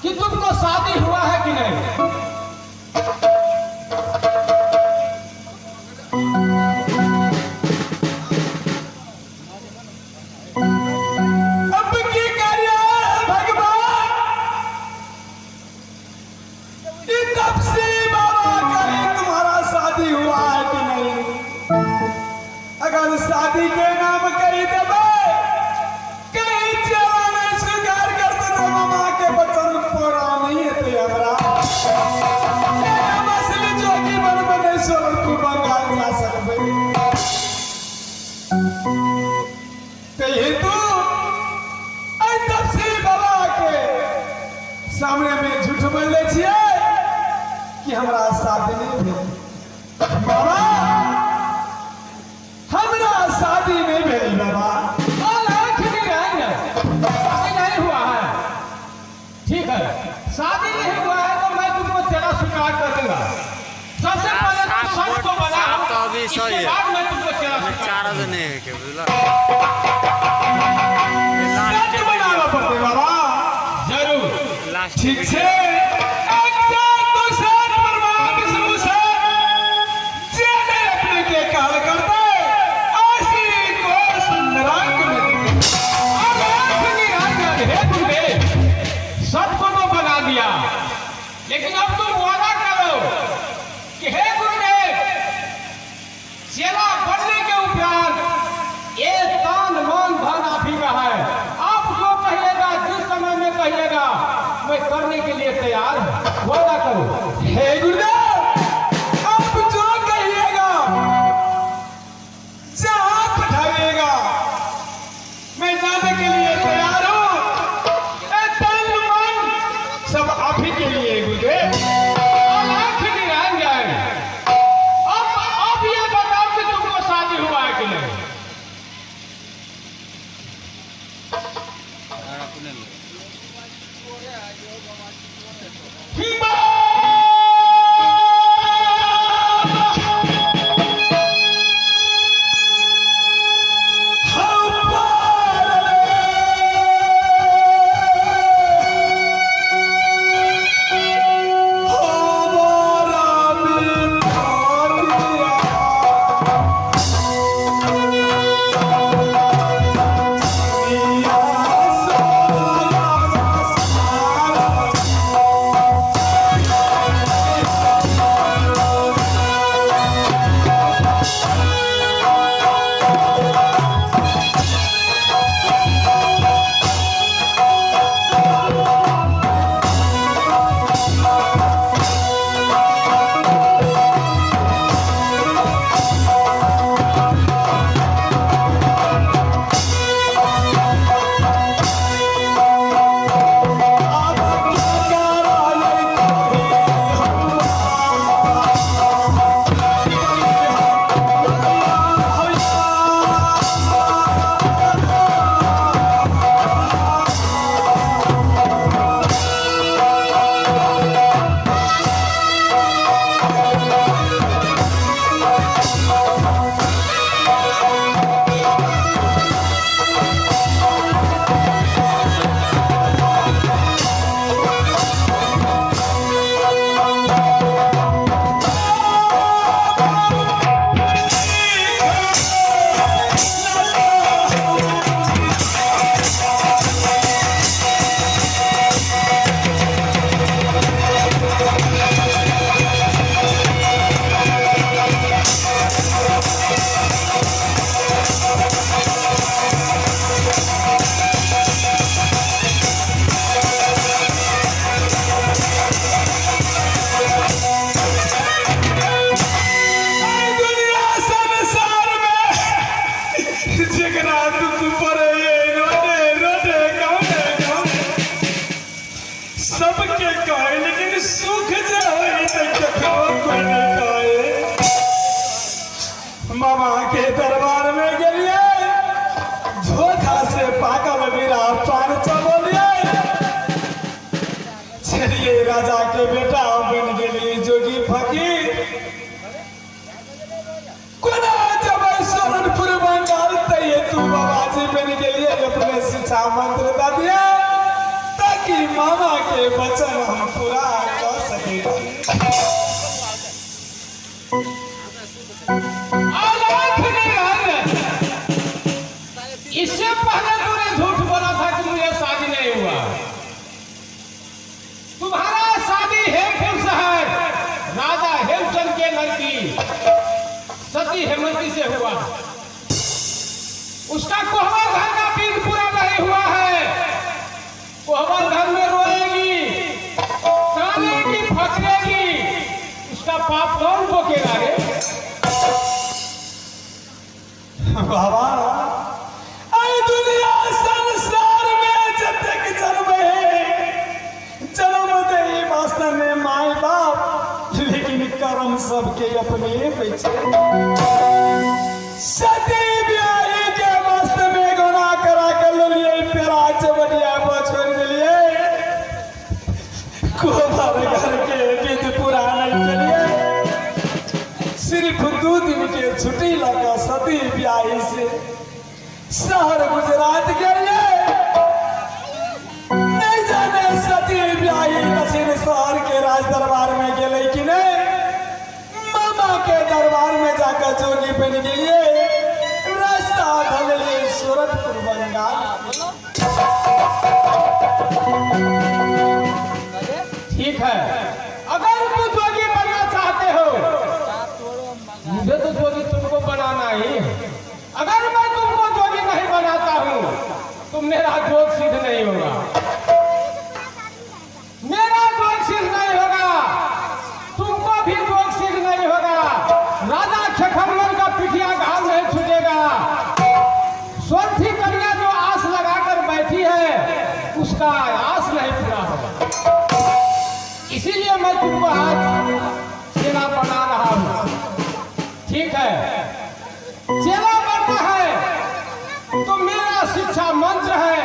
कि तुमको शादी हुआ है कि नहीं? अब की कार्य भगवान ई तपसी बाबा कहे तुम्हारा शादी हुआ है कि नहीं? अगर शादी के नाम कही देबै कहीं चला नहीं स्वीकार करते तो मामा के वचन पूरा नहीं हेतै हमरा। हम असली जोगी बनबै नहीं सोलपुर बंगाल जा सकबै। ते हेतु एहि तपसी बाबा के सामने में झूठ बोल दै छियै कि हमरा शादी नहीं भेल। बाबा हमरा शादी नहीं भेल बाबा। अलख निरंजन, शादी नहीं हुआ है। ठीक है, शादी नहीं हुआ है तो मैं तुमको तेरा स्वीकार कर दूंगा। सबसे पहले तुम सच को बनाओ, तो अभी इसके सही है। बाद मैं तुमको तेरा स्वीकार चार जने है के बुझला। सच बनाबऽ पड़तै बाबा। जरूर। लास्ट ठीक छै, एकटा दोसर ब्रह्मा विष्णु से जे नहि अपने के कहल करतै असी को नरक में देतै। अलख निरंजन, हे गुरुदेव, सबको तो बना दिया, लेकिन अब तुम वादा करो कि हे गुरुदेव, चेला बनने के उपरांत ये तन मन धन आप ही का है, आप जो कहिएगा जिस समय में कहिएगा मैं करने के लिए तैयार हूँ, वादा करो। हे गुरुदेव, आप जो कहिएगा जहां पठाइएगा मैं जाने के लिए तैयार हूँ। ए तन मन सब आप ही के लिए गुरुदेव। अलख निरंजन, अब ये बताओ कि तुमको शादी हुआ है कि नहीं? बाबा! सबके कहे, लेकिन सुख जे होई त ककरो कोई नहीं कहे। मामा के दरबार में गेलिए, धोखा से पाकल बीरा पान चबोलिए, चलिए राजा के बेटा बन गेलिए जोगी फकीर। कोना जब सोनपुर बंगाल तैये तू बाबाजी बन गेलिए, अपने शिक्षा मंत्र दे दिया ताकि मामा के वचन हम पूरा कर सके। इससे पहले तूने झूठ बोला था कि मुझे शादी नहीं हुआ। तुम्हारा शादी हेमपुर शहर राजा हेमचंद के लड़की सती हेमंती से हुआ। उसका कोहबर घर का पीर पूरा नहीं हुआ है। कोहबर घर में रोएगी, कानेगी, फकरेगी, उसका पाप कौन बोकेगा रे? बाबा दुनिया संसार में जतेक जन्म है जन्म दे वास्तव में माय बाप, लेकिन कर्म सबके अपने पीछे। सती ब्याही के मस्त में गुना करा कर लिए पेरा चबटिया पर छोड़ दिए, कोबर घर के विध पूरा नहीं के लिए सिर्फ 2 दिन के छुट्टी लगा सती ब्याही से शहर गुजरात के लिए। नहीं जाने सती ब्याही दक्षिण शहर के राज दरबार में गए कि नहीं, मामा के दरबार में जाकर जोगी बन गए, रास्ता धल लिए सूरतपुर बंगाल। ठीक है, अगर तुम जोगी बनना चाहते हो, मुझे तो जोगी तुमको बनाना ही है। अगर मैं तुमको जोगी नहीं बनाता हूं तो मेरा जोग सिद्ध नहीं होगा, मेरा जोग सिद्ध नहीं होगा, तुमको भी जोग सिद्ध नहीं होगा। राजा खेखमन का पिठिया घाव नहीं छूटेगा। स्वार्थी कन्या जो आस लगाकर बैठी है उसका आस नहीं पूरा होगा। इसीलिए मैं तुमको आज चेला बना रहा हूं। ठीक है, चेला बनना है तो मेरा शिक्षा मंत्र है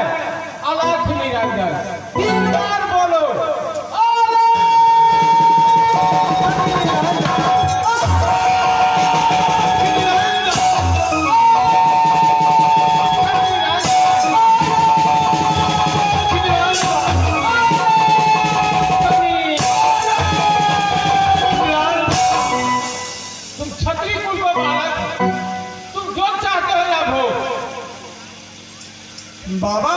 अलख निरंजन। 3 बार बोलो तुम छत्री कुल को बालक, तुम जो चाहते हो या भोग। बाबा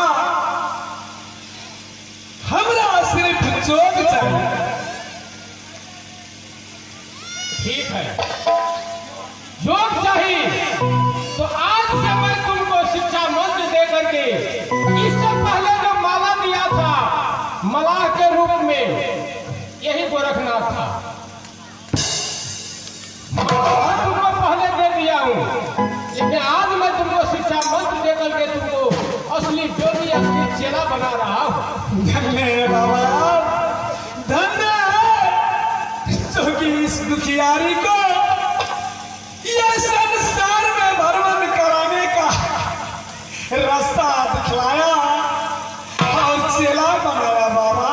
हमरा सिर्फ जोग चाहिए। ठीक है, जोग चाहिए तो आज से मैं तुमको शिक्षा मंत्र दे करके, इससे पहले जो माला दिया था मलाह के रूप में, यही गोरखनाथ था, माला तुमको पहले दे दिया हूँ, लेकिन आज मैं तुमको शिक्षा मंत्र दे करके तुमको असली जोगी असली चेला बना रहा हूँ। धन्य बाबा, धन्य जोगी इस दुखियारी को ये संसार में भ्रमण कराने का रास्ता दिखलाया और चेला बनाया। बाबा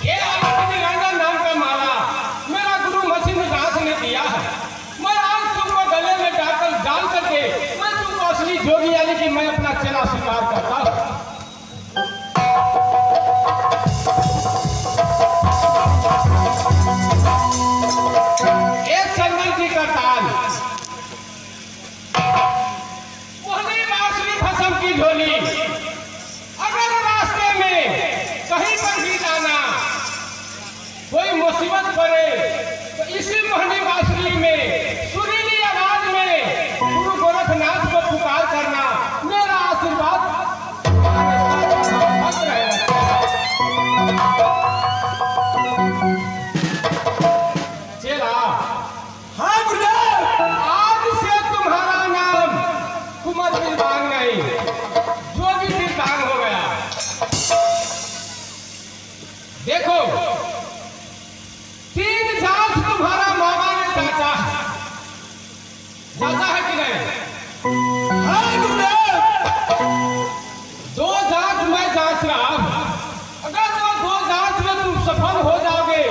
ये निरंजन नाम का माला मेरा गुरु मच्छिंद्रनाथ ने दिया है। मैं आज तुमको गले में डालकर डाल करके मैं तुमको असली जोगी यानी कि मैं अपना चेला स्वीकार करता हूँ। एक चंदन की करताल, मोहनी बांसुरी भस्म की झोली, अगर रास्ते में कहीं पर भी जाना कोई मुसीबत पड़े तो इसी मोहनी बांसुरी में सुरीली आवाज में गुरु गोरखनाथ को पुकार करना, मेरा आशीर्वाद तुम्हारे साथ रहेगा। देखो, 3 जांच तुम्हारा मामा ने जांचा है, जांचा है कि नहीं? हाँ गुरुदेव। 2 जांच मैं जांच रहा हूं। अगर वो 2 जांच में तुम सफल हो जाओगे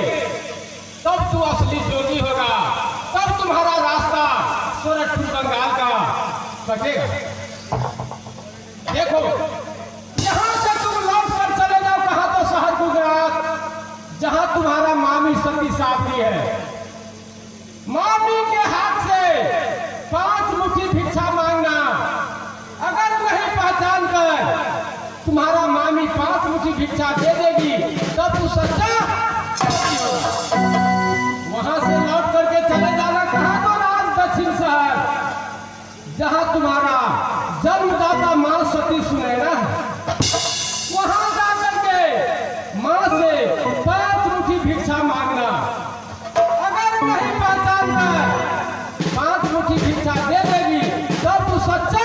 तब तू असली जोगी होगा, तब तुम्हारा रास्ता सोरठपुर बंगाल का कटेगा। देखो, यहाँ से तुम लौट कर चले जाओ कहाँ तो शहर गुजरात, जहाँ तुम्हारा मामी सती सावरी है। मामी के हाथ से 5 मुट्ठी भिक्षा मांगना, अगर नहीं पहचान कर तुम्हारा मामी 5 मुट्ठी भिक्षा दे देगी तब तू सच्चा। वहां से लौट करके चले जाना कहाँ तो राज दक्षिण शहर, जहाँ तुम्हारा जन्मदाता माँ सती सुनैना है। वहां जा करके माँ से 5 मुट्ठी भिक्षा मांगना, अगर नहीं पहचान कर 5 मुट्ठी भिक्षा दे देगी तब तू सच्चा।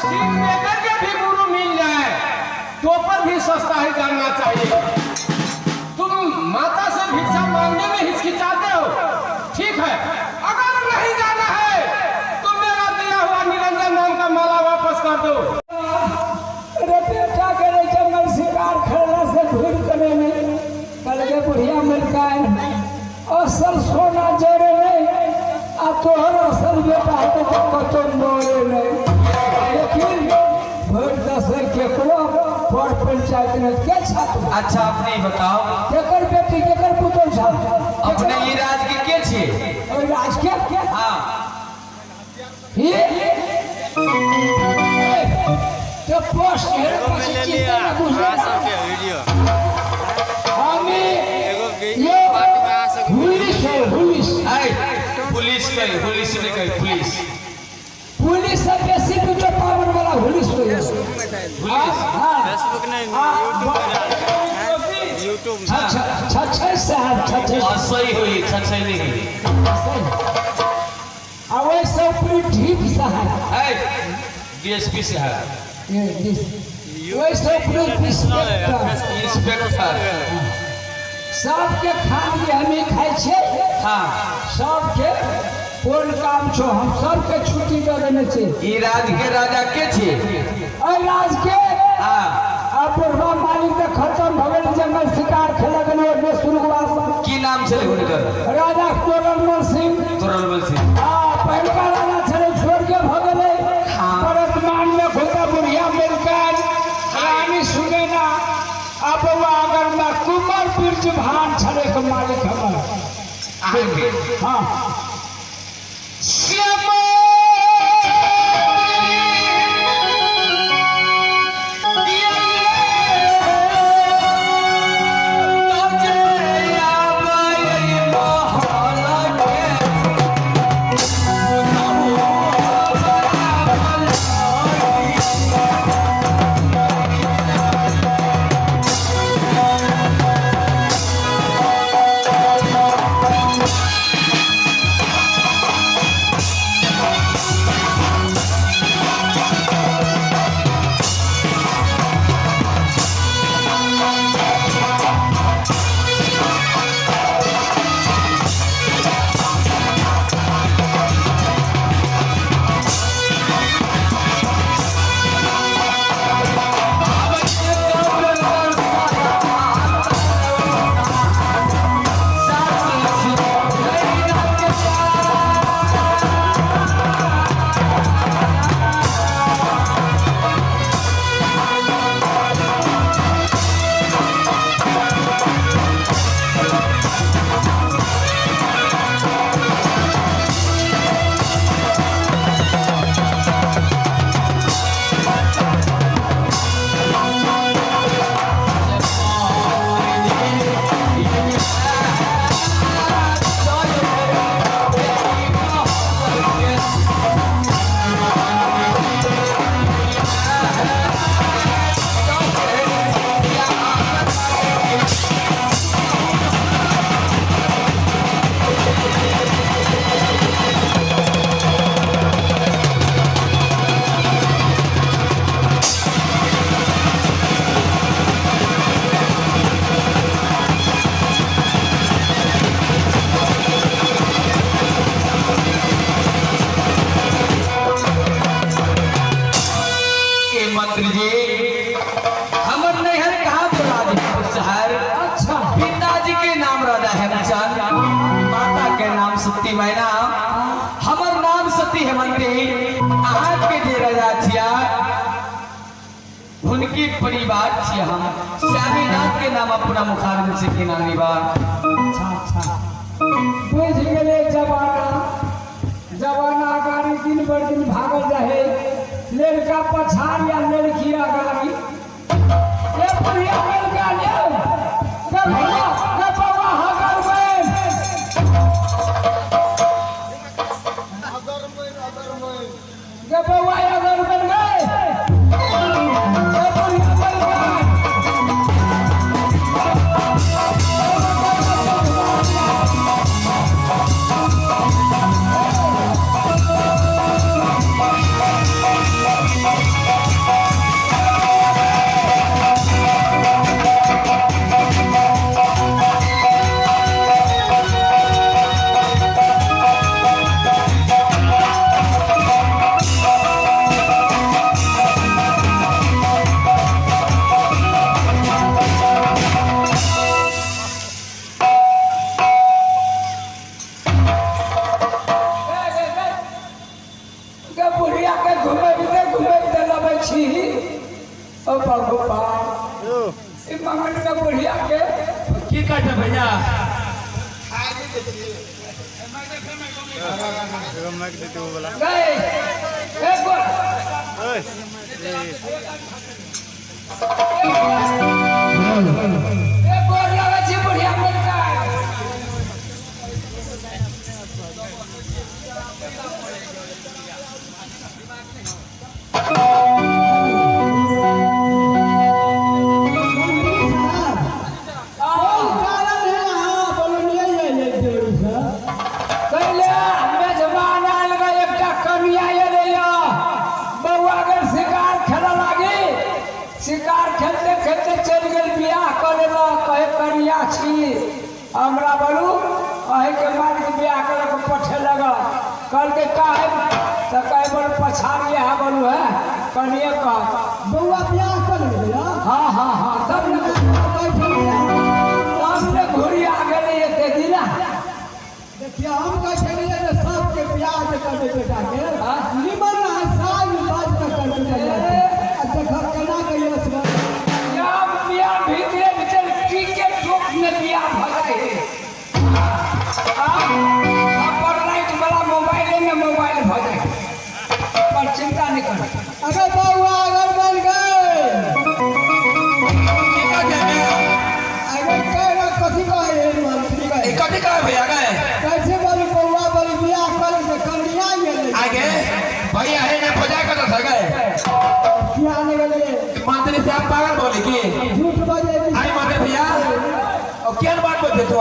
सिर देकर के भी गुरु मिल जाए तो पर भी सस्ता ही जानना चाहिए। तुम माता से भिक्षा मांगने में हिचकिचाते हो, ठीक है, अगर नहीं जाना है तो मेरा दिया हुआ निरंजन नाम का माला वापस कर दो। रे बेटा करे जंगल शिकार खेलला से घूर करे नहीं कल के बुढ़िया मलकाइन असल सोना जरे नहीं आ तोहर असल बेटा है तो कतो मोरे नहीं। लेकिन भोर दस केकरो पर पंचायत में के छात्र। अच्छा अपने ही बताओ, केकर बेटी केकर पुतोह छात्र अपने ई राज के के छिए? ओहि राज के हाँ ये तो पोस्ट हेरे में ले लिया अहाँ सबके वीडियो हमें एगो ये पार्टी में अहाँ सबके पुलिस है पुलिस। ऐ पुलिस कही, पुलिस नहीं कही, पुलिस पुलिस से बेसी कुछ पावर वाला पुलिस हो। पुलिस हाँ फेसबुक नहीं, यूट्यूब पे डाल यूट्यूब में। छह साहब छह और सही हुई, छछै नहीं हुई। आ वैसे ऊपरी ढीप साहब ऐ डीएसपी साहब, वैसे ऊपरी इंस्पेक्टर इंस्पेक्टर सबके खान के हमें खाइ छे। हाँ सबके कोन काम छो हम सबके छुट्टी दे देने छे। ई राज के राजा के छिए? एहि राज के हाँ आ बुढ़वा मालिक तऽ खत्म भऽ गेल जंगल शिकार खेलऽ गेलै ओहिमे स्वर्गवास। की नाम छलै हुनकर? राजा तोरणमल सिंह। तोरणमल सिंह। आ पहिलका राजा छलै स्वर्गीय भऽ गेलै। वर्तमान में घुमता बुढ़िया मिलकर रानी सुनैना आ बौआ अगर में कुमार बिरज भान छलै के मालिक हमर। अहाँके हाँ श्याम मंत्री जी, हमर नैहर कहाँ तो राजपुर शहर। अच्छा पिताजी के नाम राजा हेमचंद, माता के नाम सती मैना, हमर नाम सती हेमंती। अहाँ के जे राजा छिया उनके परिवार छिया हम। स्वामीनाथ के नाम अपना मुखारबिंद से किनानी बा। अच्छा अच्छा बुझ गेलै जमाना जमाना गाड़ी दिन पर दिन भागल रहे लड़का पछाड़ या लड़की गाड़ी। ये बुढ़िया लड़का ले गे भैया गे बाबा हगर बैन गे बौआ अगर बन गए गे बुढ़िया लड़का। ए छी ओ भगवान ई मंगन के बुढ़िया के की कहते भैया गए एक गोर एक गोर लगे छी बुढ़िया मलका पहिले मेजबान आयल गे एकटा कनिया एलै बौआ गेल शिकार खेलऽ लागी शिकार खेलते खेलते चलि गेल बियाह करे लए कहे कनिया छी हमरा बोलू अहीँके मालिक बियाह करऽ के पठे लगल कहलकै काहे तऽ कहे बोलू पछाड़ी है बोलू है कनिए कह बौआ बियाह कर लेबै हाँ हाँ हाँ तब ने तब ने घुरी आ गेलै एते दिना। देखिए हम कहै छलियै जे सबके बियाह जे करबै बेटाके हाँ। निमन साल बाज के करबै आ देखब केना के यश जब बियाह भीतरे भीतर टीके ठोक में बियाह भऽ जाइ है पर लाइट वाला मोबाइले में मोबाइल भऽ जाइ है पर चिंता नहीं कर। अगर बौआ अगर बन गए की कहते भैया अगर कह रहा कथी कहे मंत्री कहे कथी कहे भैया गए कैसे बोलू बौआ बोलू बियाह कर के कनिया गेलै आगे भैया है ना बजा कर तो गए किया नहीं गेलै मंत्री साहब पागल बोले की झूठ बजे आई मंत्री भैया और क्या बात बोलते तो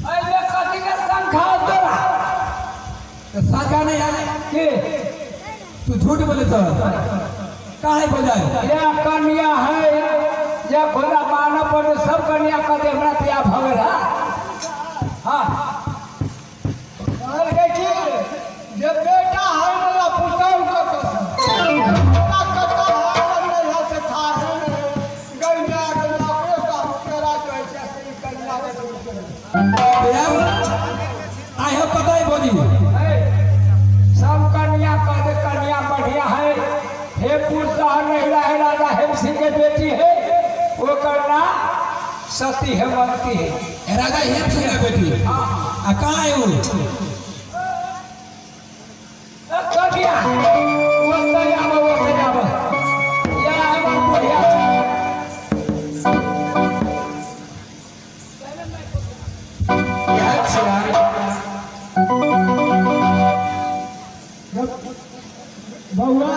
एहिमे कथी के शंखा तोरा शाखा नहीं आए के तू झूठ बोले तो काहे बजाए या कनिया है या खुदा मानव पर सब कनिया कह दे हमरा बियाह भऽ गेल हाँ कहलकै कि जे बेटा है मेरा पुतहु के कसम बेटा कत्ता है नहीं है से थाहे नहीं गई माय के बापे का केरा जो है से कन्या के दूर से भैया आए हो पता है बोली सब कन्या कह दे कन्या बढ़िया है हेमपुर शहर नहीं रहे राजा हेम सिंह के बेटी है वो करना सती हेमंती है राजा हेम सिंह के बेटी आ कहाँ है वो कन्या ओतऽ आबऽ ओतऽ आबऽ या हमर बुढ़िया बौआ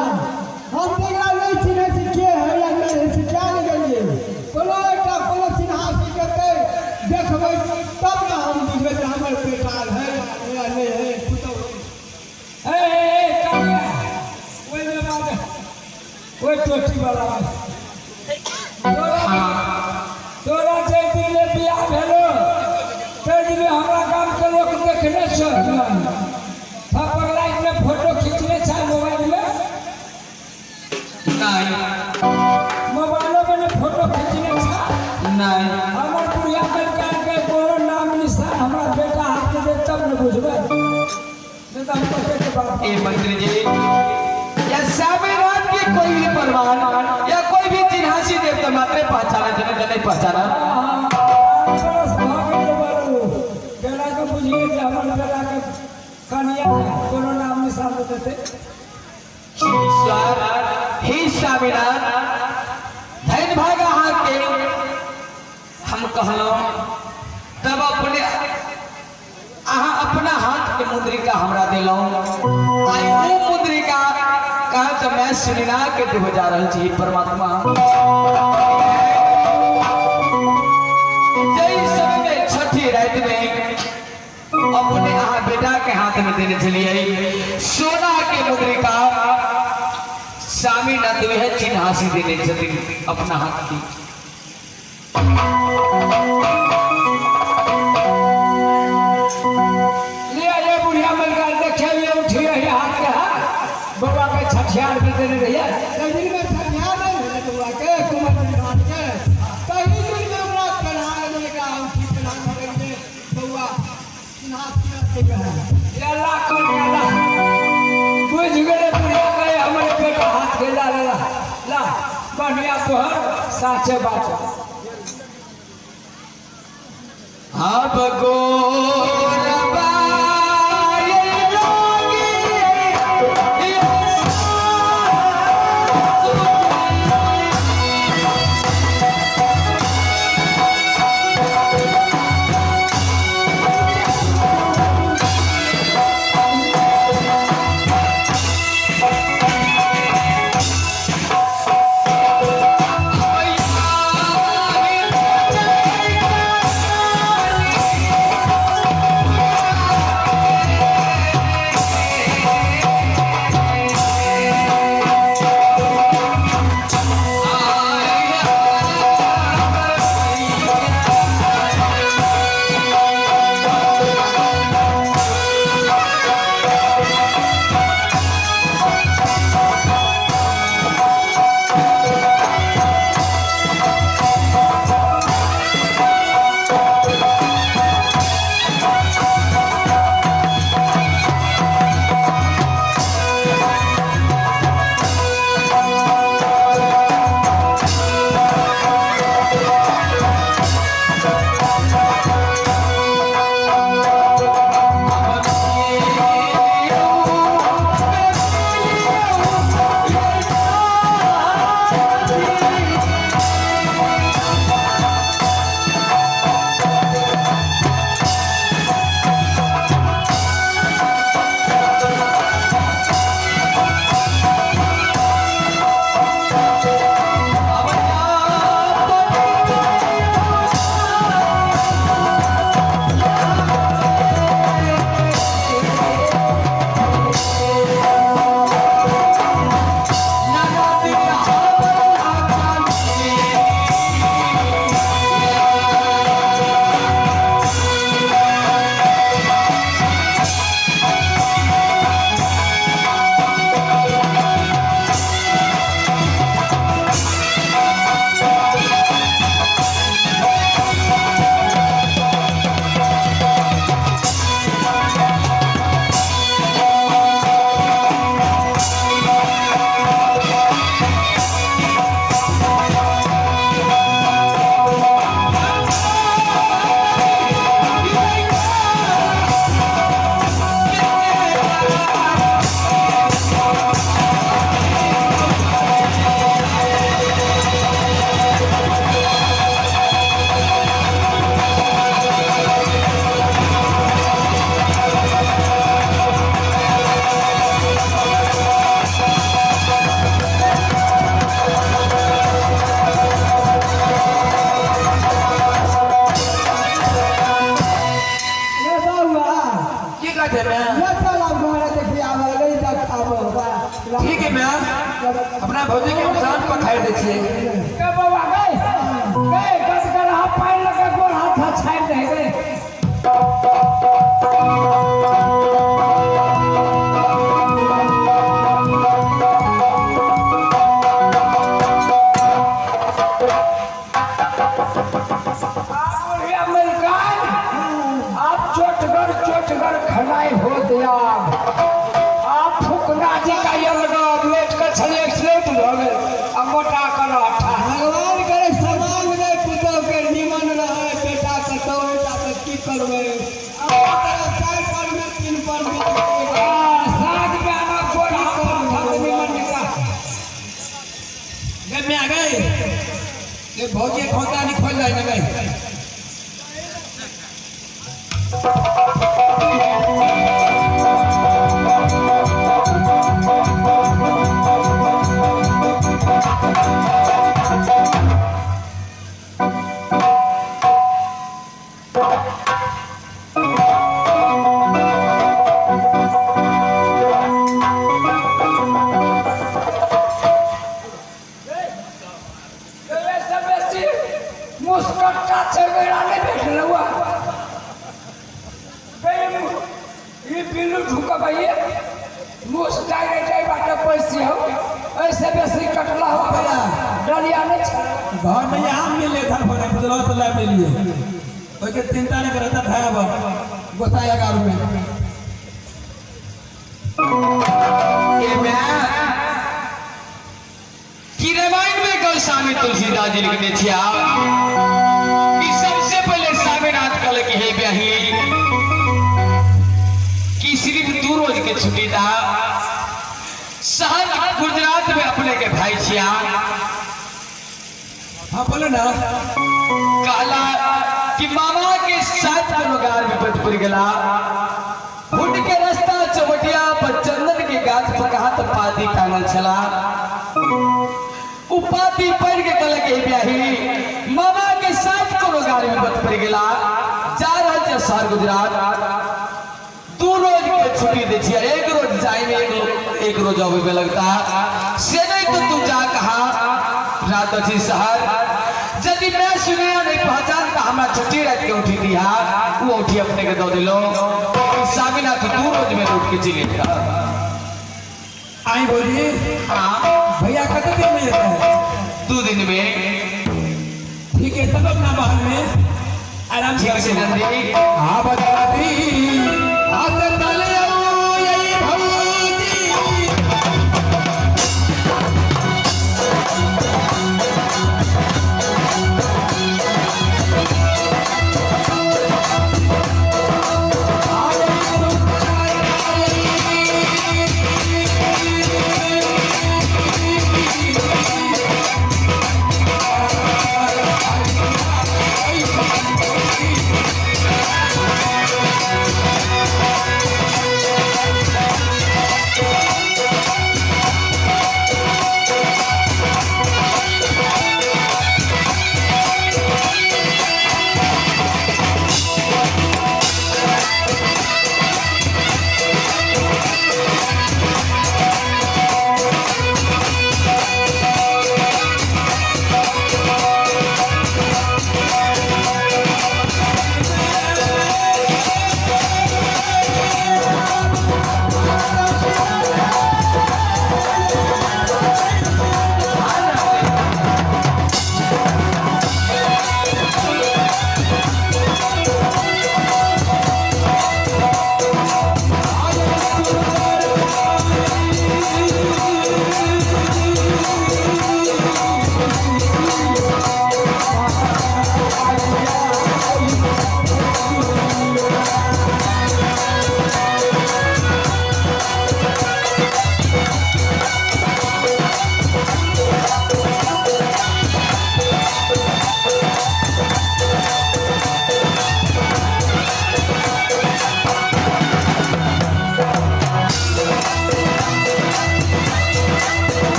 हम तकरा नहि चिन्है छी के है या नहि है से क्या नहि गेलियै कोनो एकटा कोनो चिन्हासी देतै देखबै तब ने हम बुझबै जे हमर बेटा है या नहि है पुतहु ए ए कन्या ओहिमे बाद ओहि टोटी वाला तोरा तोरा जाहि दिन ले बियाह भेलो ताहि दिन हमरा गामके लोक देखने छौ थप्पड़ लाइट में फोटो खींचने छै मोबाइल में नहीं मोबाइलो में फोटो खींचने छै नहीं हमर बुढ़िया कलकार के कोनो नाम निशान हमरा बेटा हाथ में दे तब ने बुझबै नहीं तो हम कहे के बात ए मंत्री जी या स्वामीनाथ के कोई भी प्रमाण या कोई भी चिन्हासी देवता मात्र पहचाना जने नहीं पहचाना। बरस भऽ गेल बारू बेटा के बुझिए जे हमर बेटा के कनिया कोनो नाम निशान दे देतै। ईश्वर हे स्वामीनाथ धन भाग अहाँ के हम कहलहुँ तब अपने अहाँ अपना हाथ के मुद्रिका हमरा देलहुँ आई वो मुद्रिका कहा तो मैं सुनिना के देव जा रहल छी परमात्मा। जय समय में छठी रात में अपने अहाँ बेटा के हाथ में देने चलिए सोना के मुद्रिका स्वामीनाथ वह चिन्हासी देने छथिन अपना हाथ की। लिया ये बुढ़िया मलका देखे लिए उठी रही हाथ के हाथ बबा के छठियार भी देने रहिए ताहि दिन में छठिहार नहि भेलै बौआ के कुमार विधान के तही दिन में हमरा पहना देलकै औंठी पहना देलकै बौआ चिन्हासी के है अल्लाह कन्या बुझ गेलै बुढ़िया कहे हमर कहनिया तोहर साचे बात अब गोरबा की कहते मैं ठीक है मैं अपना भौजी के नुकसान पर खाई दै छियै के बौआ गए गए कस कर हाथ पानि लगा गोर हाथ हाथ छाड़ि दे गए। आप मलकान आप चोटगर चोटगर खनाई हो दिया आप फुकना जी का यलगा लेट कर छले एक्सीडेंट भ गेल आ मोटा कर अठा। भगवान करे समाज में पुतोह के निमन रहे बेटा कतौ बेटा तऽ की करबै चारि पर में तीन पर में साग में आना गोर हाथ हाथ निमन निका गए मैं आ गए ये भौजी के खोता नहीं खोल जाए ना गए। मुस्कट्टा चगड़ा नहीं भेटलौआ ई बिल्लू ढुकबैये मुस डायरेक्ट एहि बाटे पैसे हो ऐसे बेसी कटला हो डलिया नहीं छै। घर में यहाँ मिले था बने बुझलो तो ला मिलिए ओके चिंता नहीं करता था अब गोसाई गारू में ए मैं कि रामायण में गौशाला गोस्वामी तुलसीदास जी लिखने छिया कि सबसे पहले स्वामीनाथ कहले कि हे ब्याही कि सिर्फ 2 रोज के छुट्टी दा। शहर गुजरात में अपने के भाई छिया। हाँ बोलो ना। कहला कि मामा के साथ रोगार विपद पड़ गला, हुड के रास्ता चौबटिया पर चंदन के गाछ पर कहा तो पाती टांगल छला। उ पाती पढ़ के कहलक हे ब्याही मामा के साथ कोनो गाड़ी विपद पड़ गला, जा रहल छै शहर गुजरात, 2 रोज के छुट्टी दे छियै, 1 रोज जाय में एक रोज अबै में लगता, से नहीं तो तू जा कहा रात अछि शहर, यदि मैं सुने नहीं पहचान का हमरा छुट्टी रात के उठी दिया, वो उठी अपने के दो दिलो। स्वामीनाथ 2 रोज में लौट के चले गया। आई बोलिए। हाँ भैया कब दिन में जाता है? 2 दिन में। ठीक है, तब अपना महल में आराम ठीक से नंदी। हाँ बता दी हाथ तले आओ यही भौजी।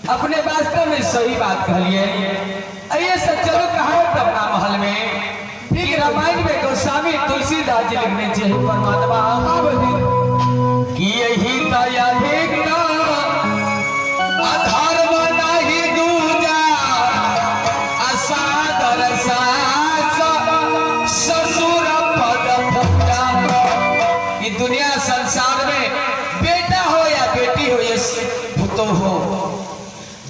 अपने वास्तव में सही बात कहलिए। अरे सब चलो कहा अपना महल में कि रामायण में गोस्वामी तुलसीदास जी लिखने चाहिए परमात्मा कि यही दया अधर्म नहीं दूजा असादर सास ससुर पद पूजा। ये दुनिया संसार में बेटा हो या बेटी हो या पुतो हो,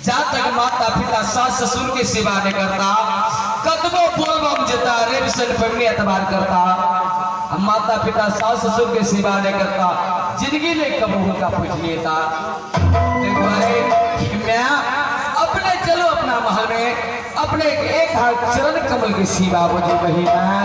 जा तक माता पिता सास ससुर की सेवा नहीं करता, कदमों बोलबम जेता रेब सन पगनी एतबार करता, माता पिता सास ससुर की सेवा नहीं करता, जिंदगी में कबू उनका पूछ लेता। मैं अपने चलो अपना महल में अपने एक हाथ चरण कमल की सेवा मुझे वही मैं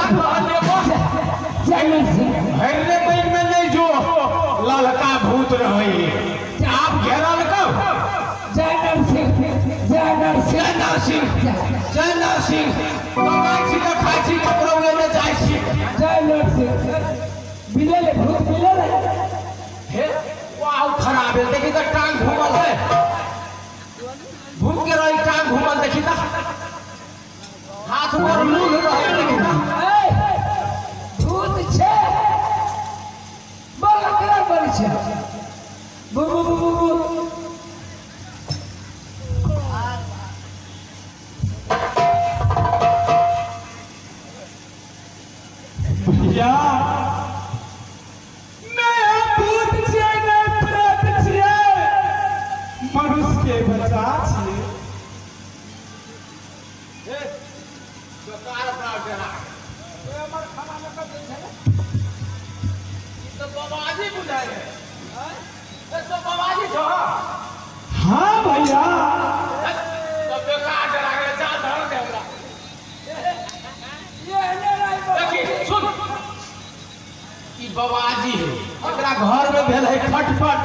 कहलिए बस। जय नरसिंह। भरने पैर में नहीं जो ललका भूत रहे आप घेरल कब। जय नरसिंह, जय नरसिंह, जय नरसिंह, जय नरसिंह। कमाइ छी तऽ खाइ छी, ककरो लेने जाइ छी। जय नरसिंह। मिलल भूत मिलल। हे वाह, खराब है। देखी तऽ टांग घूमल है भूत के, रही टांग घूमल। देखी तऽ हाथ ऊपर लूल रहे। देखी तऽ भूत छे, बोल केना बोलै छै? बु बु बु बु बु। भैया, नहि हम भूत छियै, नहि प्रेत छियै, मनुष्य के बच्चा छियै। हे बेकार अपना डेरा हमर खाना में कब दै छै? ई तऽ बबाजी बुझाइ है। ए तो बबाजी छौ? हाँ भैया। तो बेकार डरा गेल, जा धर दे हमरा। ये ने देखी, सुन, ई बबाजी है। एकरा घर में भेल है खटपट,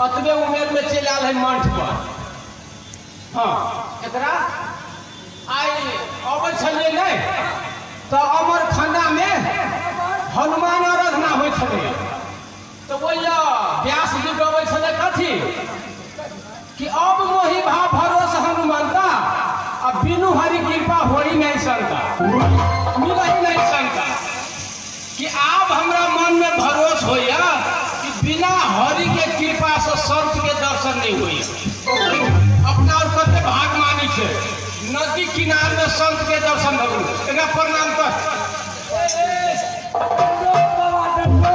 अतबे उमेर में चलि आयल है मंच पर। हाँ, एकरा आइ अबै छलियै नहि तऽ अमर खाना में हनुमान आराधना होइ छलै, तऽ ओहि व्यास जी गबै छलै कथी कि अब मोहि भाव भरोस हनुमंता, अब बिनु हरि कृपा होई नहीं संता, मिलही नहीं संता। कि आब हमरा मन में भरोस होइया कि बिना हरि के कृपा से संत के दर्शन नहीं होइया। अपना और कते भाग मानी छै, नदी किनार में संत के दर्शन भऽ गेल। एकरा प्रणाम कर। बाबा डंडो।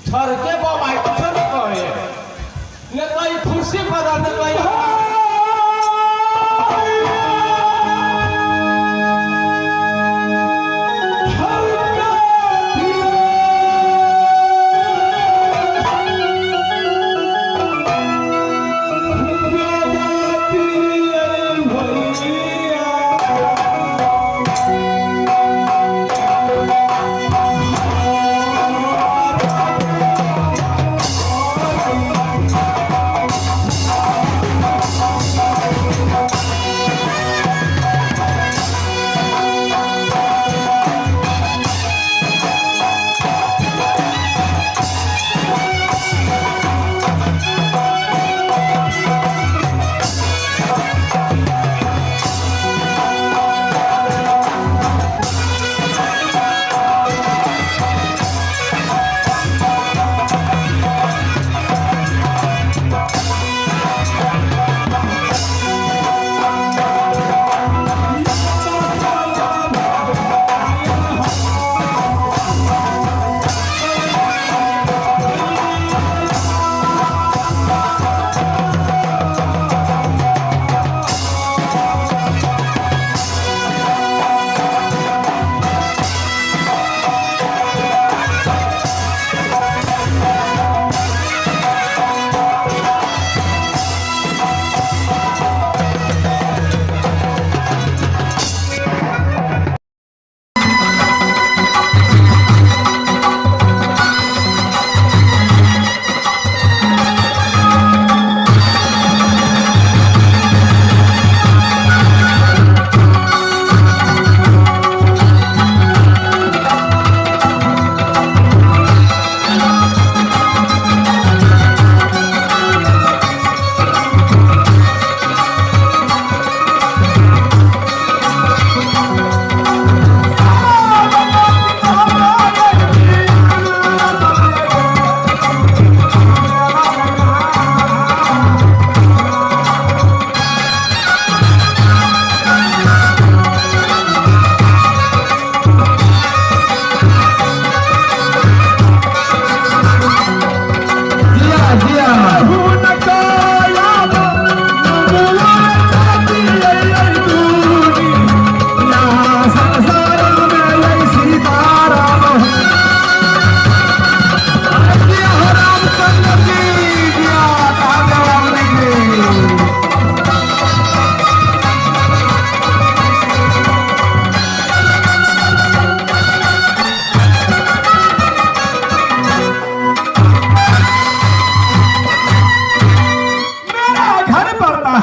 ठरके बाबा कुछो नहीं कहे, ने कहीं कुर्सी पर ने कहीं।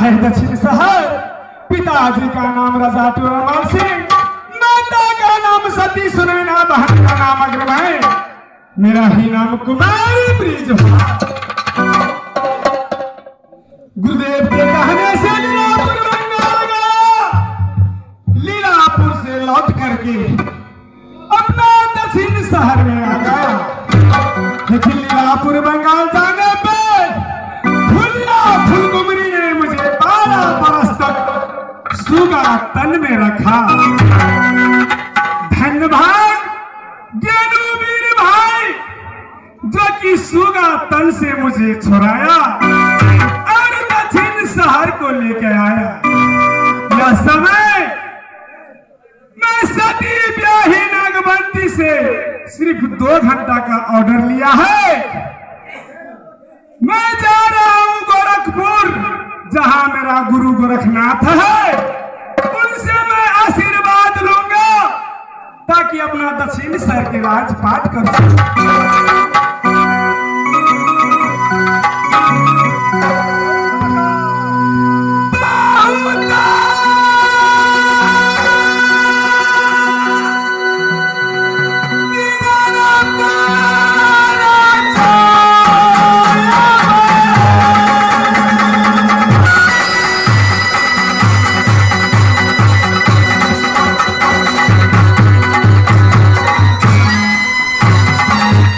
है दक्षिण शहर। पिताजी का नाम राजा टोरमाल सिंह, माता का नाम सती सुनैना, बहन का नाम अग्रमय, मेरा ही नाम कुमार ब्रिज। गुरुदेव के कहने से लीलापुर बंगाल गया। लीलापुर से लौट करके अपना दक्षिण शहर में आ गया। लेकिन लीलापुर बंगाल जाने पे फुलिया फुलकुमरी ने मुझे 12 बरस तक सुगा तन में रखा। धन्यवाद गेनू वीर भाई, जो कि सुगा तन से मुझे छुड़ाया और दक्षिण शहर को लेकर आया। यह समय मैं सती ब्याही नागवंती से सिर्फ 2 घंटा का ऑर्डर लिया है। मैं जा रहा हूं गोरखपुर, जहां मेरा गुरु गोरखनाथ है। उनसे मैं आशीर्वाद लूंगा ताकि अपना दक्षिण शहर के राजपाट कर सकूं।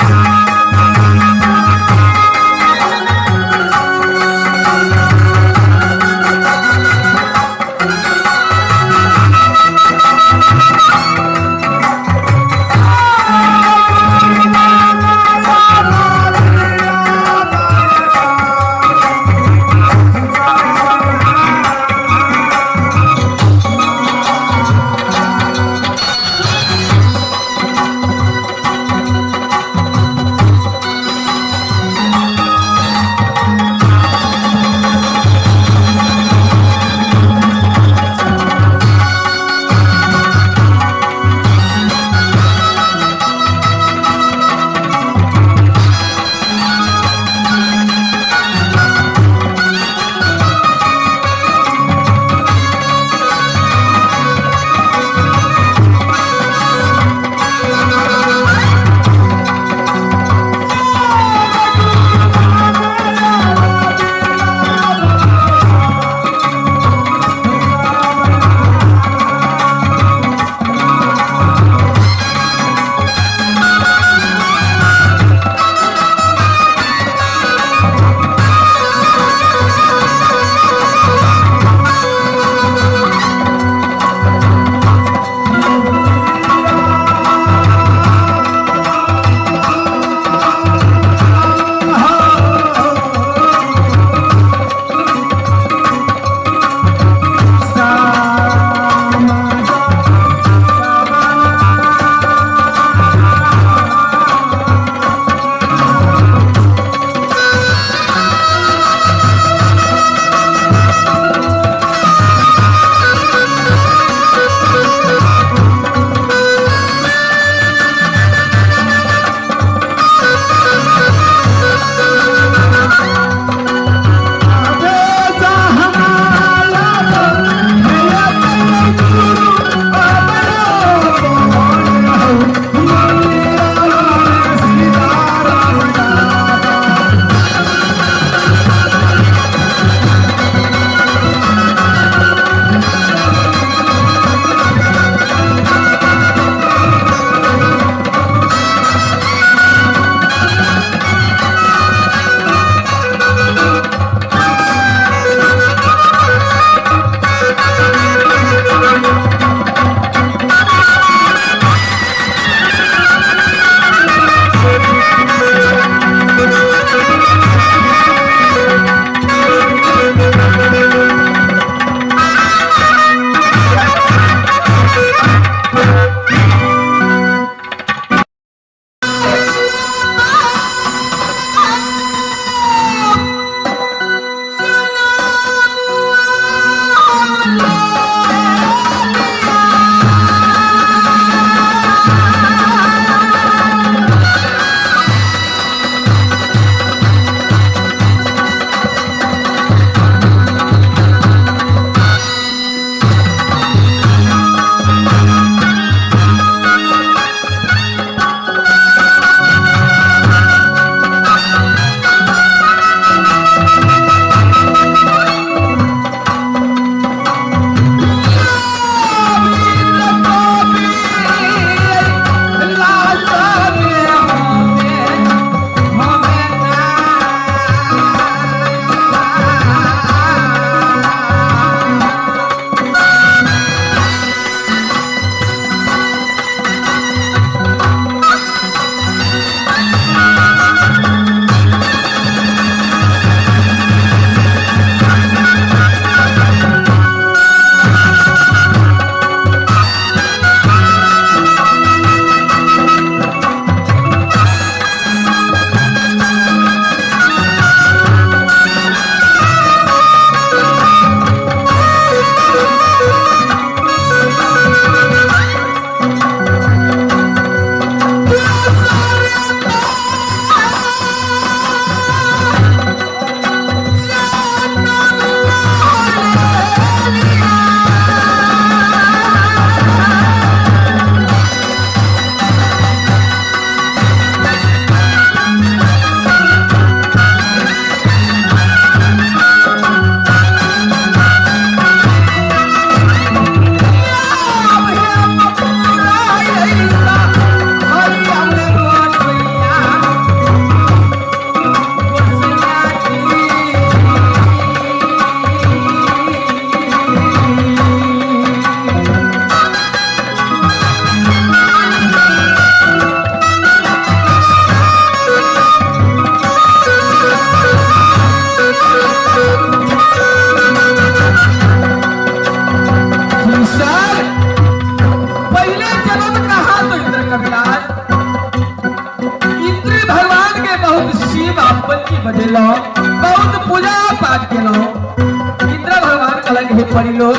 Yeah. बजेलो बहुत पूजा पाठ केलो। इंद्र भगवान कहलक हे परी लोग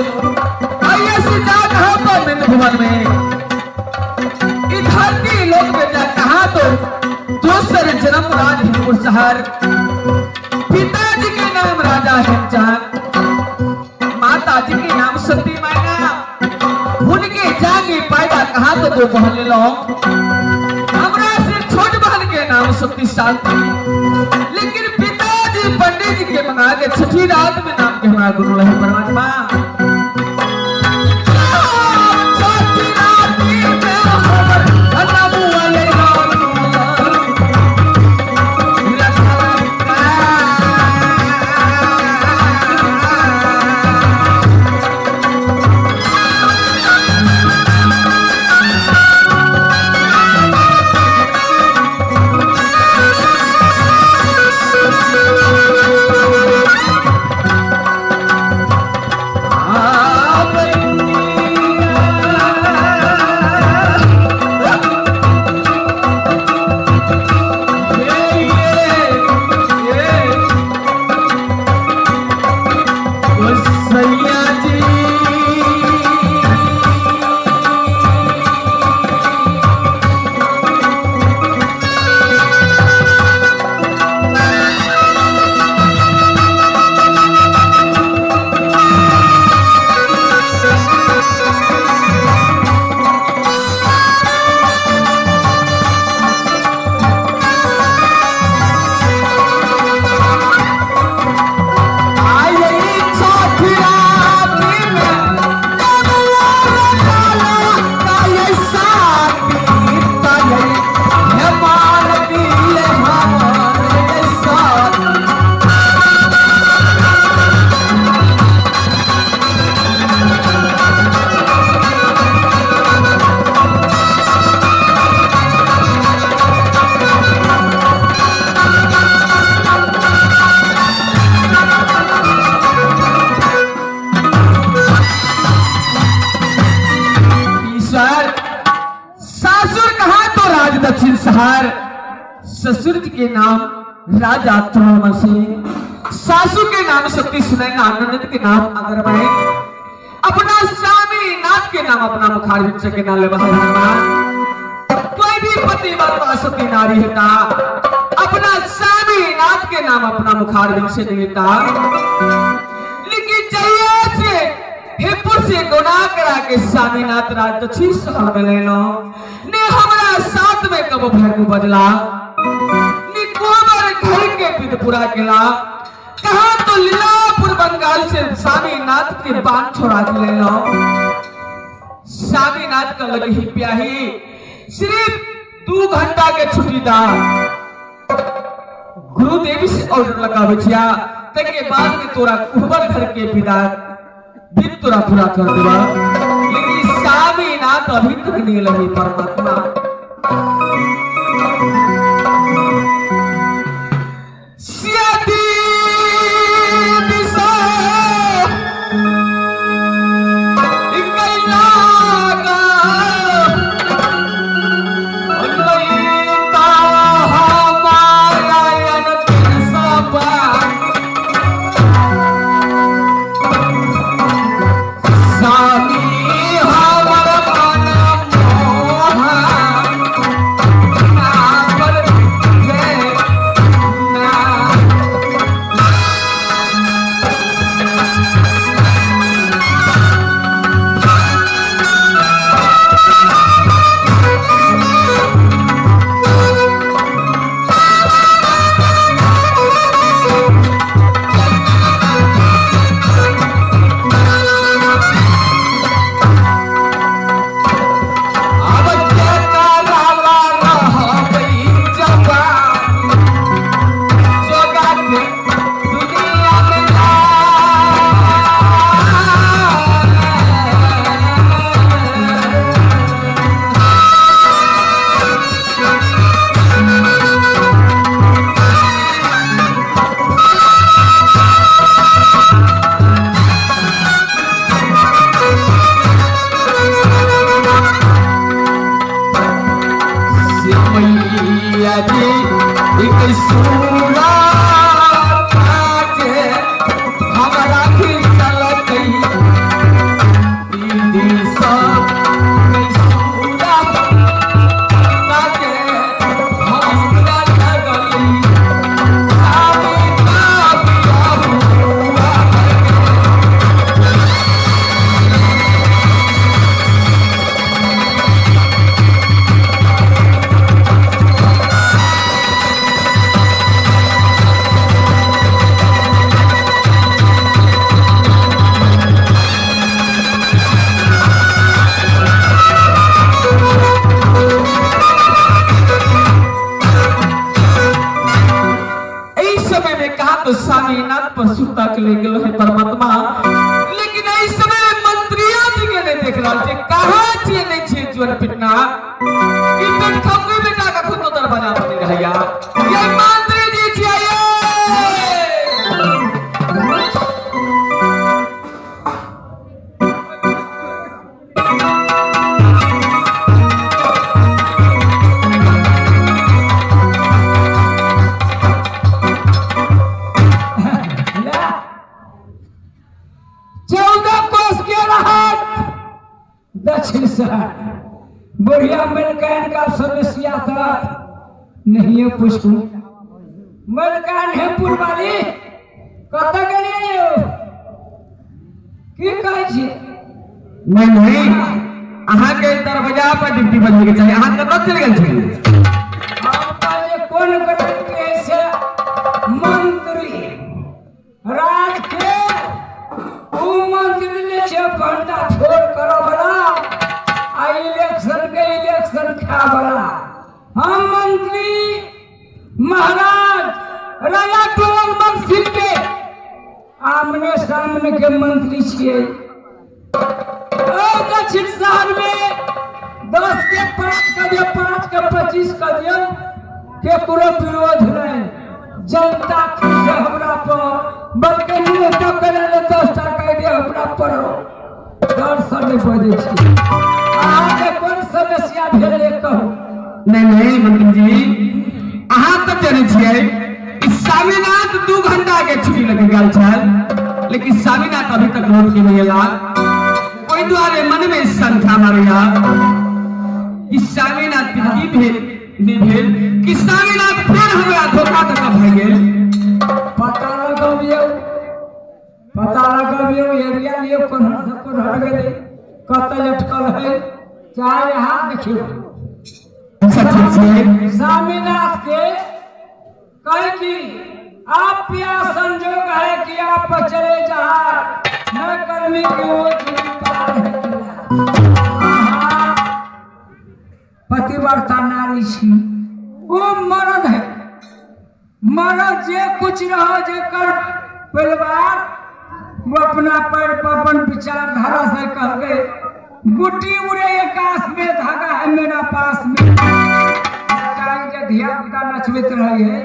आइए से जा कहा तो मित्र भुवन में धरती लोक में जा कहा तो दूसर जन्म राज हिमपुर शहर। पिताजी के नाम राजा हेमचांद, माता जी के नाम सती मैना। उनके जागे पैदा कहा तो दो बहन ले लो, हमरा से छोट बहन के नाम सती शांति। लेकिन पिताजी पंडित जी के मंगा के छठी रात में नाम के हमारा गुरु रहे परमात्मा। ससुर जी के नाम राजा त्रोमल सिंह, सासू के नाम सती सुनैना, ननद के नाम अगरबाई, अपना स्वामी नाथ के नाम अपना मुखार के नाम कोई भी पति माता सती नारी होता अपना स्वामी नाथ के नाम अपना मुखार से लेता। लेकिन जहिया से हिमपुर से गुना करा के स्वामीनाथ राज दक्षिण शहर में ले लो ने हमरा साथ में कब भैगू बजला ने कोबर घर के पितपुरा केला कहा तो लीलापुर बंगाल से स्वामीनाथ के बांध छोड़ा के ले लो। स्वामीनाथ का लगी ही प्याही सिर्फ 2 घंटा के छुट्टी दा गुरुदेव से ऑर्डर लगावे छिया तके बाद में तोरा कुहबर घर के पिता बिन तोरा पूरा कर देवा। लेकिन स्वामीनाथ अभी तक नहीं लगी परमात्मा। स्वामी हमर मन मोहा। छियन पिटना ई पेट खौके बेटा का खुद दरवाजा पर रहैया ये मंत्री जी छियै। दक्षिण शहर बुढ़िया मलकान का समस्या था नहीं पूछू मलकान है पुरवाली कत गेलियै यौ की कहै छी? नहीं नहीं अहाँ के दरवाजा पर ड्यूटी बजबै के चाही। अहाँ कतऽ चलि गेल छी? हम कहलियै कोन ग्रंथ के से मंत्री राज के उ मंत्री ने छै भंडा फोड़ करऽ वाला आ इलेक्शन के इलेक्शन खा वाला। हम मंत्री महाराज राजा टोलमल सिंह के आमने सामने के मंत्री छियै। दक्षिण शहर में 10 के 5 का दियो 5 के 25 का दियो केकरो विरोध नहीं। जनता खुश है हमरा पर बल्कि मुँह तक 10 टाका दे हमरा पर डर से नहीं बजै छी। अहाँके कोन समस्या भेलै कहू? नहीं नहीं मंत्री जी अहाँ तऽ जानै छियै कि स्वामीनाथ 2 घंटा के छुट्टी लगे गेल छल लेकिन स्वामीनाथ अभी तक लौट के नहीं एला। ओहि दुआरे मन में शंका मारैया कि स्वामीनाथ के की भेल नहि भेल कि स्वामीनाथ फेर हमरा धोखा दऽ कऽ भए गेल। पता लगबियौ पता लगबियौ एरिया लियौ कोन्हर से कोन्हर गेलै कतऽ लटकल है चाहे हाथ देखियौ। अच्छा ठीक छै। स्वामीनाथ के कहे कि आप प्या संजोग है कि आप चले जहां न कर्मी की वो पार है। पतिव्रता नारी छी वो मर्द है। मर्द जे कुछ रहो जेकर परिवार वो अपना पैर पर अपन विचारधारा से कह गए गुटी उड़े आकाश में धागा है मेरा पास में। जे धिया पुता नचबैत रहे है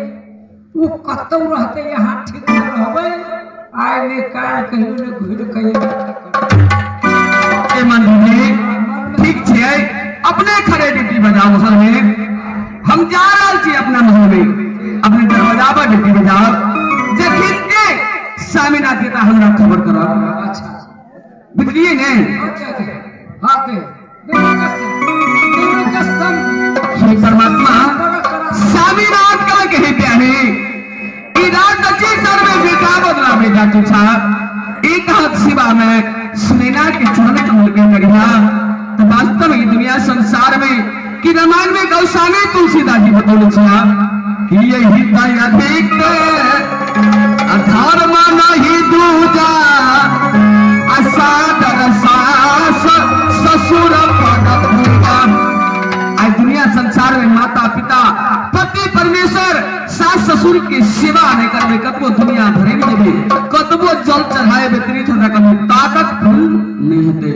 वो कतौ रहते यहाँ ठीक से रहबै आइ ने काल्हि कहियो ने घुरि के मंत्री जी ठीक छै अपने खड़े ड्यूटी बजाओ घर में हम जा रहल छी अपना महल में अपने दरवाजा पर ड्यूटी बजाओ जखन के स्वामीनाथ के हमरा खबर करब। अच्छा बुझलियै ने? अच्छा हाँ के हे परमात्मा स्वामीनाथ का कहे प्यारे ई रात दक्षिण सर में बेटा बदला बेटा तुझा एक हाथ शिवा में सुनैना के चरण कमल के नगिया तो वास्तव में दुनिया संसार में कि रामायण में गौस्वामी तुलसीदास जी बतौले छिया कि यही अधिक धर्म नहीं दूजा असादर सास ससुर पद पूजा। आज दुनिया संसार में माता पिता पति परमेश्वर सास ससुर की सेवा नहीं करबे कतबो दुनिया भरे में जेबे कतबो जल चढ़ाए बेतरी थोड़ा कभी ताकत फूल नहीं हेतै।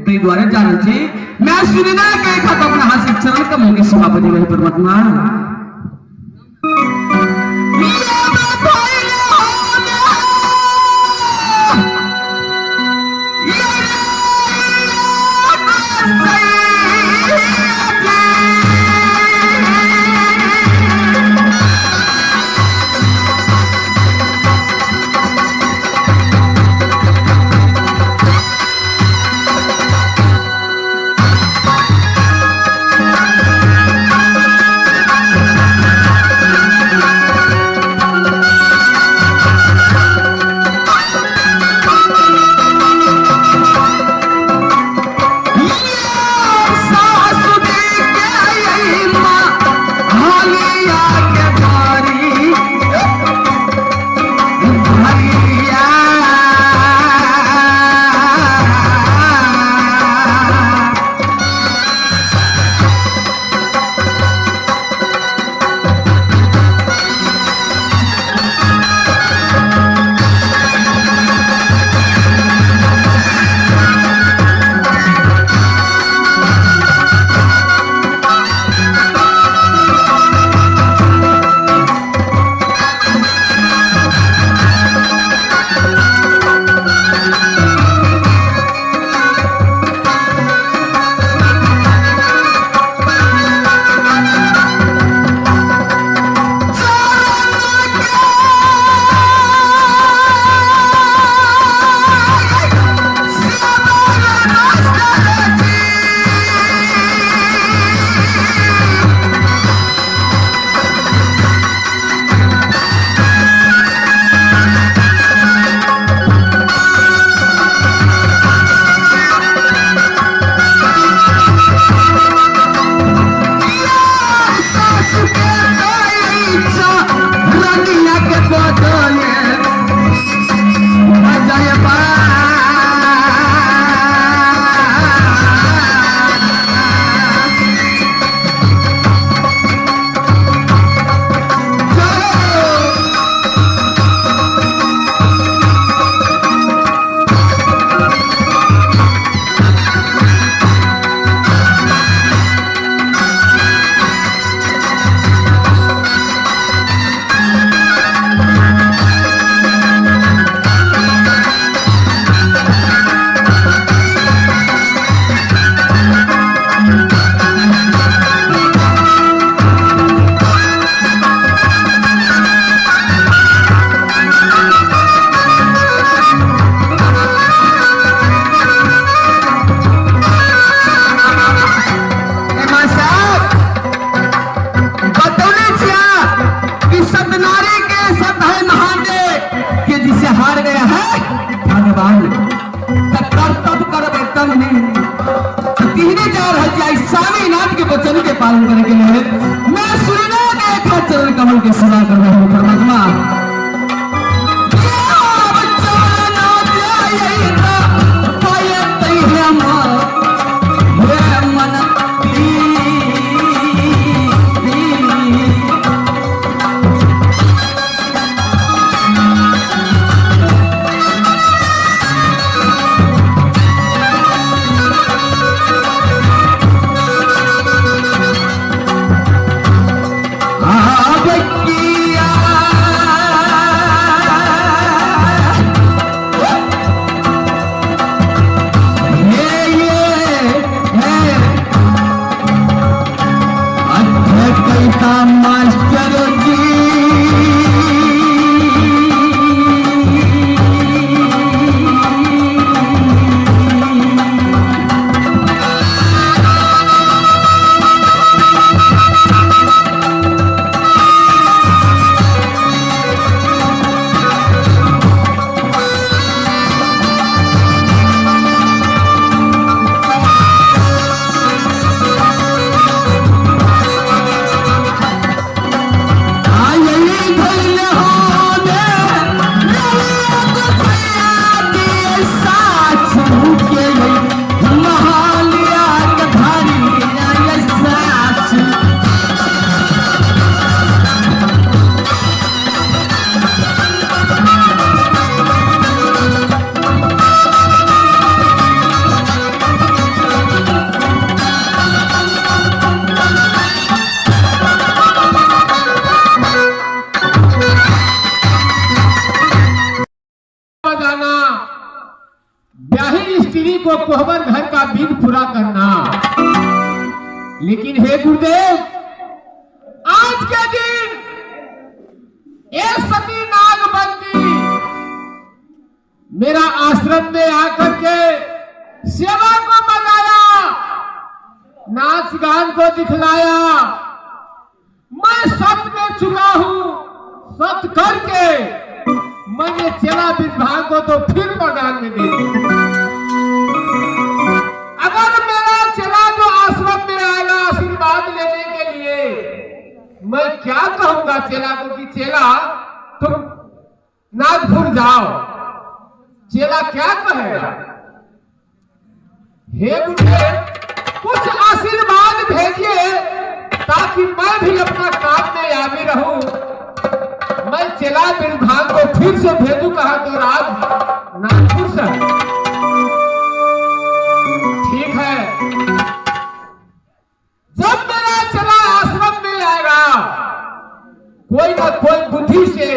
ताहि दुआरे जानै छी मैं सुनना के खत अपना हाथ से चरण कमल के सेवा बजेबै परमात्मा। Yeah! वचन के पालन करने के लिए मैं सुनने के चरण कमल के सेवा कर रहा हूँ परमात्मा। स्त्री को कोहबर घर का बीज पूरा करना। लेकिन हे गुरुदेव, आज के दिन एक सती नागबंदी मेरा आश्रम में आकर के सेवा को मनाया, नाच गान को दिखलाया। मैं सत में चुका हूं, सत करके मैंने चेला विभाग को तो फिर मैदान में दे दिया। अगर मेरा चेला जो आश्रम में आएगा आशीर्वाद लेने के लिए, मैं क्या कहूंगा चेला को कि चेला तुम नागपुर जाओ। चेला क्या कहेगा? हे गुरुदेव, कुछ आशीर्वाद भेजिए ताकि मैं भी अपना काम में यावी रहूं। मैं चेला विभाग को फिर से भेजू कहा तो राज नागपुर से। ठीक है, जब मेरा चेला आश्रम में आएगा, कोई ना कोई बुद्धि से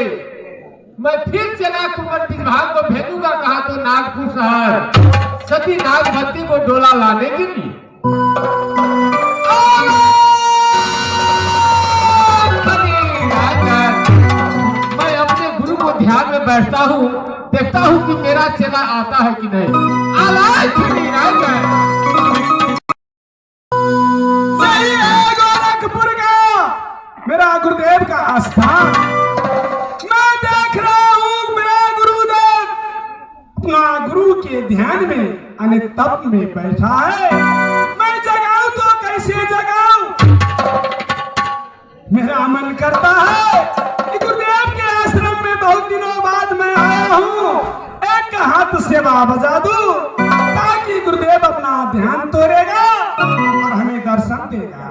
मैं फिर चेला कुंवर विभाग को भेजूंगा कहा तो नागपुर शहर सती नागवती को डोला लाने के लिए। मैं अपने गुरु को ध्यान में बैठता हूँ, देखता हूँ कि मेरा चेला आता है कि नहीं। गोरखपुर का मेरा गुरुदेव का आस्थान, मैं देख रहा हूँ मेरा गुरुदेव अपना गुरु के ध्यान में अने तप में बैठा है। मैं जगाऊं तो कैसे जगाऊं? मेरा मन करता है कि गुरुदेव के आश्रम में बहुत दिनों बाद मैं आया हूँ, एक हाथ सेवा बजा दूं ताकि गुरुदेव अपना ध्यान तोड़ेगा और हमें दर्शन देगा।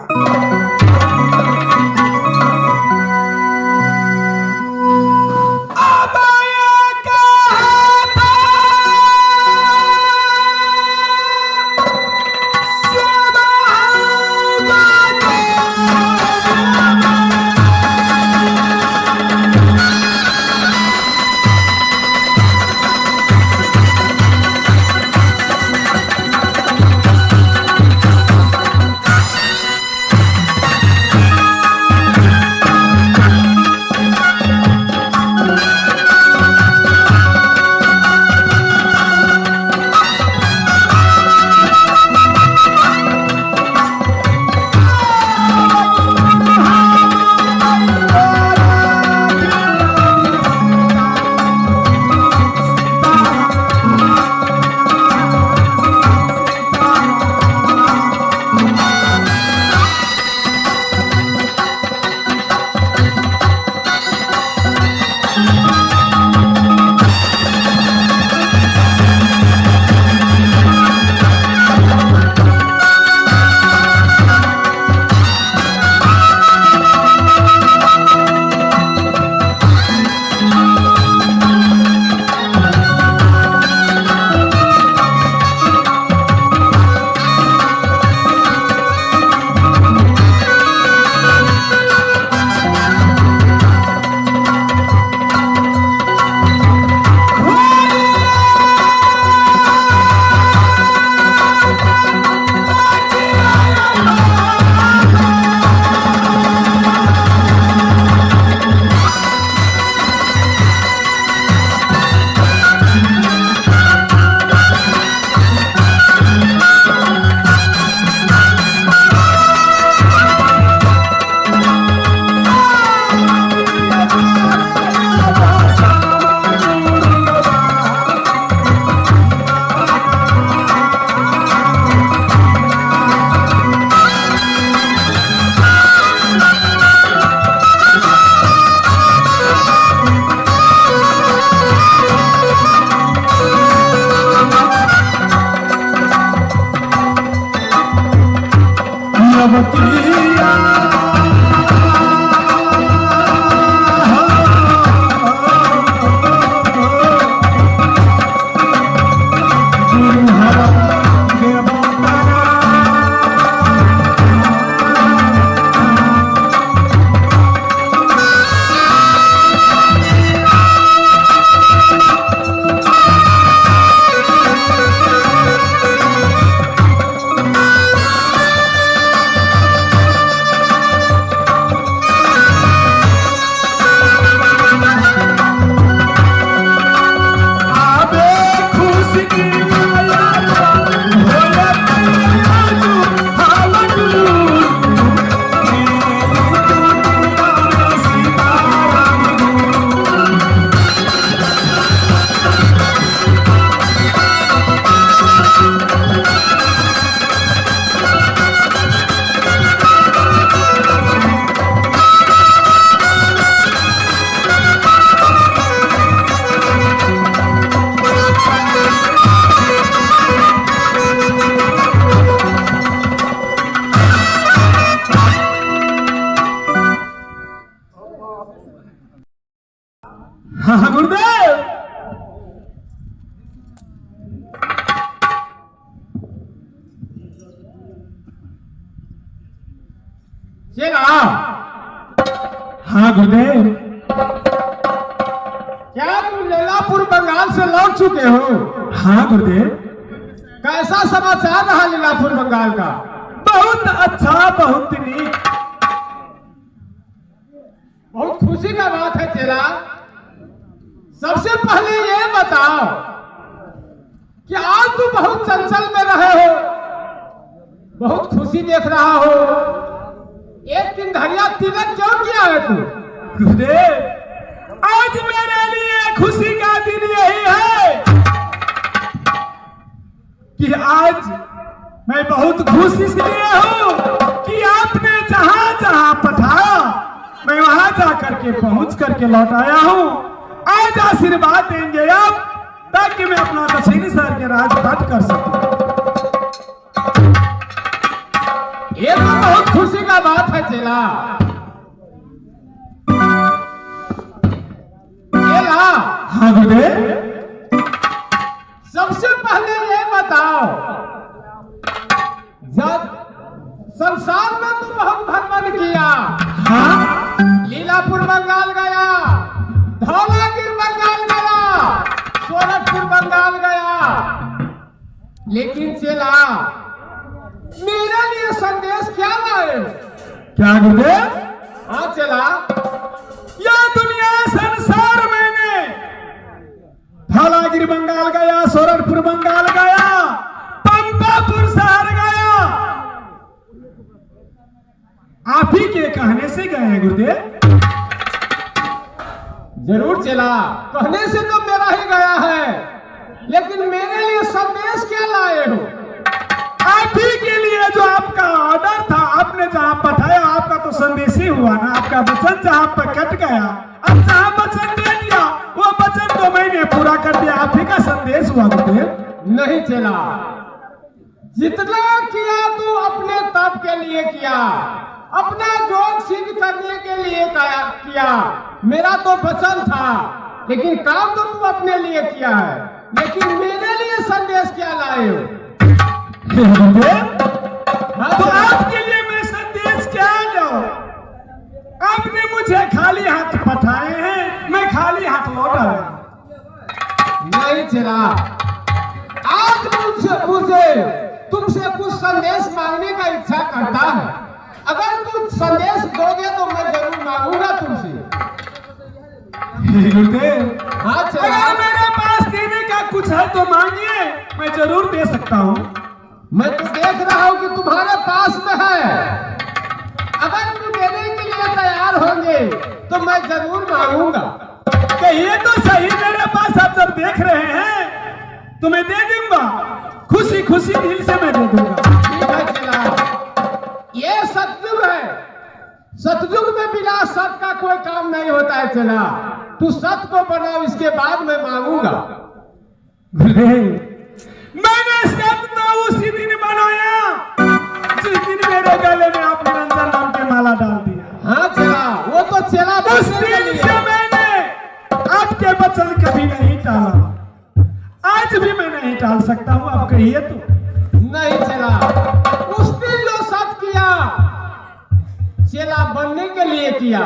सेवकिया हाँ गुरुदेव। चेला। हाँ गुरुदेव। क्या तुम लीलापुर बंगाल से लौट चुके हो? हाँ गुरुदेव। कैसा समाचार रहा लीलापुर बंगाल का? बहुत अच्छा, बहुत नीक। बहुत खुशी का बात है चेला। सबसे पहले ये बताओ कि आज तुम बहुत चंचल में रहे हो, बहुत खुशी देख रहा हो। एक दिन धरिया तिलक क्यों किया है तू? गुरुदेव, आज मेरे लिए खुशी का दिन यही है कि आज मैं बहुत खुश इसलिए हूं कि आपने जहां जहां पठाया मैं वहां जा करके पहुंच करके लौट आया हूं। आज आशीर्वाद देंगे आप ताकि मैं अपना दक्षिणी शहर के राजपाट कर सकूं। ये तो बहुत खुशी का बात है चेला। चेला। हाँ गुरुदेव। सबसे पहले ये बताओ, जब संसार में तो बहुत भ्रमण किया, हाँ, लीलापुर बंगाल गया, धौलागिर बंगाल गया, सोरठपुर बंगाल गया, लेकिन चेला मेरे लिए संदेश क्या लाए? क्या गुरुदेव? हाँ चेला। यह दुनिया संसार मैंने धौलागिर बंगाल गया, सोरठपुर बंगाल गया, पंपापुर शहर गया, आप ही के कहने से गए हैं गुरुदेव। जरूर चेला, कहने से तो मेरा ही गया है, लेकिन मेरे लिए संदेश क्या लाए हो? आप ही के लिए जो आपका ऑर्डर था, आपने जहां पठाया आपका तो संदेश ही हुआ ना। आपका वचन जहां पर कट गया, अब जहां वचन दे दिया वो वचन तो मैंने पूरा कर दिया, आप ही का संदेश हुआ गुरुदेव। नहीं चेला, जितना किया तू अपने तप के लिए किया, अपना जोग सिद्ध करने के लिए किया। मेरा तो वचन था, लेकिन काम तो तू अपने लिए किया है, लेकिन मेरे लिए संदेश क्या लाए हो? तो आपके लिए मैं संदेश क्या लाऊं? आपने मुझे खाली हाथ पठाए हैं, मैं खाली हाथ लौट आया। नहीं चला, आज मुझे तुमसे कुछ संदेश मांगने का इच्छा करता है। अगर तुम संदेश दोगे तो मैं जरूर मांगूंगा तुमसे। गुरुदेव, हाँ चला। अगर मेरे पास देने का कुछ है तो मांगिए, मैं जरूर दे सकता हूँ। मैं तो देख रहा हूँ कि तुम्हारे पास में है, अगर तुम देने के लिए तैयार होंगे तो मैं जरूर मांगूंगा। कहिए तो सही, मेरे पास आप जब देख रहे हैं तो मैं दे दूंगा, खुशी खुशी दिल से मैं दे दूंगा। ठीक है चला, ये सतयुग है, सतयुग में बिना सत का कोई काम नहीं होता है। चला, तू सत को बनाओ, इसके बाद मैं मांगूंगा। मैंने सत तो उसी दिन बनाया जिस दिन मेरे गले में वचन कभी नहीं टाला, आज भी मैं नहीं टाल सकता हूँ। आप कहिए तो। नहीं चला, उस दिन जो सत किया चेला बनने के लिए किया,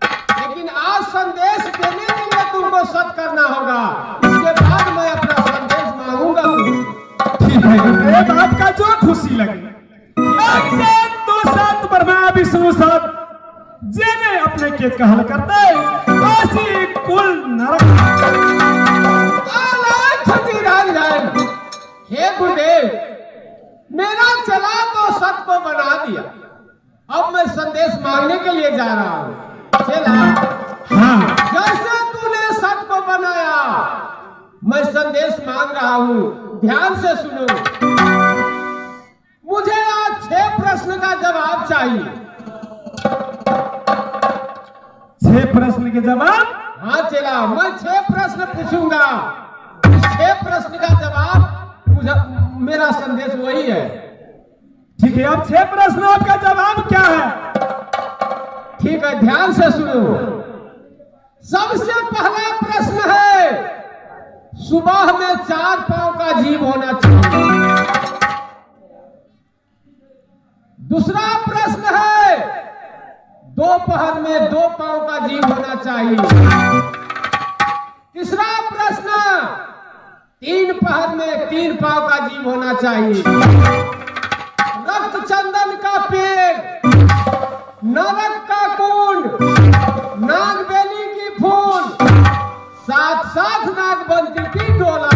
लेकिन आज संदेश देने के लिए तुमको सत करना होगा। इसके बाद मैं अपना संदेश मांगूंगा। ठीक है गुरुदेव, आपका जो खुशी लगे। एक सात दो सात ब्रह्मा विष्णु सात जेने अपने के कहल करते ऐसी कुल नरक। हे गुरुदेव, मेरा चला तो सत को बना दिया, अब मैं संदेश मांगने के लिए जा रहा हूँ। चला, हाँ, जैसे तूने सत को बनाया, मैं संदेश मांग रहा हूँ, ध्यान से सुनो। मुझे आज 6 प्रश्न का जवाब चाहिए। 6 प्रश्न के जवाब? हाँ चला, मैं 6 प्रश्न पूछूंगा, 6 प्रश्न का जवाब मुझे, मेरा संदेश वही है। ठीक है, अब 6 प्रश्न आपका जवाब क्या है? ठीक है, ध्यान से सुनो। सबसे पहला प्रश्न है, सुबह में 4 पांव का जीव होना चाहिए। दूसरा प्रश्न है, दोपहर में 2 पांव का जीव होना चाहिए। तीसरा प्रश्न, 3 पहर में 3 पांव का जीव होना चाहिए। रक्त चंदन का पेड़, नरक का कुंड, नागबेली की फूल, साथ साथ नागबंती की डोला।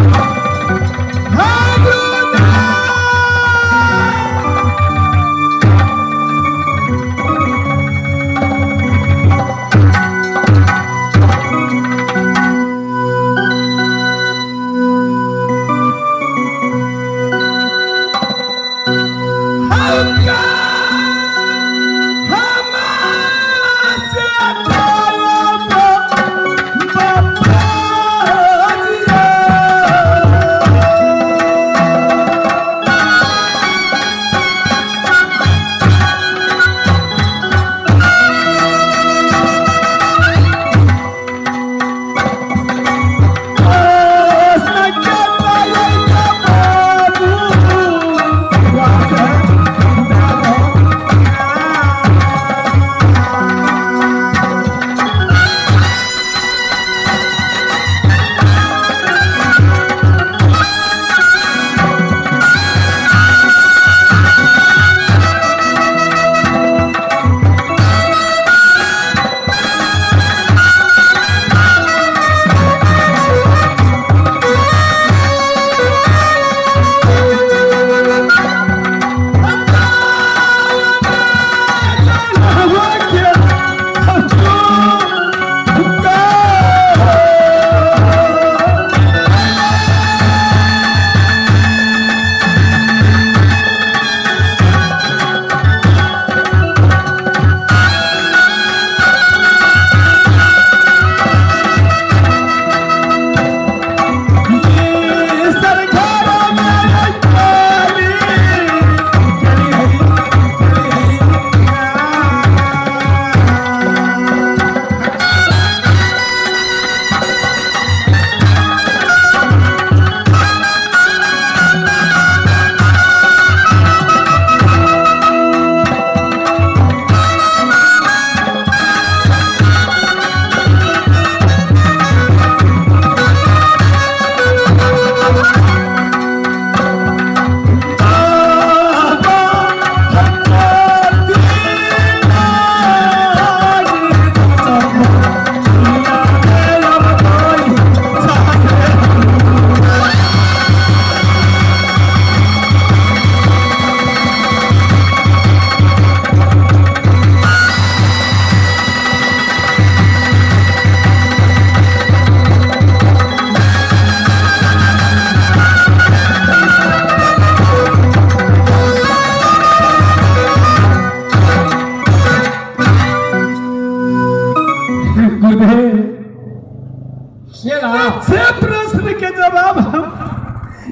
छह प्रश्न के जवाब हम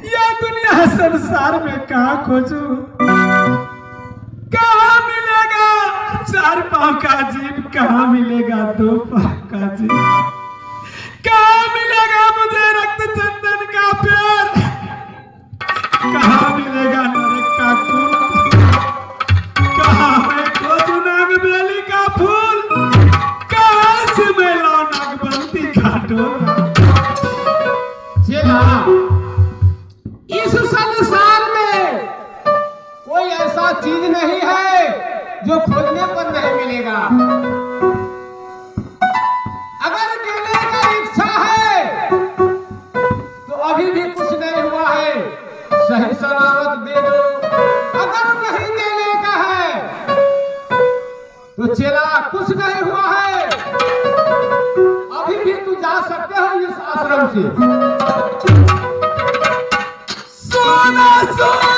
यह दुनिया संसार में कहां खोजू, कहां मिलेगा? चार पांव का जीव कहां मिलेगा, दो पांव का जीव कहां मिलेगा मुझे रक्त चंदन का प्यार, कहाँ मिलेगा नरक का कुंड, कहाँ मैं खोजूं नागबेली का फूल, कहाँ से मैं लाऊं नागबंती का डोरा। चेला, इस संसार में कोई ऐसा चीज नहीं है जो खोजने पर नहीं मिलेगा। अगर देने का इच्छा है तो अभी भी कुछ नहीं हुआ है, सही सलामत दे दो। अगर नहीं देने का है तो चेला कुछ नहीं हुआ है, अभी भी तू जा सकते हो इस आश्रम से। सोना सोना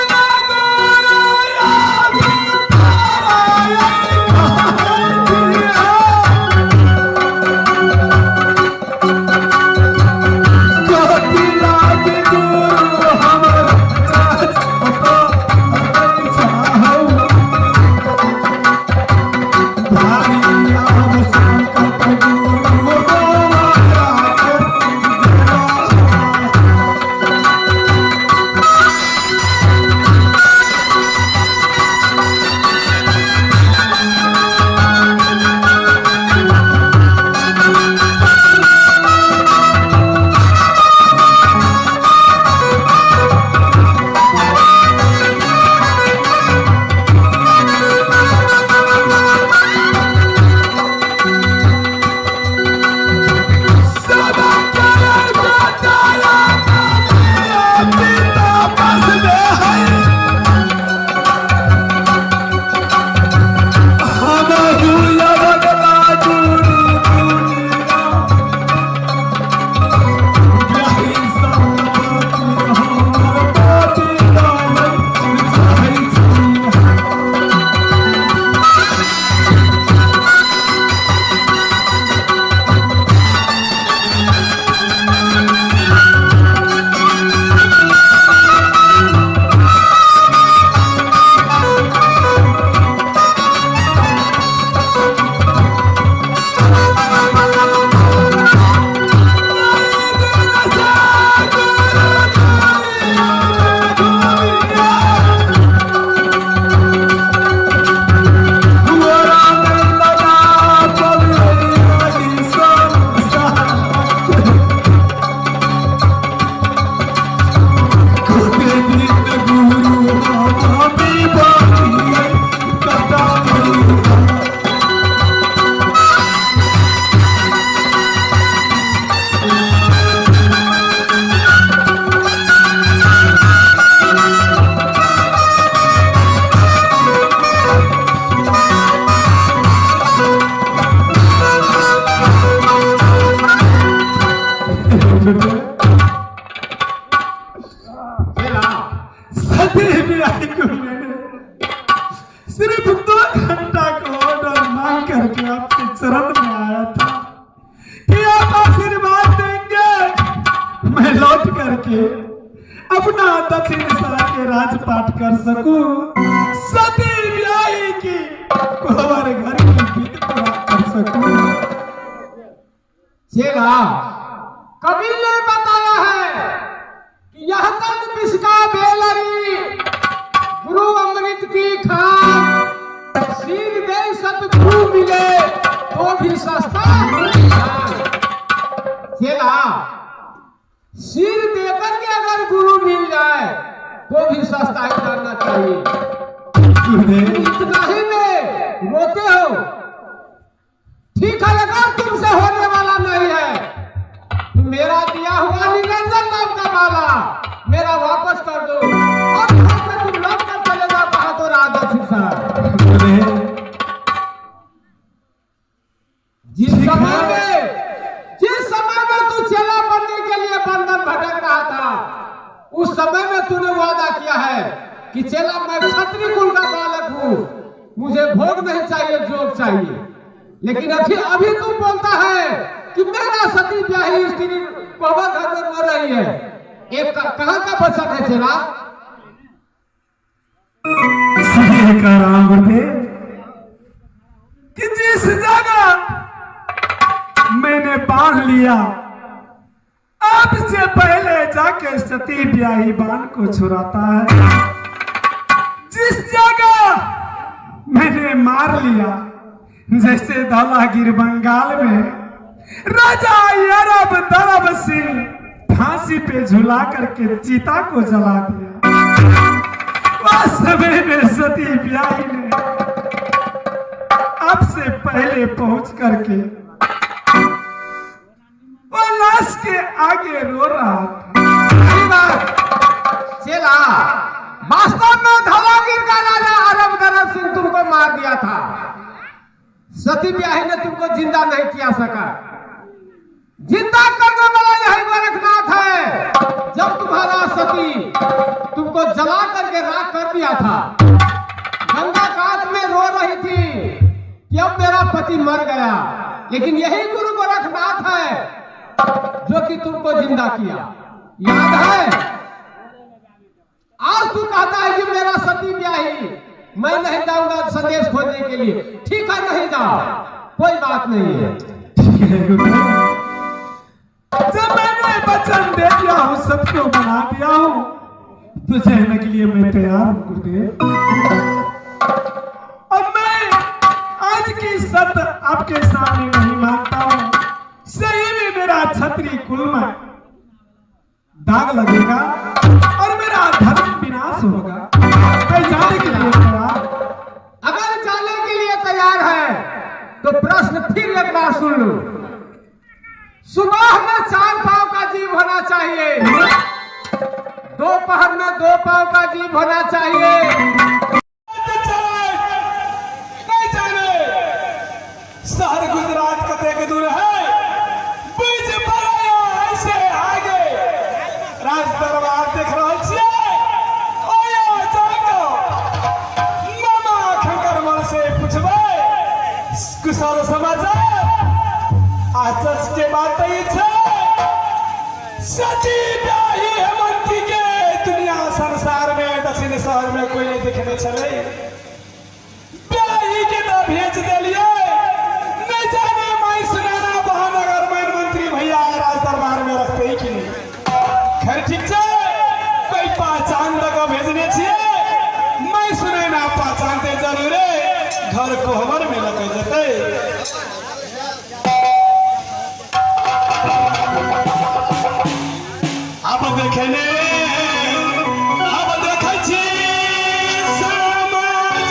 सिर्फ 2 घंटा का ऑर्डर मांग करके आपके चरण में आया था कि आप आशीर्वाद देंगे, मैं लौट करके अपना दक्षिण के राजपाट कर सकूं, सती ब्याही की कोहबर घर की विध पूरा कर सकूं। चेला, कबीर ने बताया है कि यह तन विष का बेलरी, गुरु अमृत की खान, सिर दे सतगुरु मिले तो भी सस्ता। चेला, सिर देकर के अगर गुरु मिल जाए तो भी सस्ता ही करना चाहिए। इतना ही में रोते हो, ठीक है, अगर तुमसे होने वाला नहीं है तो मेरा दिया हुआ निरंजन नाम का माला मेरा वापस कर दो और यहाँ से तुम लौट कर चले जाओ। कहा तो राधा शिक्षा जिस समय में तू चेला बनने के लिए बंधन भटक रहा था, उस समय में तूने वादा किया है कि चेला मैं क्षत्रिय कुल का बालक हूँ, मुझे भोग नहीं चाहिए, जोग चाहिए। लेकिन अभी अभी तुम बोलता है कि मेरा सती ब्याही स्त्री कोहबर घर में मर रही है। एक कहाँ का वचन है चेला? कि जिस जगह मैंने बांध लिया आपसे पहले जाके सती ब्याही बान को छुड़ाता है। जिस जगह मैंने मार लिया, जैसे धौलागिर बंगाल में राजा अरब दरब सिंह फांसी पे झुला करके चीता को जला दिया, वह समय में सती ब्याही ने आपसे पहले पहुंच करके वो लाश के आगे रो रहा था। चेला, वास्तव में धौलागिर का राजा अरब दरब सिंह तुमको मार दिया था। सती ब्याही ने तुमको जिंदा नहीं किया सका। जिंदा करने वाला यही गोरखनाथ है। जब तुम्हारा सती तुमको जला करके राख कर दिया था, गंगा कात में रो रही थी कि अब मेरा पति मर गया, लेकिन यही गुरु गोरखनाथ है जो कि तुमको जिंदा किया। याद है? आज तू कहता है कि मेरा सती ब्याही, मैं नहीं जाऊंगा संदेश खोजने के लिए। ठीक है, नहीं जाओ, कोई बात नहीं है। जब मैंने वचन दे दिया हूँ, सबको बना दिया हूँ, तो जाने के लिए मैं तैयार हूँ गुरुदेव। अब मैं आज की शर्त आपके सामने नहीं मानता हूँ। सही में मेरा छत्री कुल में दाग लगेगा और मेरा धर्म विनाश होगा। मैं जाने के लिए तैयार। अगर जाने के लिए तैयार है तो प्रश्न फिर एक बार सुन लो। सुबह में 4 पाँव का जीव होना चाहिए, दोपहर में 2 पाँव का जीव होना चाहिए। नहीं जाने शहर गुजरात कते दूर है, बीच पर ऐसे आगे राज दरबार देख रहा छियै। ओया जाको मामा खंकरमल से पूछबै कुशल समाचार। आचर्य के बात ई छै, सती ब्याही हेमंती के दुनिया संसार में दक्षिण शहर में कोई नहीं देखने छलै। ब्याही के तो भेज देलिए, नहीं जाने माई सुनाना बहन अगर मैं मंत्री भैया राज दरबार में रखते ही कि नहीं। खैर ठीक छै, कोई पहचान दऽ कऽ भेजने छियै, मैं सुनैना पहचानते जरूरे, घर कोहबर में लऽ कऽ जेतै। अब देखे अब देखै छी समाज।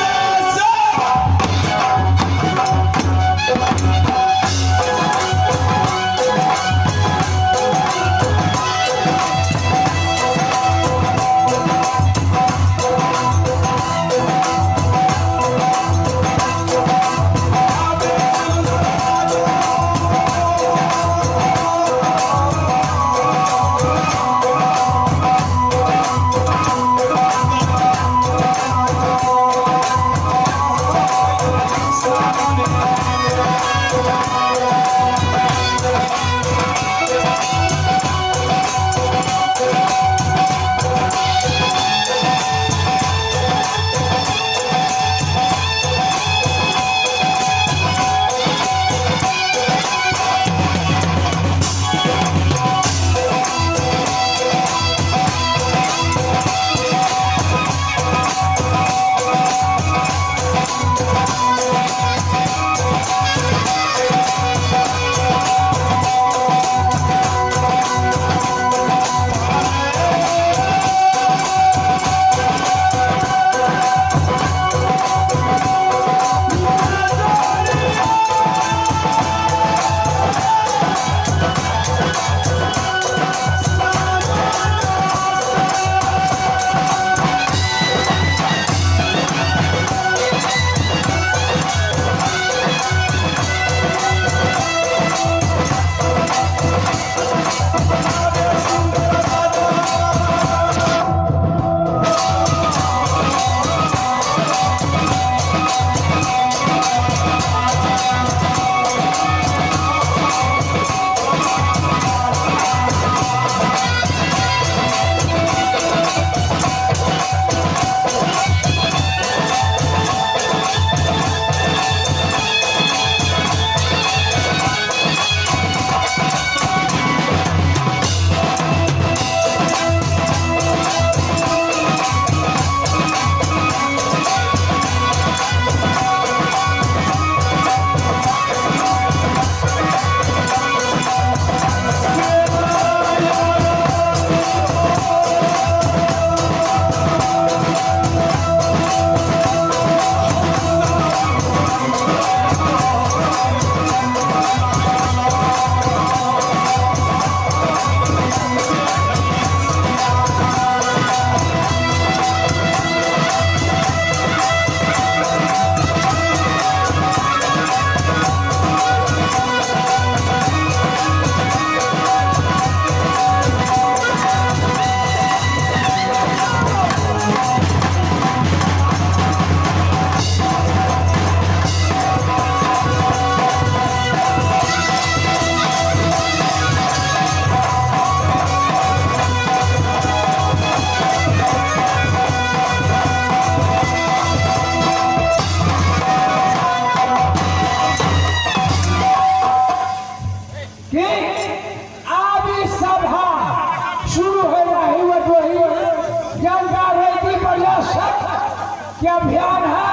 के अभियान है।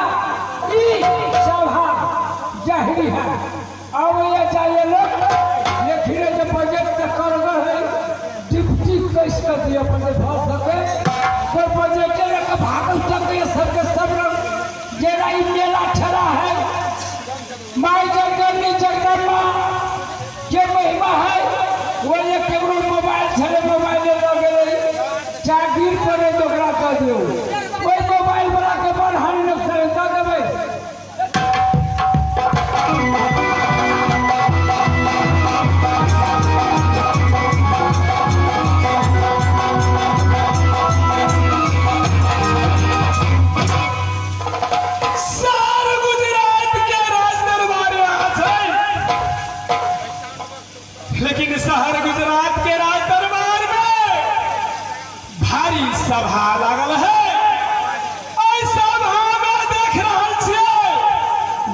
ई सभा जहरी है। अब ये जाइए लोग लेकिन जे बजट के करगर है डिप्टी कैस कर दिया बजट भर सके कोई बजट के भागल सके सबके सब रंग जेरा ई मेला ठहरा है। माई जगदम्बी जगदम्बा के महिमा है। वो ये केकरो मोबाइल छले मोबाइल लऽ गेलै जागीर पर तो ओकरा कह दियौ कोई मोबाइल वाला के बड़ हानि नुकसान दऽ देबै। सार गुजरात के राज दरबार छै, लेकिन शहर गुजरात के राज दरबार में भारी सभा लागल है। एहि सभा में देख रहल छियै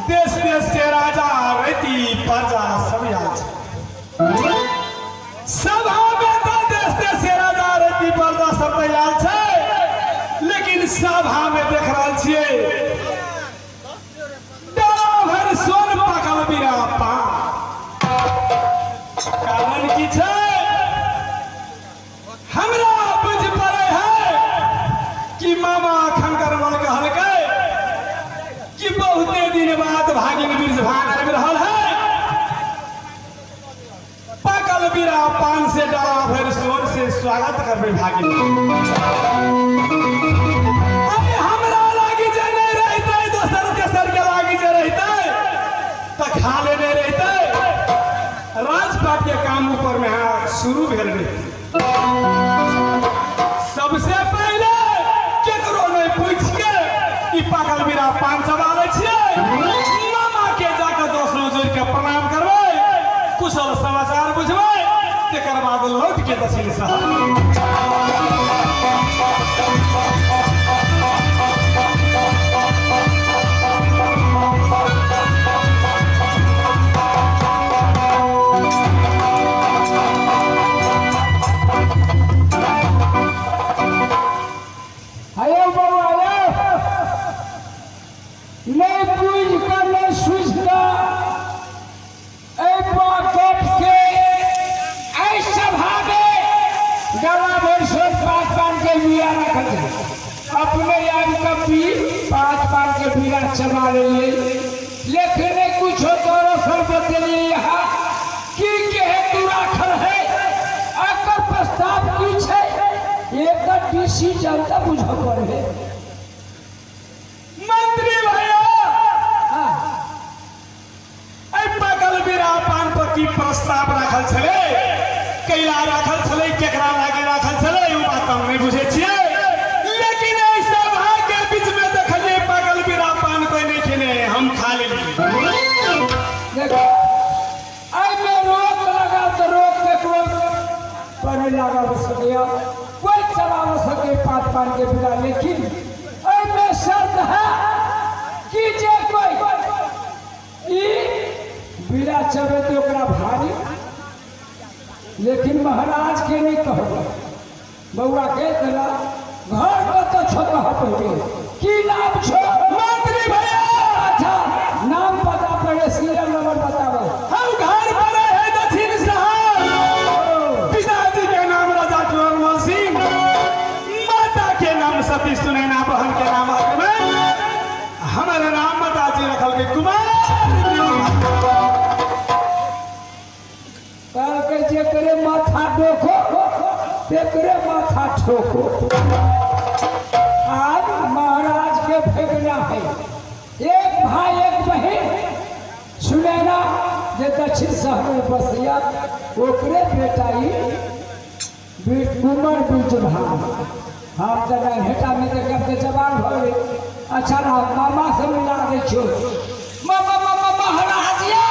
देश देश के राजा रीति प्रजा सब आयल छै। सभा में तऽ देश देश के राजा रीति प्रजा सब आयल छै, लेकिन सभा में देख रहल छियै डरा भरि सोन पाकल बिना पान। कारण की छै? हमरा बुझ पड़े है कि मामा खंकरमल कहलकै कि बहुते दिन बाद भागिन बिरजभान आबि रहल है, पाकल बिरा पान से डरा भरि सोन से स्वागत करबै भागिन। अरे हमरा लागी जे नहि रहितै दोसर तेसर के लागी जे रहितै तऽ खा लेने रहितै। राजपाट के काम ऊपर में शुरू भेल रहितै। सबसे पहिले केकरो नहि पूछि के ई पाकल बिरा पान चबा लै छियै। मामा के जाके दोसरो जोड़ि के प्रणाम करबै, कुशल समाचार बुझबै, तकर बाद लौट के दक्षिण शहर। अयो बउआ अयो, नहि बुझि कऽ नहि सुझि कऽ एहि गप के एहि सभा में गला भरि सोन पाँच पान के बिया रखल छै। अपने आबि कऽ पी पाँच पान के बीड़ा चबा लेलियै, लेकिन नहि कुछो दरअसल बतेलियै यहाँ की के हेतु राखल है, एकर प्रस्ताव की छै, एकर डिसीजन तऽ बुझऽ पड़े। मंत्री भैया, एहि पाकल बिरा पान पर की प्रस्ताव राखल छलै, कैला राखल छलै, केकरा लागे राखल छलै, ओ बात हम नहि बुझै छियै। लेकिन एहि सभा के बीच में देखलियै पाकल बिरा पान कोई नहि खेने, हम खा लेलियै। देखो एहिमे रोक लगा तऽ रोक केकरो पर नहि लगाब सकैया, कोई चलाब सके पाँच पान के बिना, लेकिन एहिमे शर्त है कि जे कोई ई बीड़ा चबेतै ओकरा भारी, लेकिन महाराज के नहीं कहबै। बउआ के तोरा घर कतऽ छौ कह पहिले, की नाम छौ? मंत्री भैया, अच्छा नाम पता पड़े, सीरियल नंबर बताबो। हम घर पर है दक्षिण शहर, पिताजी के नाम राजा कुंवर सिंह, माता के नाम सती सुनैना, बहन के नाम अग्रमन, हमारे नाम माताजी रखल के कुमार। कहलकै जेकरे माथा डोको तेकरे माथा ठोको। आज महाराज के फेंकना है। एक भाई एक बहन सुनैना जे दक्षिण शहर में बसिया, ओकरे बेटा ई कुंवर बिरजभान। हम तऽ हेटा में देखब तऽ जवान भऽ गेल। अच्छा रह मामा से मिला दै छियौ। मामा मामा महाराज यौ,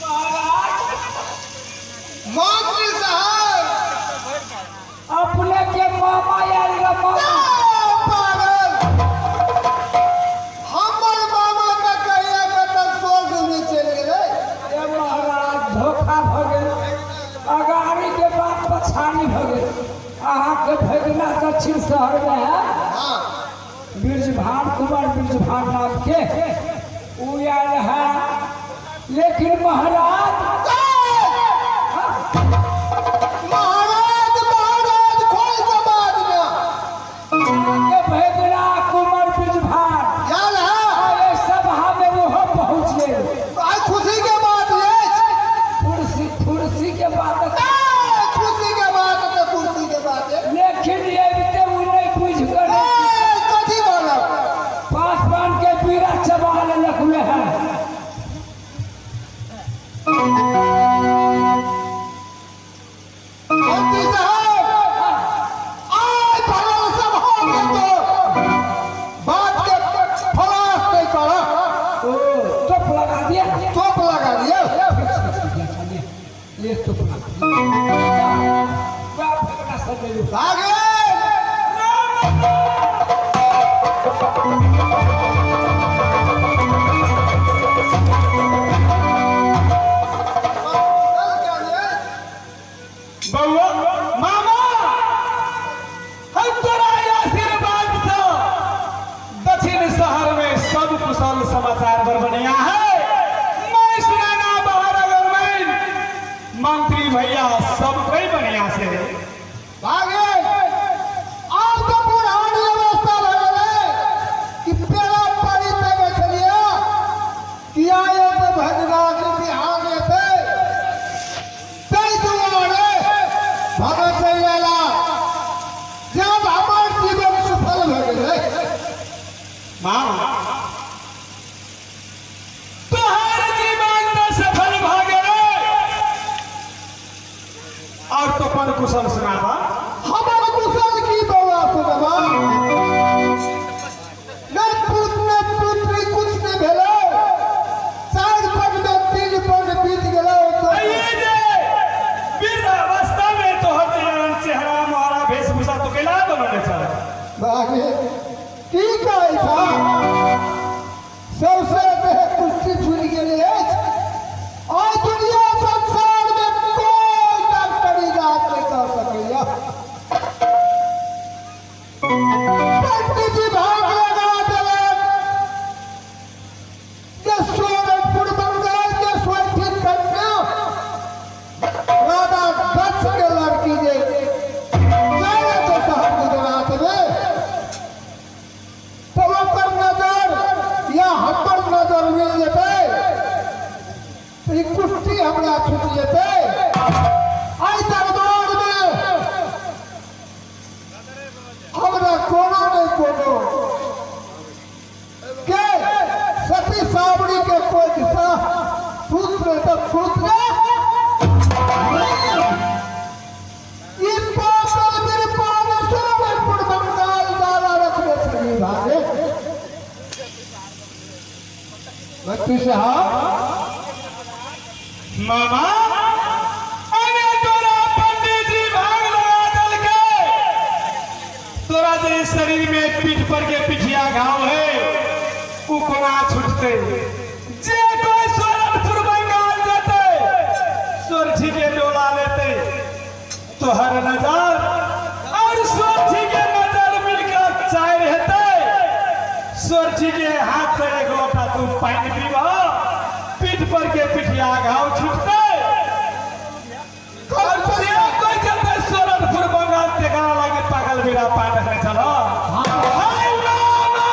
महाराज। मंत्री साहब, अपने के मामा आयल रे मामा। पागल। बिजभार नाम के उ आयल है, लेकिन महाराज महाराज महाराज खोल के बाद में के भैगना कुंवर बिजभार याद है। अरे सभा में वो पहुंच गए। आज खुशी के बात ये कुर्सी कुर्सी के बात, खुशी के बात तो कुर्सी के बात है, लेकिन ये बीते उ नहीं बुझ कर कथी बोलब पाँच पान के पीरा चबा लेलक हुए है। मंत्री साहब आज भरल सभा में तो बात के फलास नहीं करा, टोप लगा दिया, टोप लगा दिया। ये टोप लगा दिया। बाप का सजेलू आगे बउआ मामा, हम तोरा आशीर्वाद से दक्षिण शहर में सब कुशल समाचार बर बढ़िया है। मैं सुनाना बाहर गवर्नमेंट मंत्री भैया सब कोई बढ़िया से भागे। आब तो पुरानी अवस्था भऽ गेलै कि पेड़ा पड़ी तक छलियै किया ये तऽ भजना के बिहार एतै, ताहि दुआरे भगत चलि अयला। जब हमर जीवन सफल भऽ गेलै। मामा तोहर जीवन तो सफल भऽ गेलै, और तो अपन कुशल सुनाबा। हमर कुशल की बौआ सुनबा, नहि पुत्र नहि पुत्री कुछ नहि भेलै, 4 पग में 3 पग बीत गेलै। तो ये जे वृद्ध अवस्था में तोहर जीवन चेहरा मोहरा वेशभूषा तो कैला बनले छल। बागे की कहै छह, सौंसे देह कुश्ती छुटि गेलै अछि। आइ दुनिया संसार में कोई डॉक्टरी इलाज नहि कऽ सकैया। पंडित जी भाग लगा देलक जे सोनपुर बंगाल के सोठी कन्या राधा दत्त के लड़की जे जाय तो शहर गुजरात में, तो ओकर नजर या हमर नजर मिल जेतै तऽ ई कुश्ती हमरा छूटि जेतै। आइ दरबार में हमरा कोनो नहि कोनो के सती सावरी के कोई दिशा सूत्र तऽ सूत्र ई पातल बिरपान सोनपुर बंगाल डाला रखने छली। भागे मंत्री साहब मामा अरे तोरा पंडित जी भाग लगा देलकै, तोरा जे शरीर में पीठ पर के पिठिया घाव है उ कोना छूटते। जे कोई सोरठपुर बंगाल जेतै सोरठी के डोला लेते, तोहर नजर और सोरठी के नजर मिलकर चाय हेतै। सोरठी के हाथ से एक लोटा तू पानि पीबह, पीठ पर के पिठिया घाव छूटते। और जे कोई जेतै सोरठपुर बंगाल तेकरा लागे पागल बीरा पान रखने चलो। हाय मामा!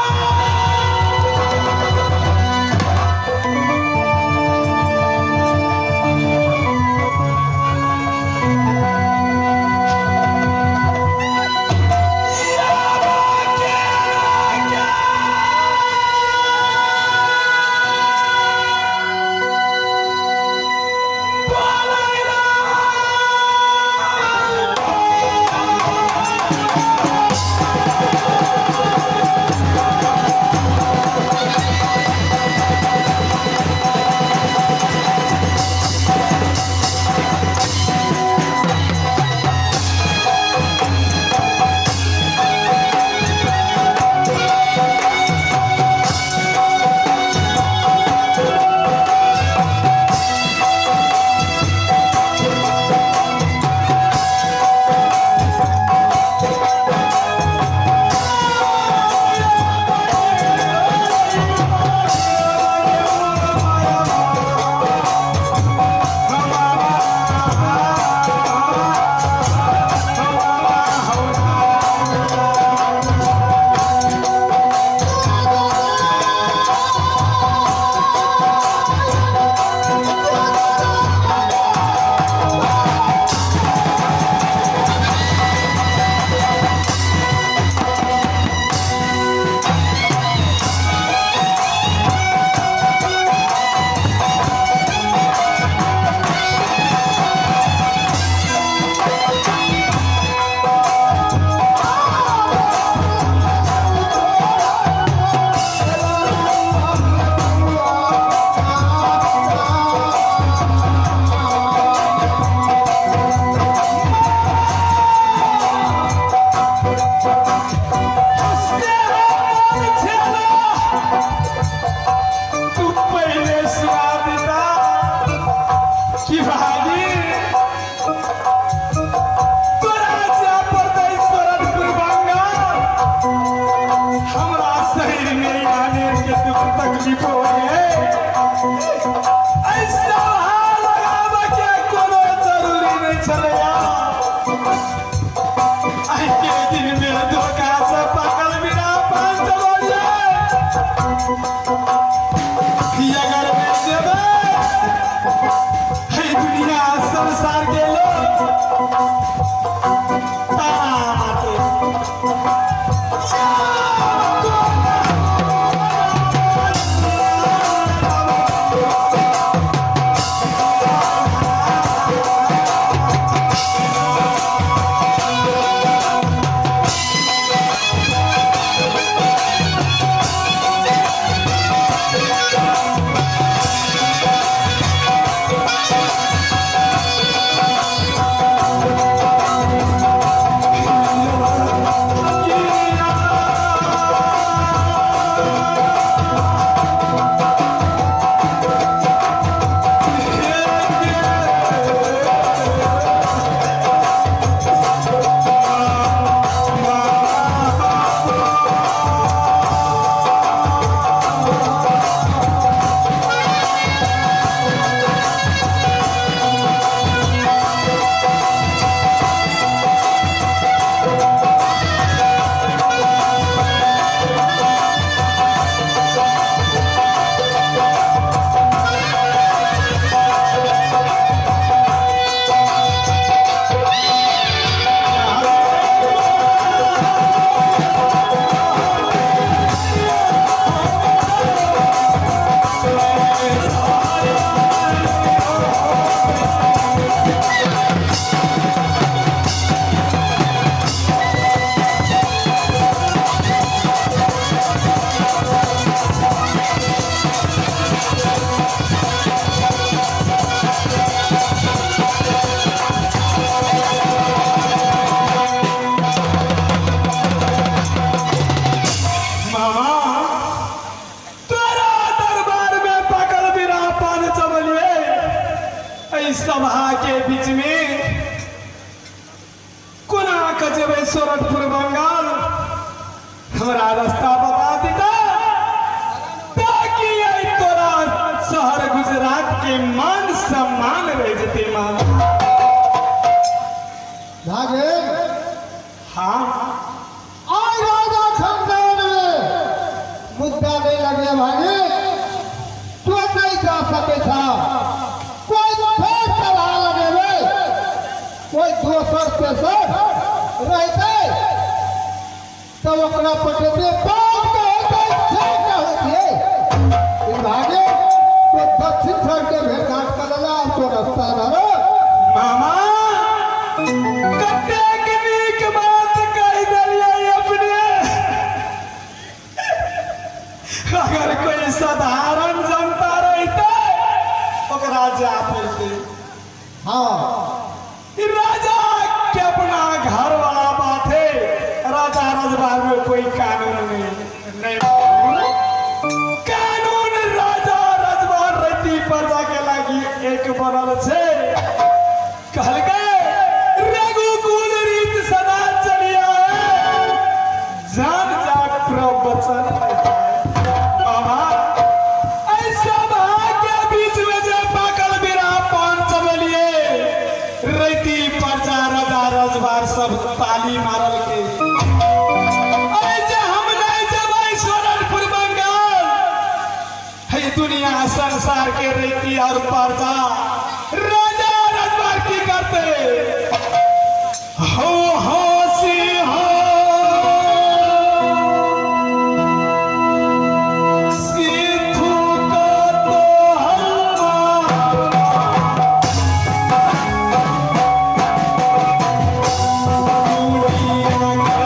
तकलीफ होइए। एहि सभा लगाबऽ के कोनो जरूरी नहि छलैया। आइ के दिन में धोखा से पाकल बिना पान चबलिए। अगर नहि जेबै हे दुनिया संसार के लोग ताना मारतै। मामा, तोरा दरबार में पकड़ बिना पान चबलिए। एहि सभा के बीच में कोना के जेबै सोरठपुर बंगाल, हमरा रास्ता बता देता ताकि एहि तोरा शहर गुजरात के मान सम्मान रह जेतै। मामा। भागिन। हाँ। आइ राजा खानदान में मुद्दा नहीं लगे भागिन, तू नहीं जा सके था। कोई फेर सभा लगेबे, कोई दोसर तेसर रहते तब ओकरा पटेते, बात के होते, ठीक न होतिए। भागिन, तो दक्षिण सर के भेंट घाट कर लेला, तो रास्ता धरो। मामा, कतेक नीक बात कहि देलियै अपने। अगर कोई साधारण जनता रहते ओकरा जा पड़ते। हाँ। राजा के अपना घर वाला बात है, राजा रजबार में कोई कानून नहीं, नहीं कानून। राजा रजबार रहती प्रजा के लागी एक बनल छे। कहलकै रघुकुल रीत सदा चलिया है, जान जाग प्रवचन। मामा, ऐसा के बीच में जे पाकल बिरा पान चबलिए रैती प्रजा राजा रजबार सब ताली मारल के। ऐ जे हम नहीं जेबै सोरठपुर बंगाल, है दुनिया संसार के रैती और प्रजा राजा रजबार की करते हो हो सी हो सिद्धू का तो हलवा। दुनिया के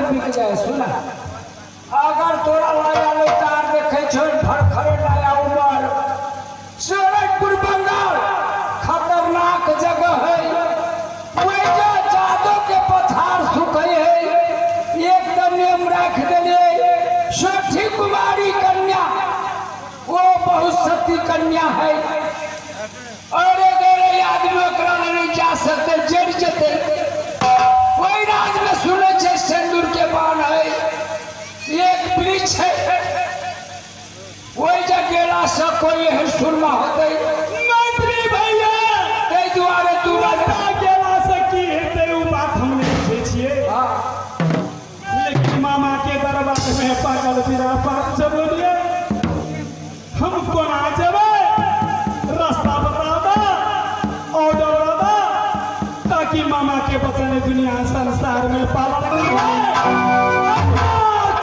बिक जाए। सुना, अगर तोरा लाया लौटार देखे छो भरखरे लाया उमर सोरठपुर बंगाल खतरनाक जगह है। वही जो जादो के पथार सुखे है। एकदम नियम रख दिए, सोठी कुमारी कन्या वो बहुत सती कन्या है। अरे गरे आदमी ओकरा नहीं जा सकते, जड़ जते। वही राज में सुने छे सिंदूर के बाण है, एक वृक्ष है, वही जगह गेला से कोई एहन सुरमा होते। मंत्री भैया ताहि दुआरे तू राजा गेला से की हेतै उ बात हम नहि बुझै छियै। हाँ। लेकिन मामा के दरबार में पागल बिरा पाप जबलिए, हम कोना जेबै? रास्ता बता दा, ऑर्डर दा, ताकि मामा के बचने दुनिया संसार में पालन करबै। अपना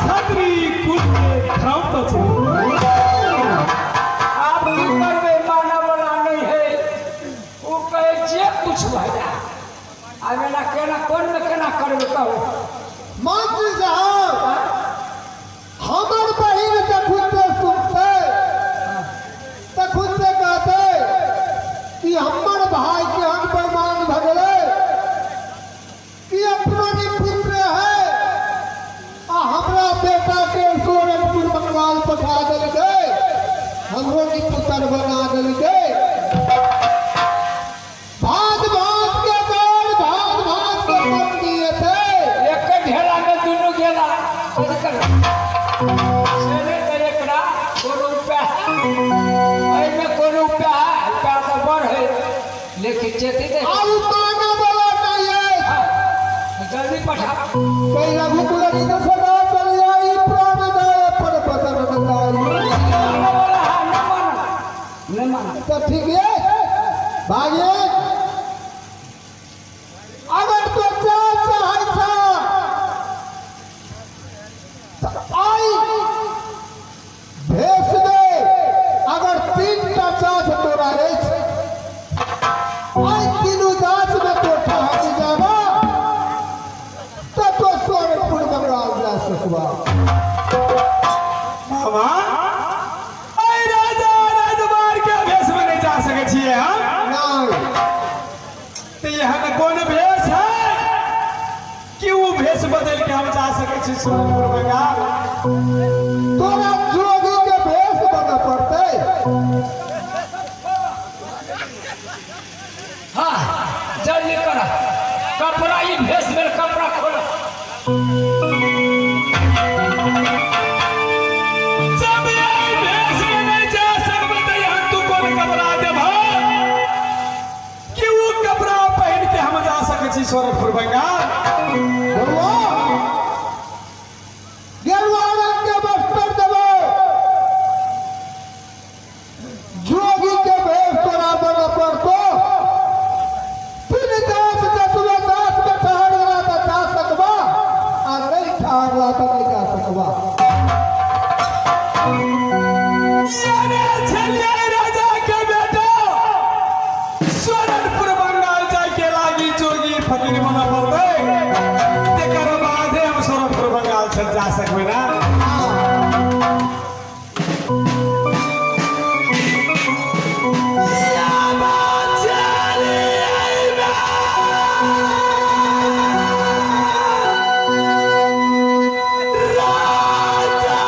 छत्री कुल के धर्म बचबै। आप की करबै, मानव वाला नहीं है। वो कहे जे कुछ भऽ जाए, आब एना केना कोन में केना करबै कहू? मंत्री साहब, हमर बहिन तखुन से सुनते तखुन से कहते कि हमर भाई के हम बेईमान भऽ गेलै कि अपनो नि पुत्र है आ हमरा बेटा के सोरठपुर बंगाल पठा देलकै, हमरो नि पुत्र बना देलकै। भात भात के दौड़, भात भात के मंत्री एतै। एक ढेला में दुनू गेला। कथी करबै से नहि तऽ एकरा कोनो उपाय है? एहिमे कोनो उपाय है? उपाय तऽ बड़ है, लेकिन जेतै तऽ आ उ मानऽ वाला नहि अछि। हाँ, जल्दी पठा। कई रघुकुल नित सदा चलियाई, प्राण जाय पर पतन बताई। मानऽ वाला है, नहि मानऽ, नहि मानऽ। तो ठीक है भागे, अगर तो जाय चाहै छ तऽ आई भेष में अगर 3 टा जात तोरा अछि, आई तीनू जात में तो ठहर जाबा तऽ तो सोरठपुर बंगाल जा सकबा। मामा, अय राजा राजबार के भेष में नहीं जा सकै छियै हम? नहीं। तो एहन कोन भेष है कि वो भेष बदल के हम जा सकै छी सोरठपुर बंगाल? तोरा जोगी के भेष बनऽ पड़तै। हाँ, जल्दी कर कपड़ा, ई भेष में कपड़ा खोलो। जब ये भेष में नहीं जा सकबै तऽ एहन तू कोन कपड़ा देबह कि वो कपड़ा पहिन के हम जा सकै छी सोरठपुर बंगाल? गेरुआ गेरुआ रंग के वस्त्र देबो, जोगी के भेष तोरा बनऽ पड़तो। तीन जात जतबे जात में ठहर गेला तऽ जा सकबा, आ नहीं ठहरला तऽ नहीं जा सकबा। याने छलियै राजा के बेटा, सोरठपुर बंगाल जाय के लागी जोगी फकीर बनऽ पड़तै, तेकर बादे हम सोरठपुर बंगाल से जा सकबै ना? राजा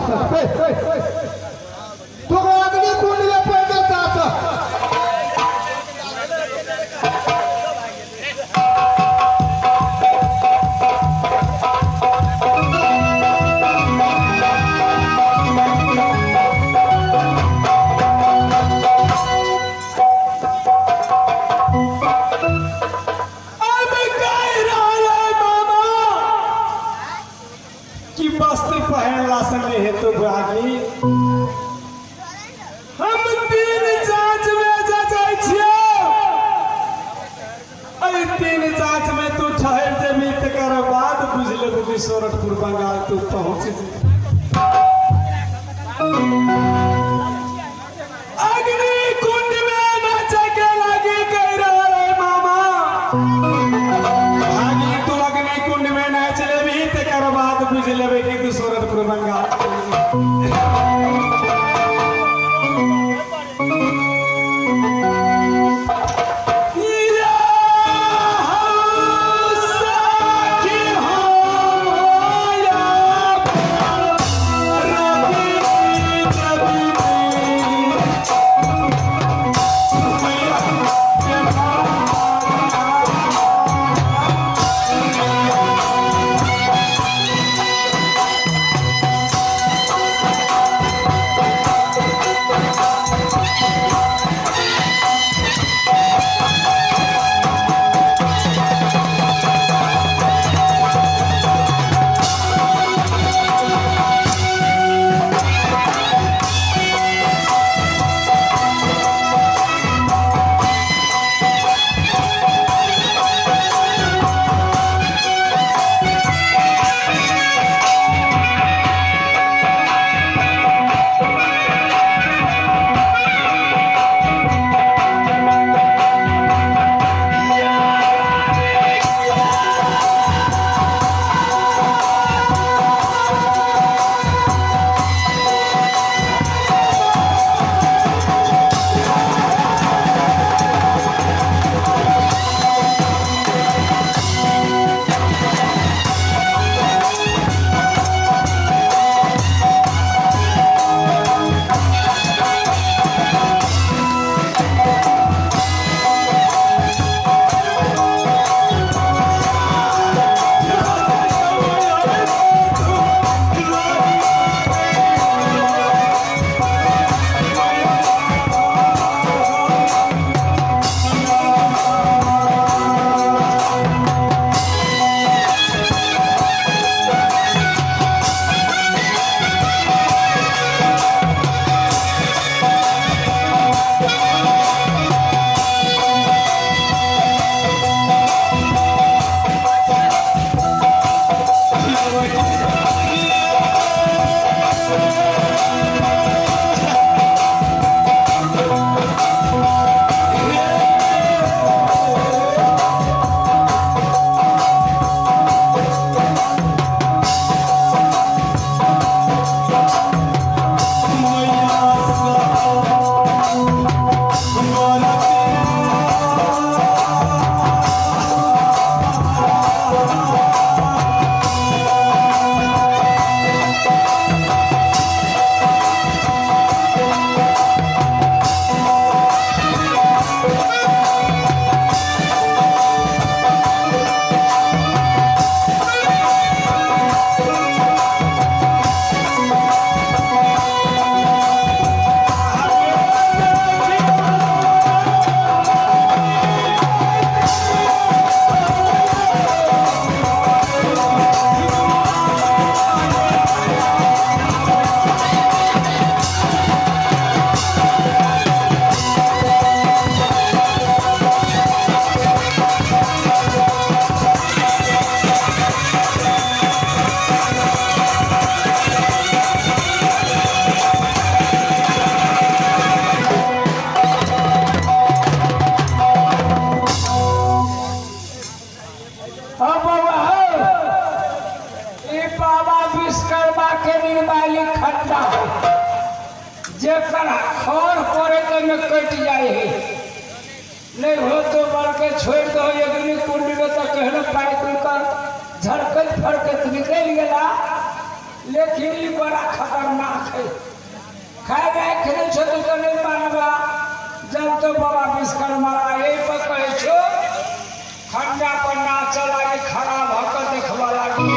सकते तो अग्नि कुंड में पड़ जाता था। अब कह रहा है मामा कि वस्त्र पहनला से नहीं हेतु भागी हम तीन जांच में जा जाइ छियै। एहि तीन जांच में तू ठहर जेबी तकर बाद बुझि लेबू कि सोरठपुर बंगाल तू पहुँच जेबी। अग्नि कुंड में नाचे के लागी कह रहा है मामा भागी तू अग्नि कुंड में नाच लेबी तकर बाद बुझि लेबे कि तू सोरठपुर बंगाल। विश्वकर्मा के निर्माली खट्टा जेकर खर पड़े तो में कट जाए है, नहीं हो तो बढ़ के छोड़ दो अग्नि कुंड में तो कहना पानी कर झड़कत फड़कत निकल गया, लेकिन ई बड़ा खतरनाक है। खाए राखि दै छौ तऽ नहि मानबा। जब तो बाबा विश्वकर्मा एहि पर कहै छौ, खंडा पर नाचऽ लागी, खड़ा भऽ कऽ देखबऽ लागी।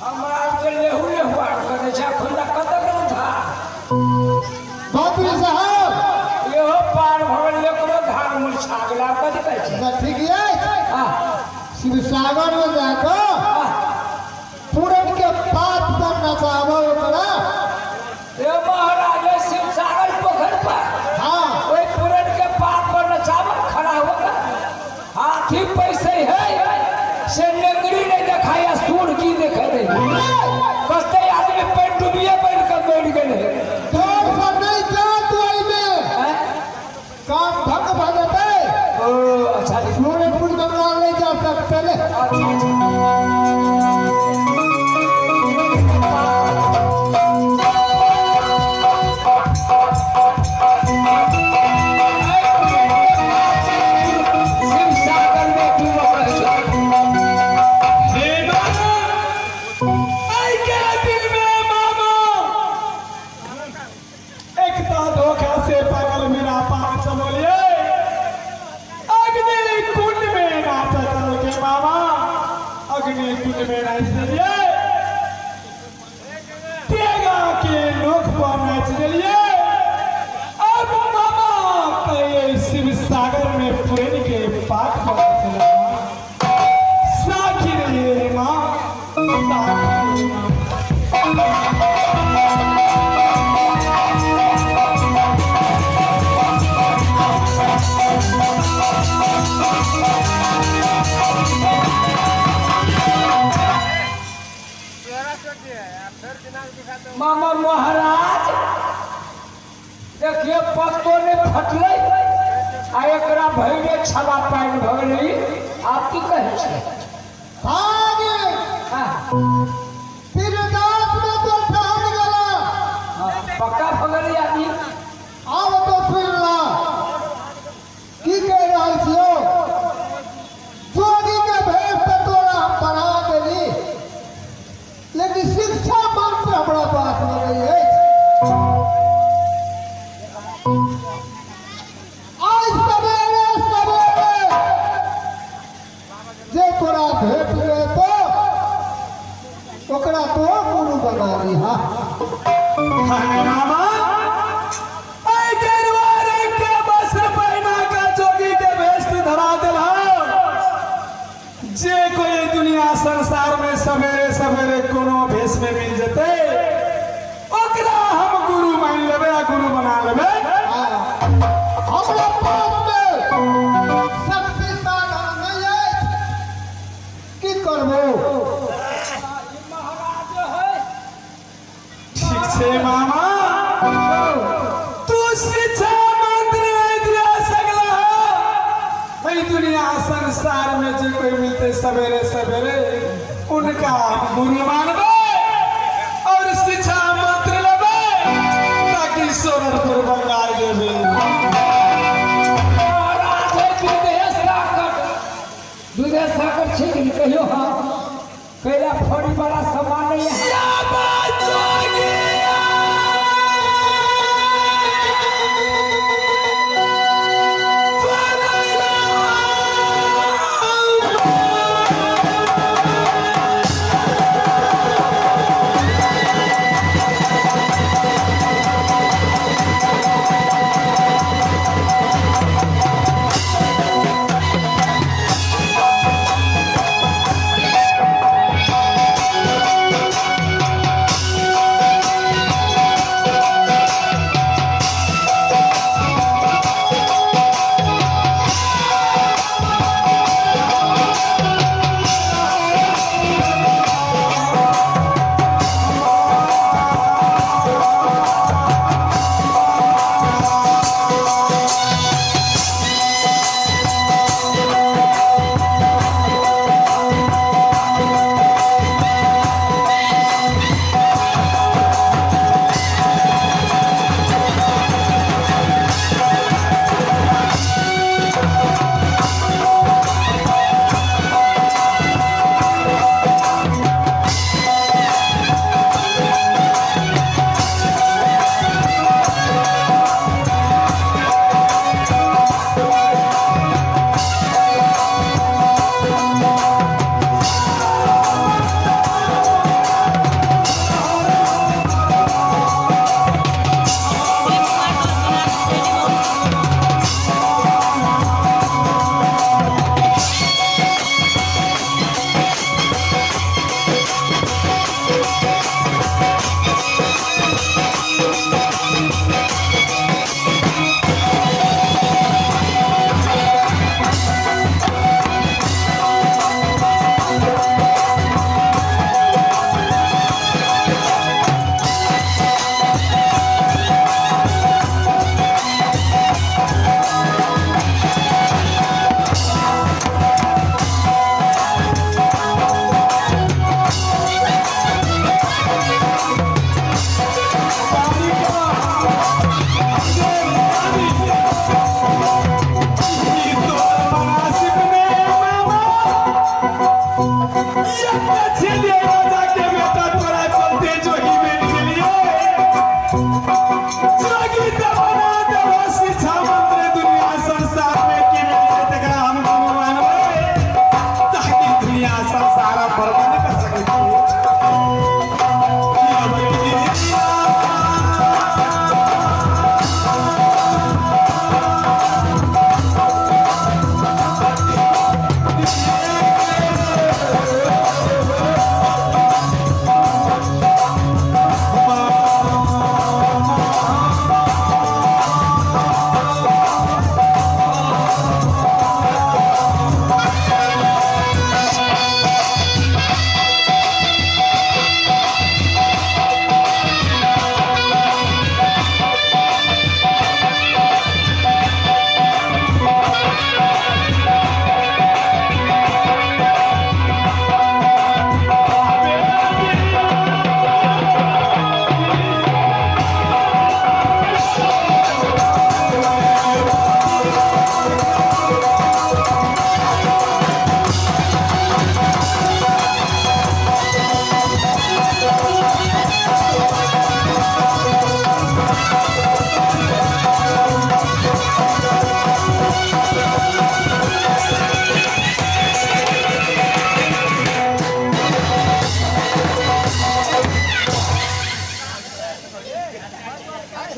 हमरा आरके लेहू लेहू आर करै छै। एखन तक कतऽ गेल धार? मंत्री साहब, इहो पार भऽ गेल, एकरो धार मुरछा गेल। आब कथी कहै छै? तऽ ठीक अछि। शिवसागर में जाकऽ पूरन के पात पर नचाबो ओकरा। ए महाराज, ओहि शिवसागर पोखरि पर? हाँ। ओहि पूरन के पात पर नचाबऽ खड़ा होकर? हाथी पैसे है से नेंगरी नहीं देखाय, सूर की देखे रही? कते आदमी पेट डूबिए बन के मरि गेल है। तोर पर नहीं जात ओहिमे। हैं? काम भंग भऽ जेतै। ओ अच्छा जी। सूरजपुर बंगाल नहीं जा सकते ले। अच्छा अच्छा। शिव सागर में डूबल रहै छै। हे मामा, आइ के दिन में मामा एकता धोखा से पागल मेरा पार चलोलिए, अग्नि कुंड में नाच चल के मामा, अग्नि कुंड में नाच देलिए, टेगा के नोक पर नाच देलिए। अब मामा कहिए शिव सागर में पुरन के पाक पर चला। साखी रहिए माँ, साखी माँ। मामा महाराज, देखिए, पत्तो नहीं फटलै आ एकरा भैरे छला पानि भऽ गेलै। आब की कहै छै? भागे। हाँ, तीन दांत में तो ठहर गेला। हाँ, पक्का भऽ गेलै आदमी। आब तो सुन ला की कहि रहल छियौ। जोगी के भेष तऽ तोरा हम बना देली, लेकिन शिक्षा मंत्र हमरा पास में नहीं अछि। आज सवेरे सवेरे जे तोरा भेट जेतो, ओकरा तो गुरु बना लिहा। हाय मामा, ऐ गेरुआ रंग के वस्त्र पहिना के जोगी के भेष धरा देलहो। जे कोई दुनिया संसार में सवेरे सवेरे कोनो भेष में मिल जेते, ओकरा हम गुरु मान लेबै आ गुरु बना लेबै। हमरा पास में शक्ति साधन नहीं अछि, की करबो? महाराज है। ठीक छै मामा, तू शिक्षा मंत्र नहीं दिया सकला है। दुनिया संसार में जे कोई मिलते सवेरे सवेरे, उनका हम गुरु मानबै और शिक्षा मंत्र लेबै, ताकि सोनपुर बंगाल जेबै। महाराज है, दूधे साकर, दूधे साकर छै कि नहि कहियो? हाँ, कैला फड़ी वाला सामान नहीं है। या बात जोगिया। महाराज।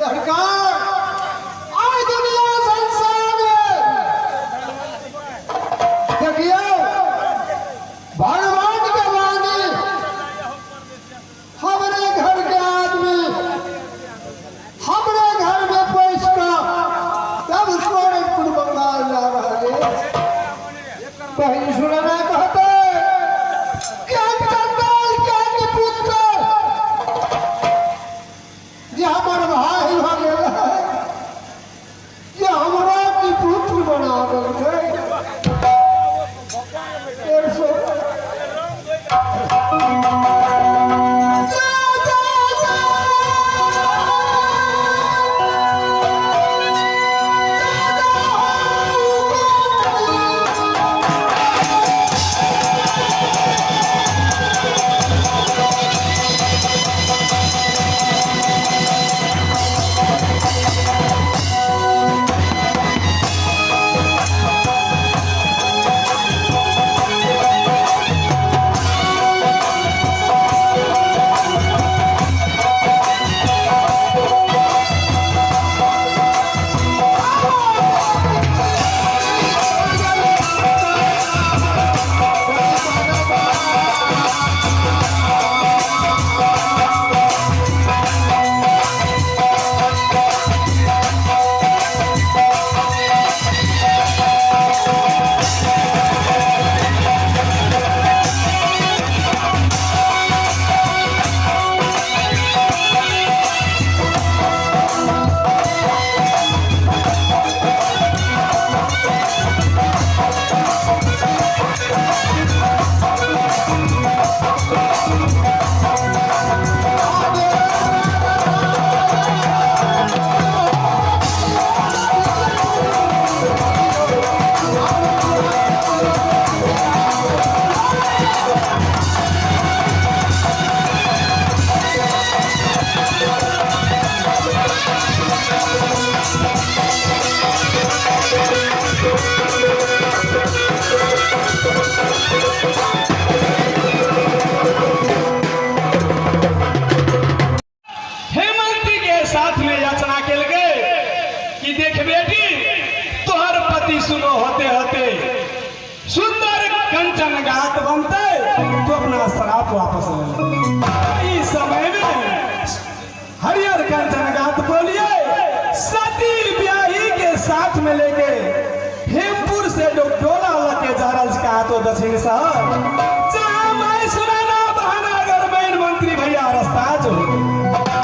सरकार आइ दुनिया संसार में देखियौ भगवान के वाणी हमरे घर के आदमी हमरे घर में पैस कऽ तब सोनपुर बंगाल जा रहल अछि। पहिल सुनना कहते कि हम चंडाल के पुत्र जे हमर भाई भऽ गेल है जे हमरा की पुत्र बना देलकै। 150 जा जा जा हेमंती के साथ में याचना के गए कि देख बेटी तोहर पति सुनो होते होते सुंदर कंचन गात बनते तो अपना श्राप वापस ले ले। इस समय में हरिहर कंचन गात बोलिए सती ब्याही के साथ में लेके हेमपुर से डोला लके जा रहा कहा तो दक्षिण शहर जहाँ मैं सुनाना बहाना अगर मैन मंत्री भैया रास्ता जो हो। जा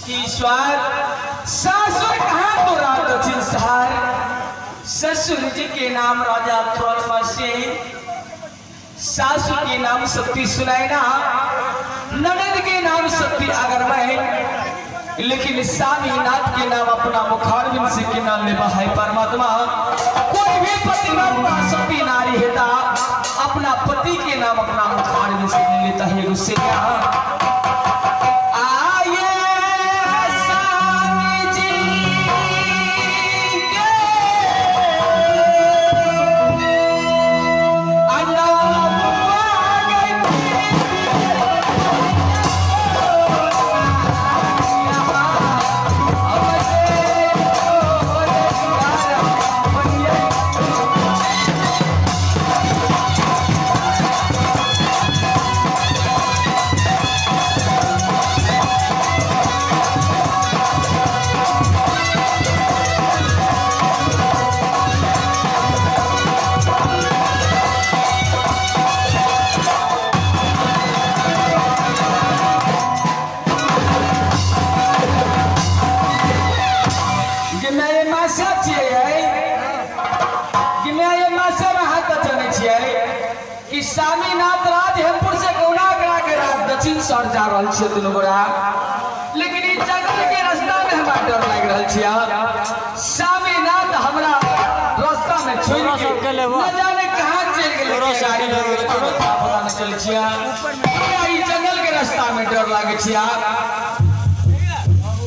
ईश्वर सासुर कहाँ तो रात दक्षिण सहार, ससुर जी के नाम राजा थोरमा सिंह, सासु के नाम सती सुनैना, ननद के नाम सती अगरमय, लेकिन स्वामीनाथ के नाम अपना मुखारबिंद से के नाम लेबा है परमात्मा। कोई भी पतिव्रता सती नारी हेता अपना पति के नाम अपना मुखारबिंद से नहीं लेता है। गुस्से आए स्वामी जी के स्वामीनाथ राज हेमपुर से गौना करा के राज दक्षिण शहर जा रहल छियै दुनू गोरा, लेकिन ई जंगल के रास्ता में हमरा डर लागि रहल छियै। स्वामीनाथ हमरा रास्ता में छोड़ि के न जाने कहाँ चलि गेलै, गाड़ी लऽ गेलै, कोनो पता नहि चलै छियै। हमरा ई जंगल के रास्ता में डर लागै छियै,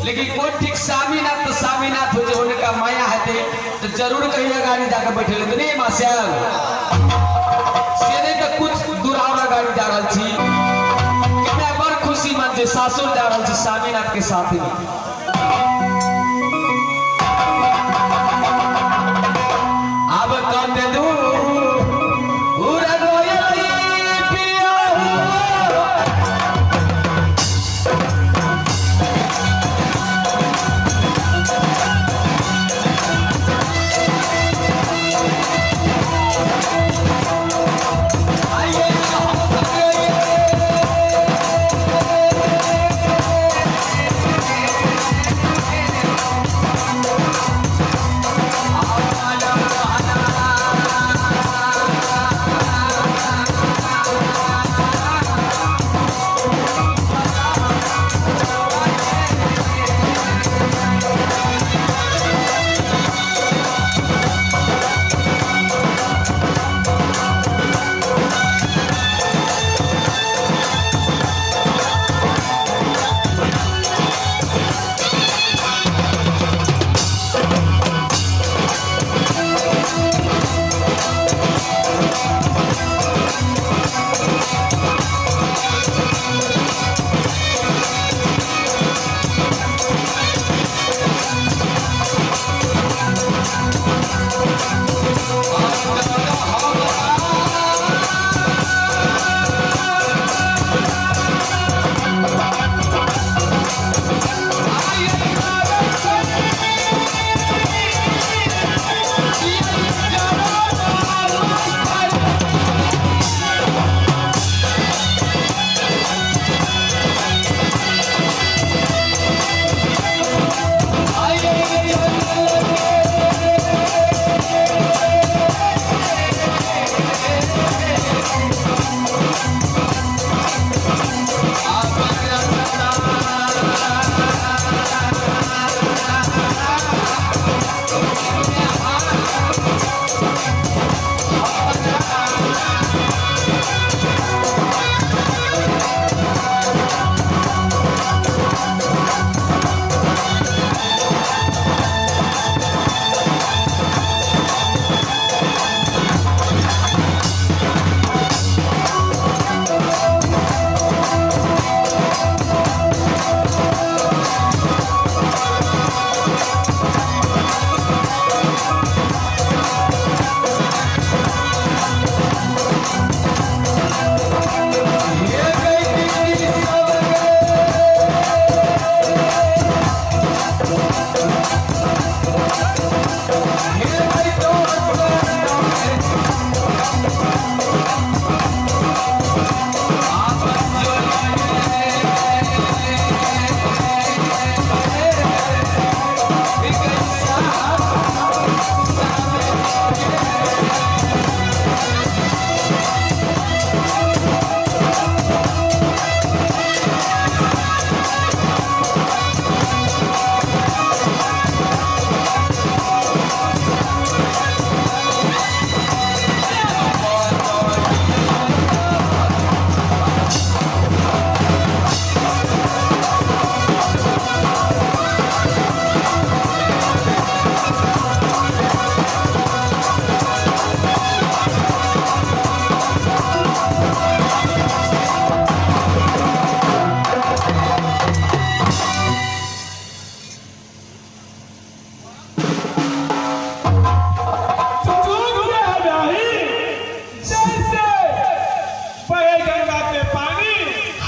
लेकिन कोन ठीक स्वामीनाथ तो स्वामीनाथ हो जे हुनका माया हेतै तो जरूर कहिया गाड़ी जाके बैठेले तऽ नहि मास्टर से नहीं तो कुछ दूर आवा गाड़ी जा रहल छी। हमरा बड़ खुशी मन जे सासुर जा रहल छी स्वामीनाथ के साथ में। आब कते दूर पिया आइए।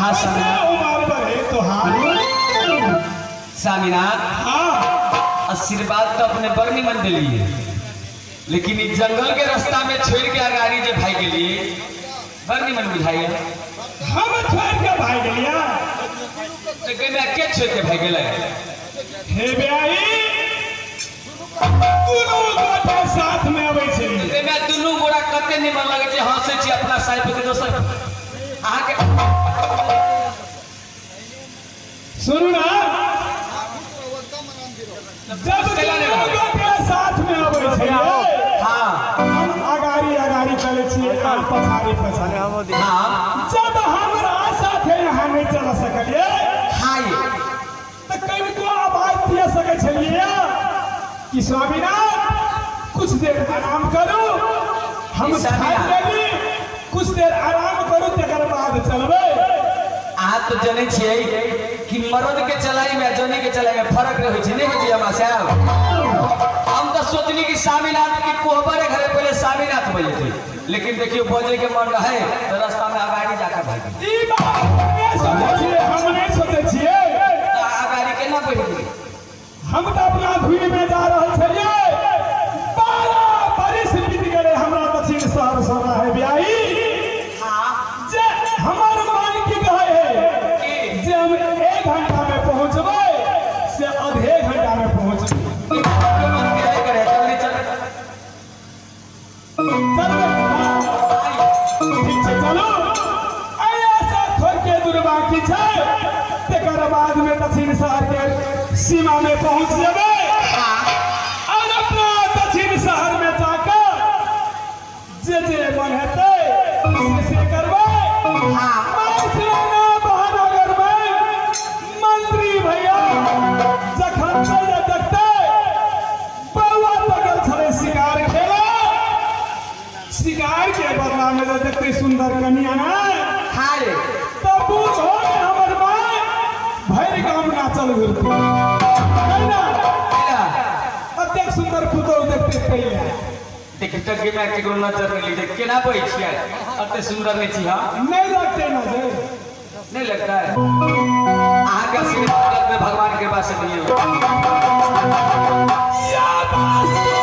हाँ कैसे उम्र बढ़े तोहार? स्वामीनाथ, हाँ। आशीर्वाद तो अपने बड़ निमन दिलिए, लेकिन इस जंगल के रास्ता में छोड़ के अगाड़ी जे भाग गेलिए बड़ निमन बुझाइए। हम छोड़ के भाग गेलिया? तो गमे के छोड़ के भाग गेलै? हे ब्याही, दुनू गोटे साथ में अबै छै। गमे दुनू गोरा कते निमन लगै छै, हंसै छी अपना साइड के दोसर अहाँ के। सुनू ना, जब दुनू गोटे साथ में अबै छै, हाँ, हम अगाड़ी अगाड़ी चलै छियै, अहाँ पछाड़ी पछाड़ी। हाँ। जब हमरा साथे यहाँ नहि चल सकलियै, हाँ, तऽ कनिको आवाज दिया सकै छलियै कि स्वामीनाथ कुछ देर आराम करू, हम स्वामीनाथ। खाइ लेली, कुछ देर आराम करू तकर बाद चलबै। अहाँ तो जनै छियै कि मर्द के चलाई में जनी के चलाई में फर्क रहै छै, नहि होइ छै? हमरा साहब, हम तो सोचली कि स्वामीनाथ के कोहबरे घरे पहले स्वामीनाथ बजेतै, लेकिन देखियो बजे के मन रहे तो रास्ता में अगाड़ी जाकर भागि गेलै। ई बात नहि सोचै छियै, हम नहि सोचै छियै। तऽ अगाड़ी केना बढ़ि गेलै? हम तऽ अपना धुन में जा रहल छलियै। 12 बरिस बीत गेलै हमरा दक्षिण शहर से रहे ब्याही, जे हमर मन की कहै है जे हम 1 घंटा में पहुंचबै, से आधे घंटा में पहुंचबै। मन के करे जल्दी चल। चलबै, ठीक छै, चलू। ऐसा थोड़के दूर बाकी छै, तकर बाद में दक्षिण शहर के सीमा में पहुंच जेबै और अपना दक्षिण शहर में जाकर जे जे मन हेतै से से करबै। महानगर में मंत्री भैया जखन जे देखतै बौआ तकल छलै शिकार खेला, शिकार के बदला में जे देखतै सुंदर कनिया ने, हाय, तब बूढ़ हो के हमर माय भरि गाम नाचल घुरतै है ना? अतेक सुंदर पुतोहु देखते कैला देख टके में केकरो नजर नहि लगै, केना बजै छियै? अते सुंदर नहि छी हम? नहीं लगते नजर। नहीं लगता है। अहाँ के आशीर्वाद में भगवान कृपा से दिए। या बात।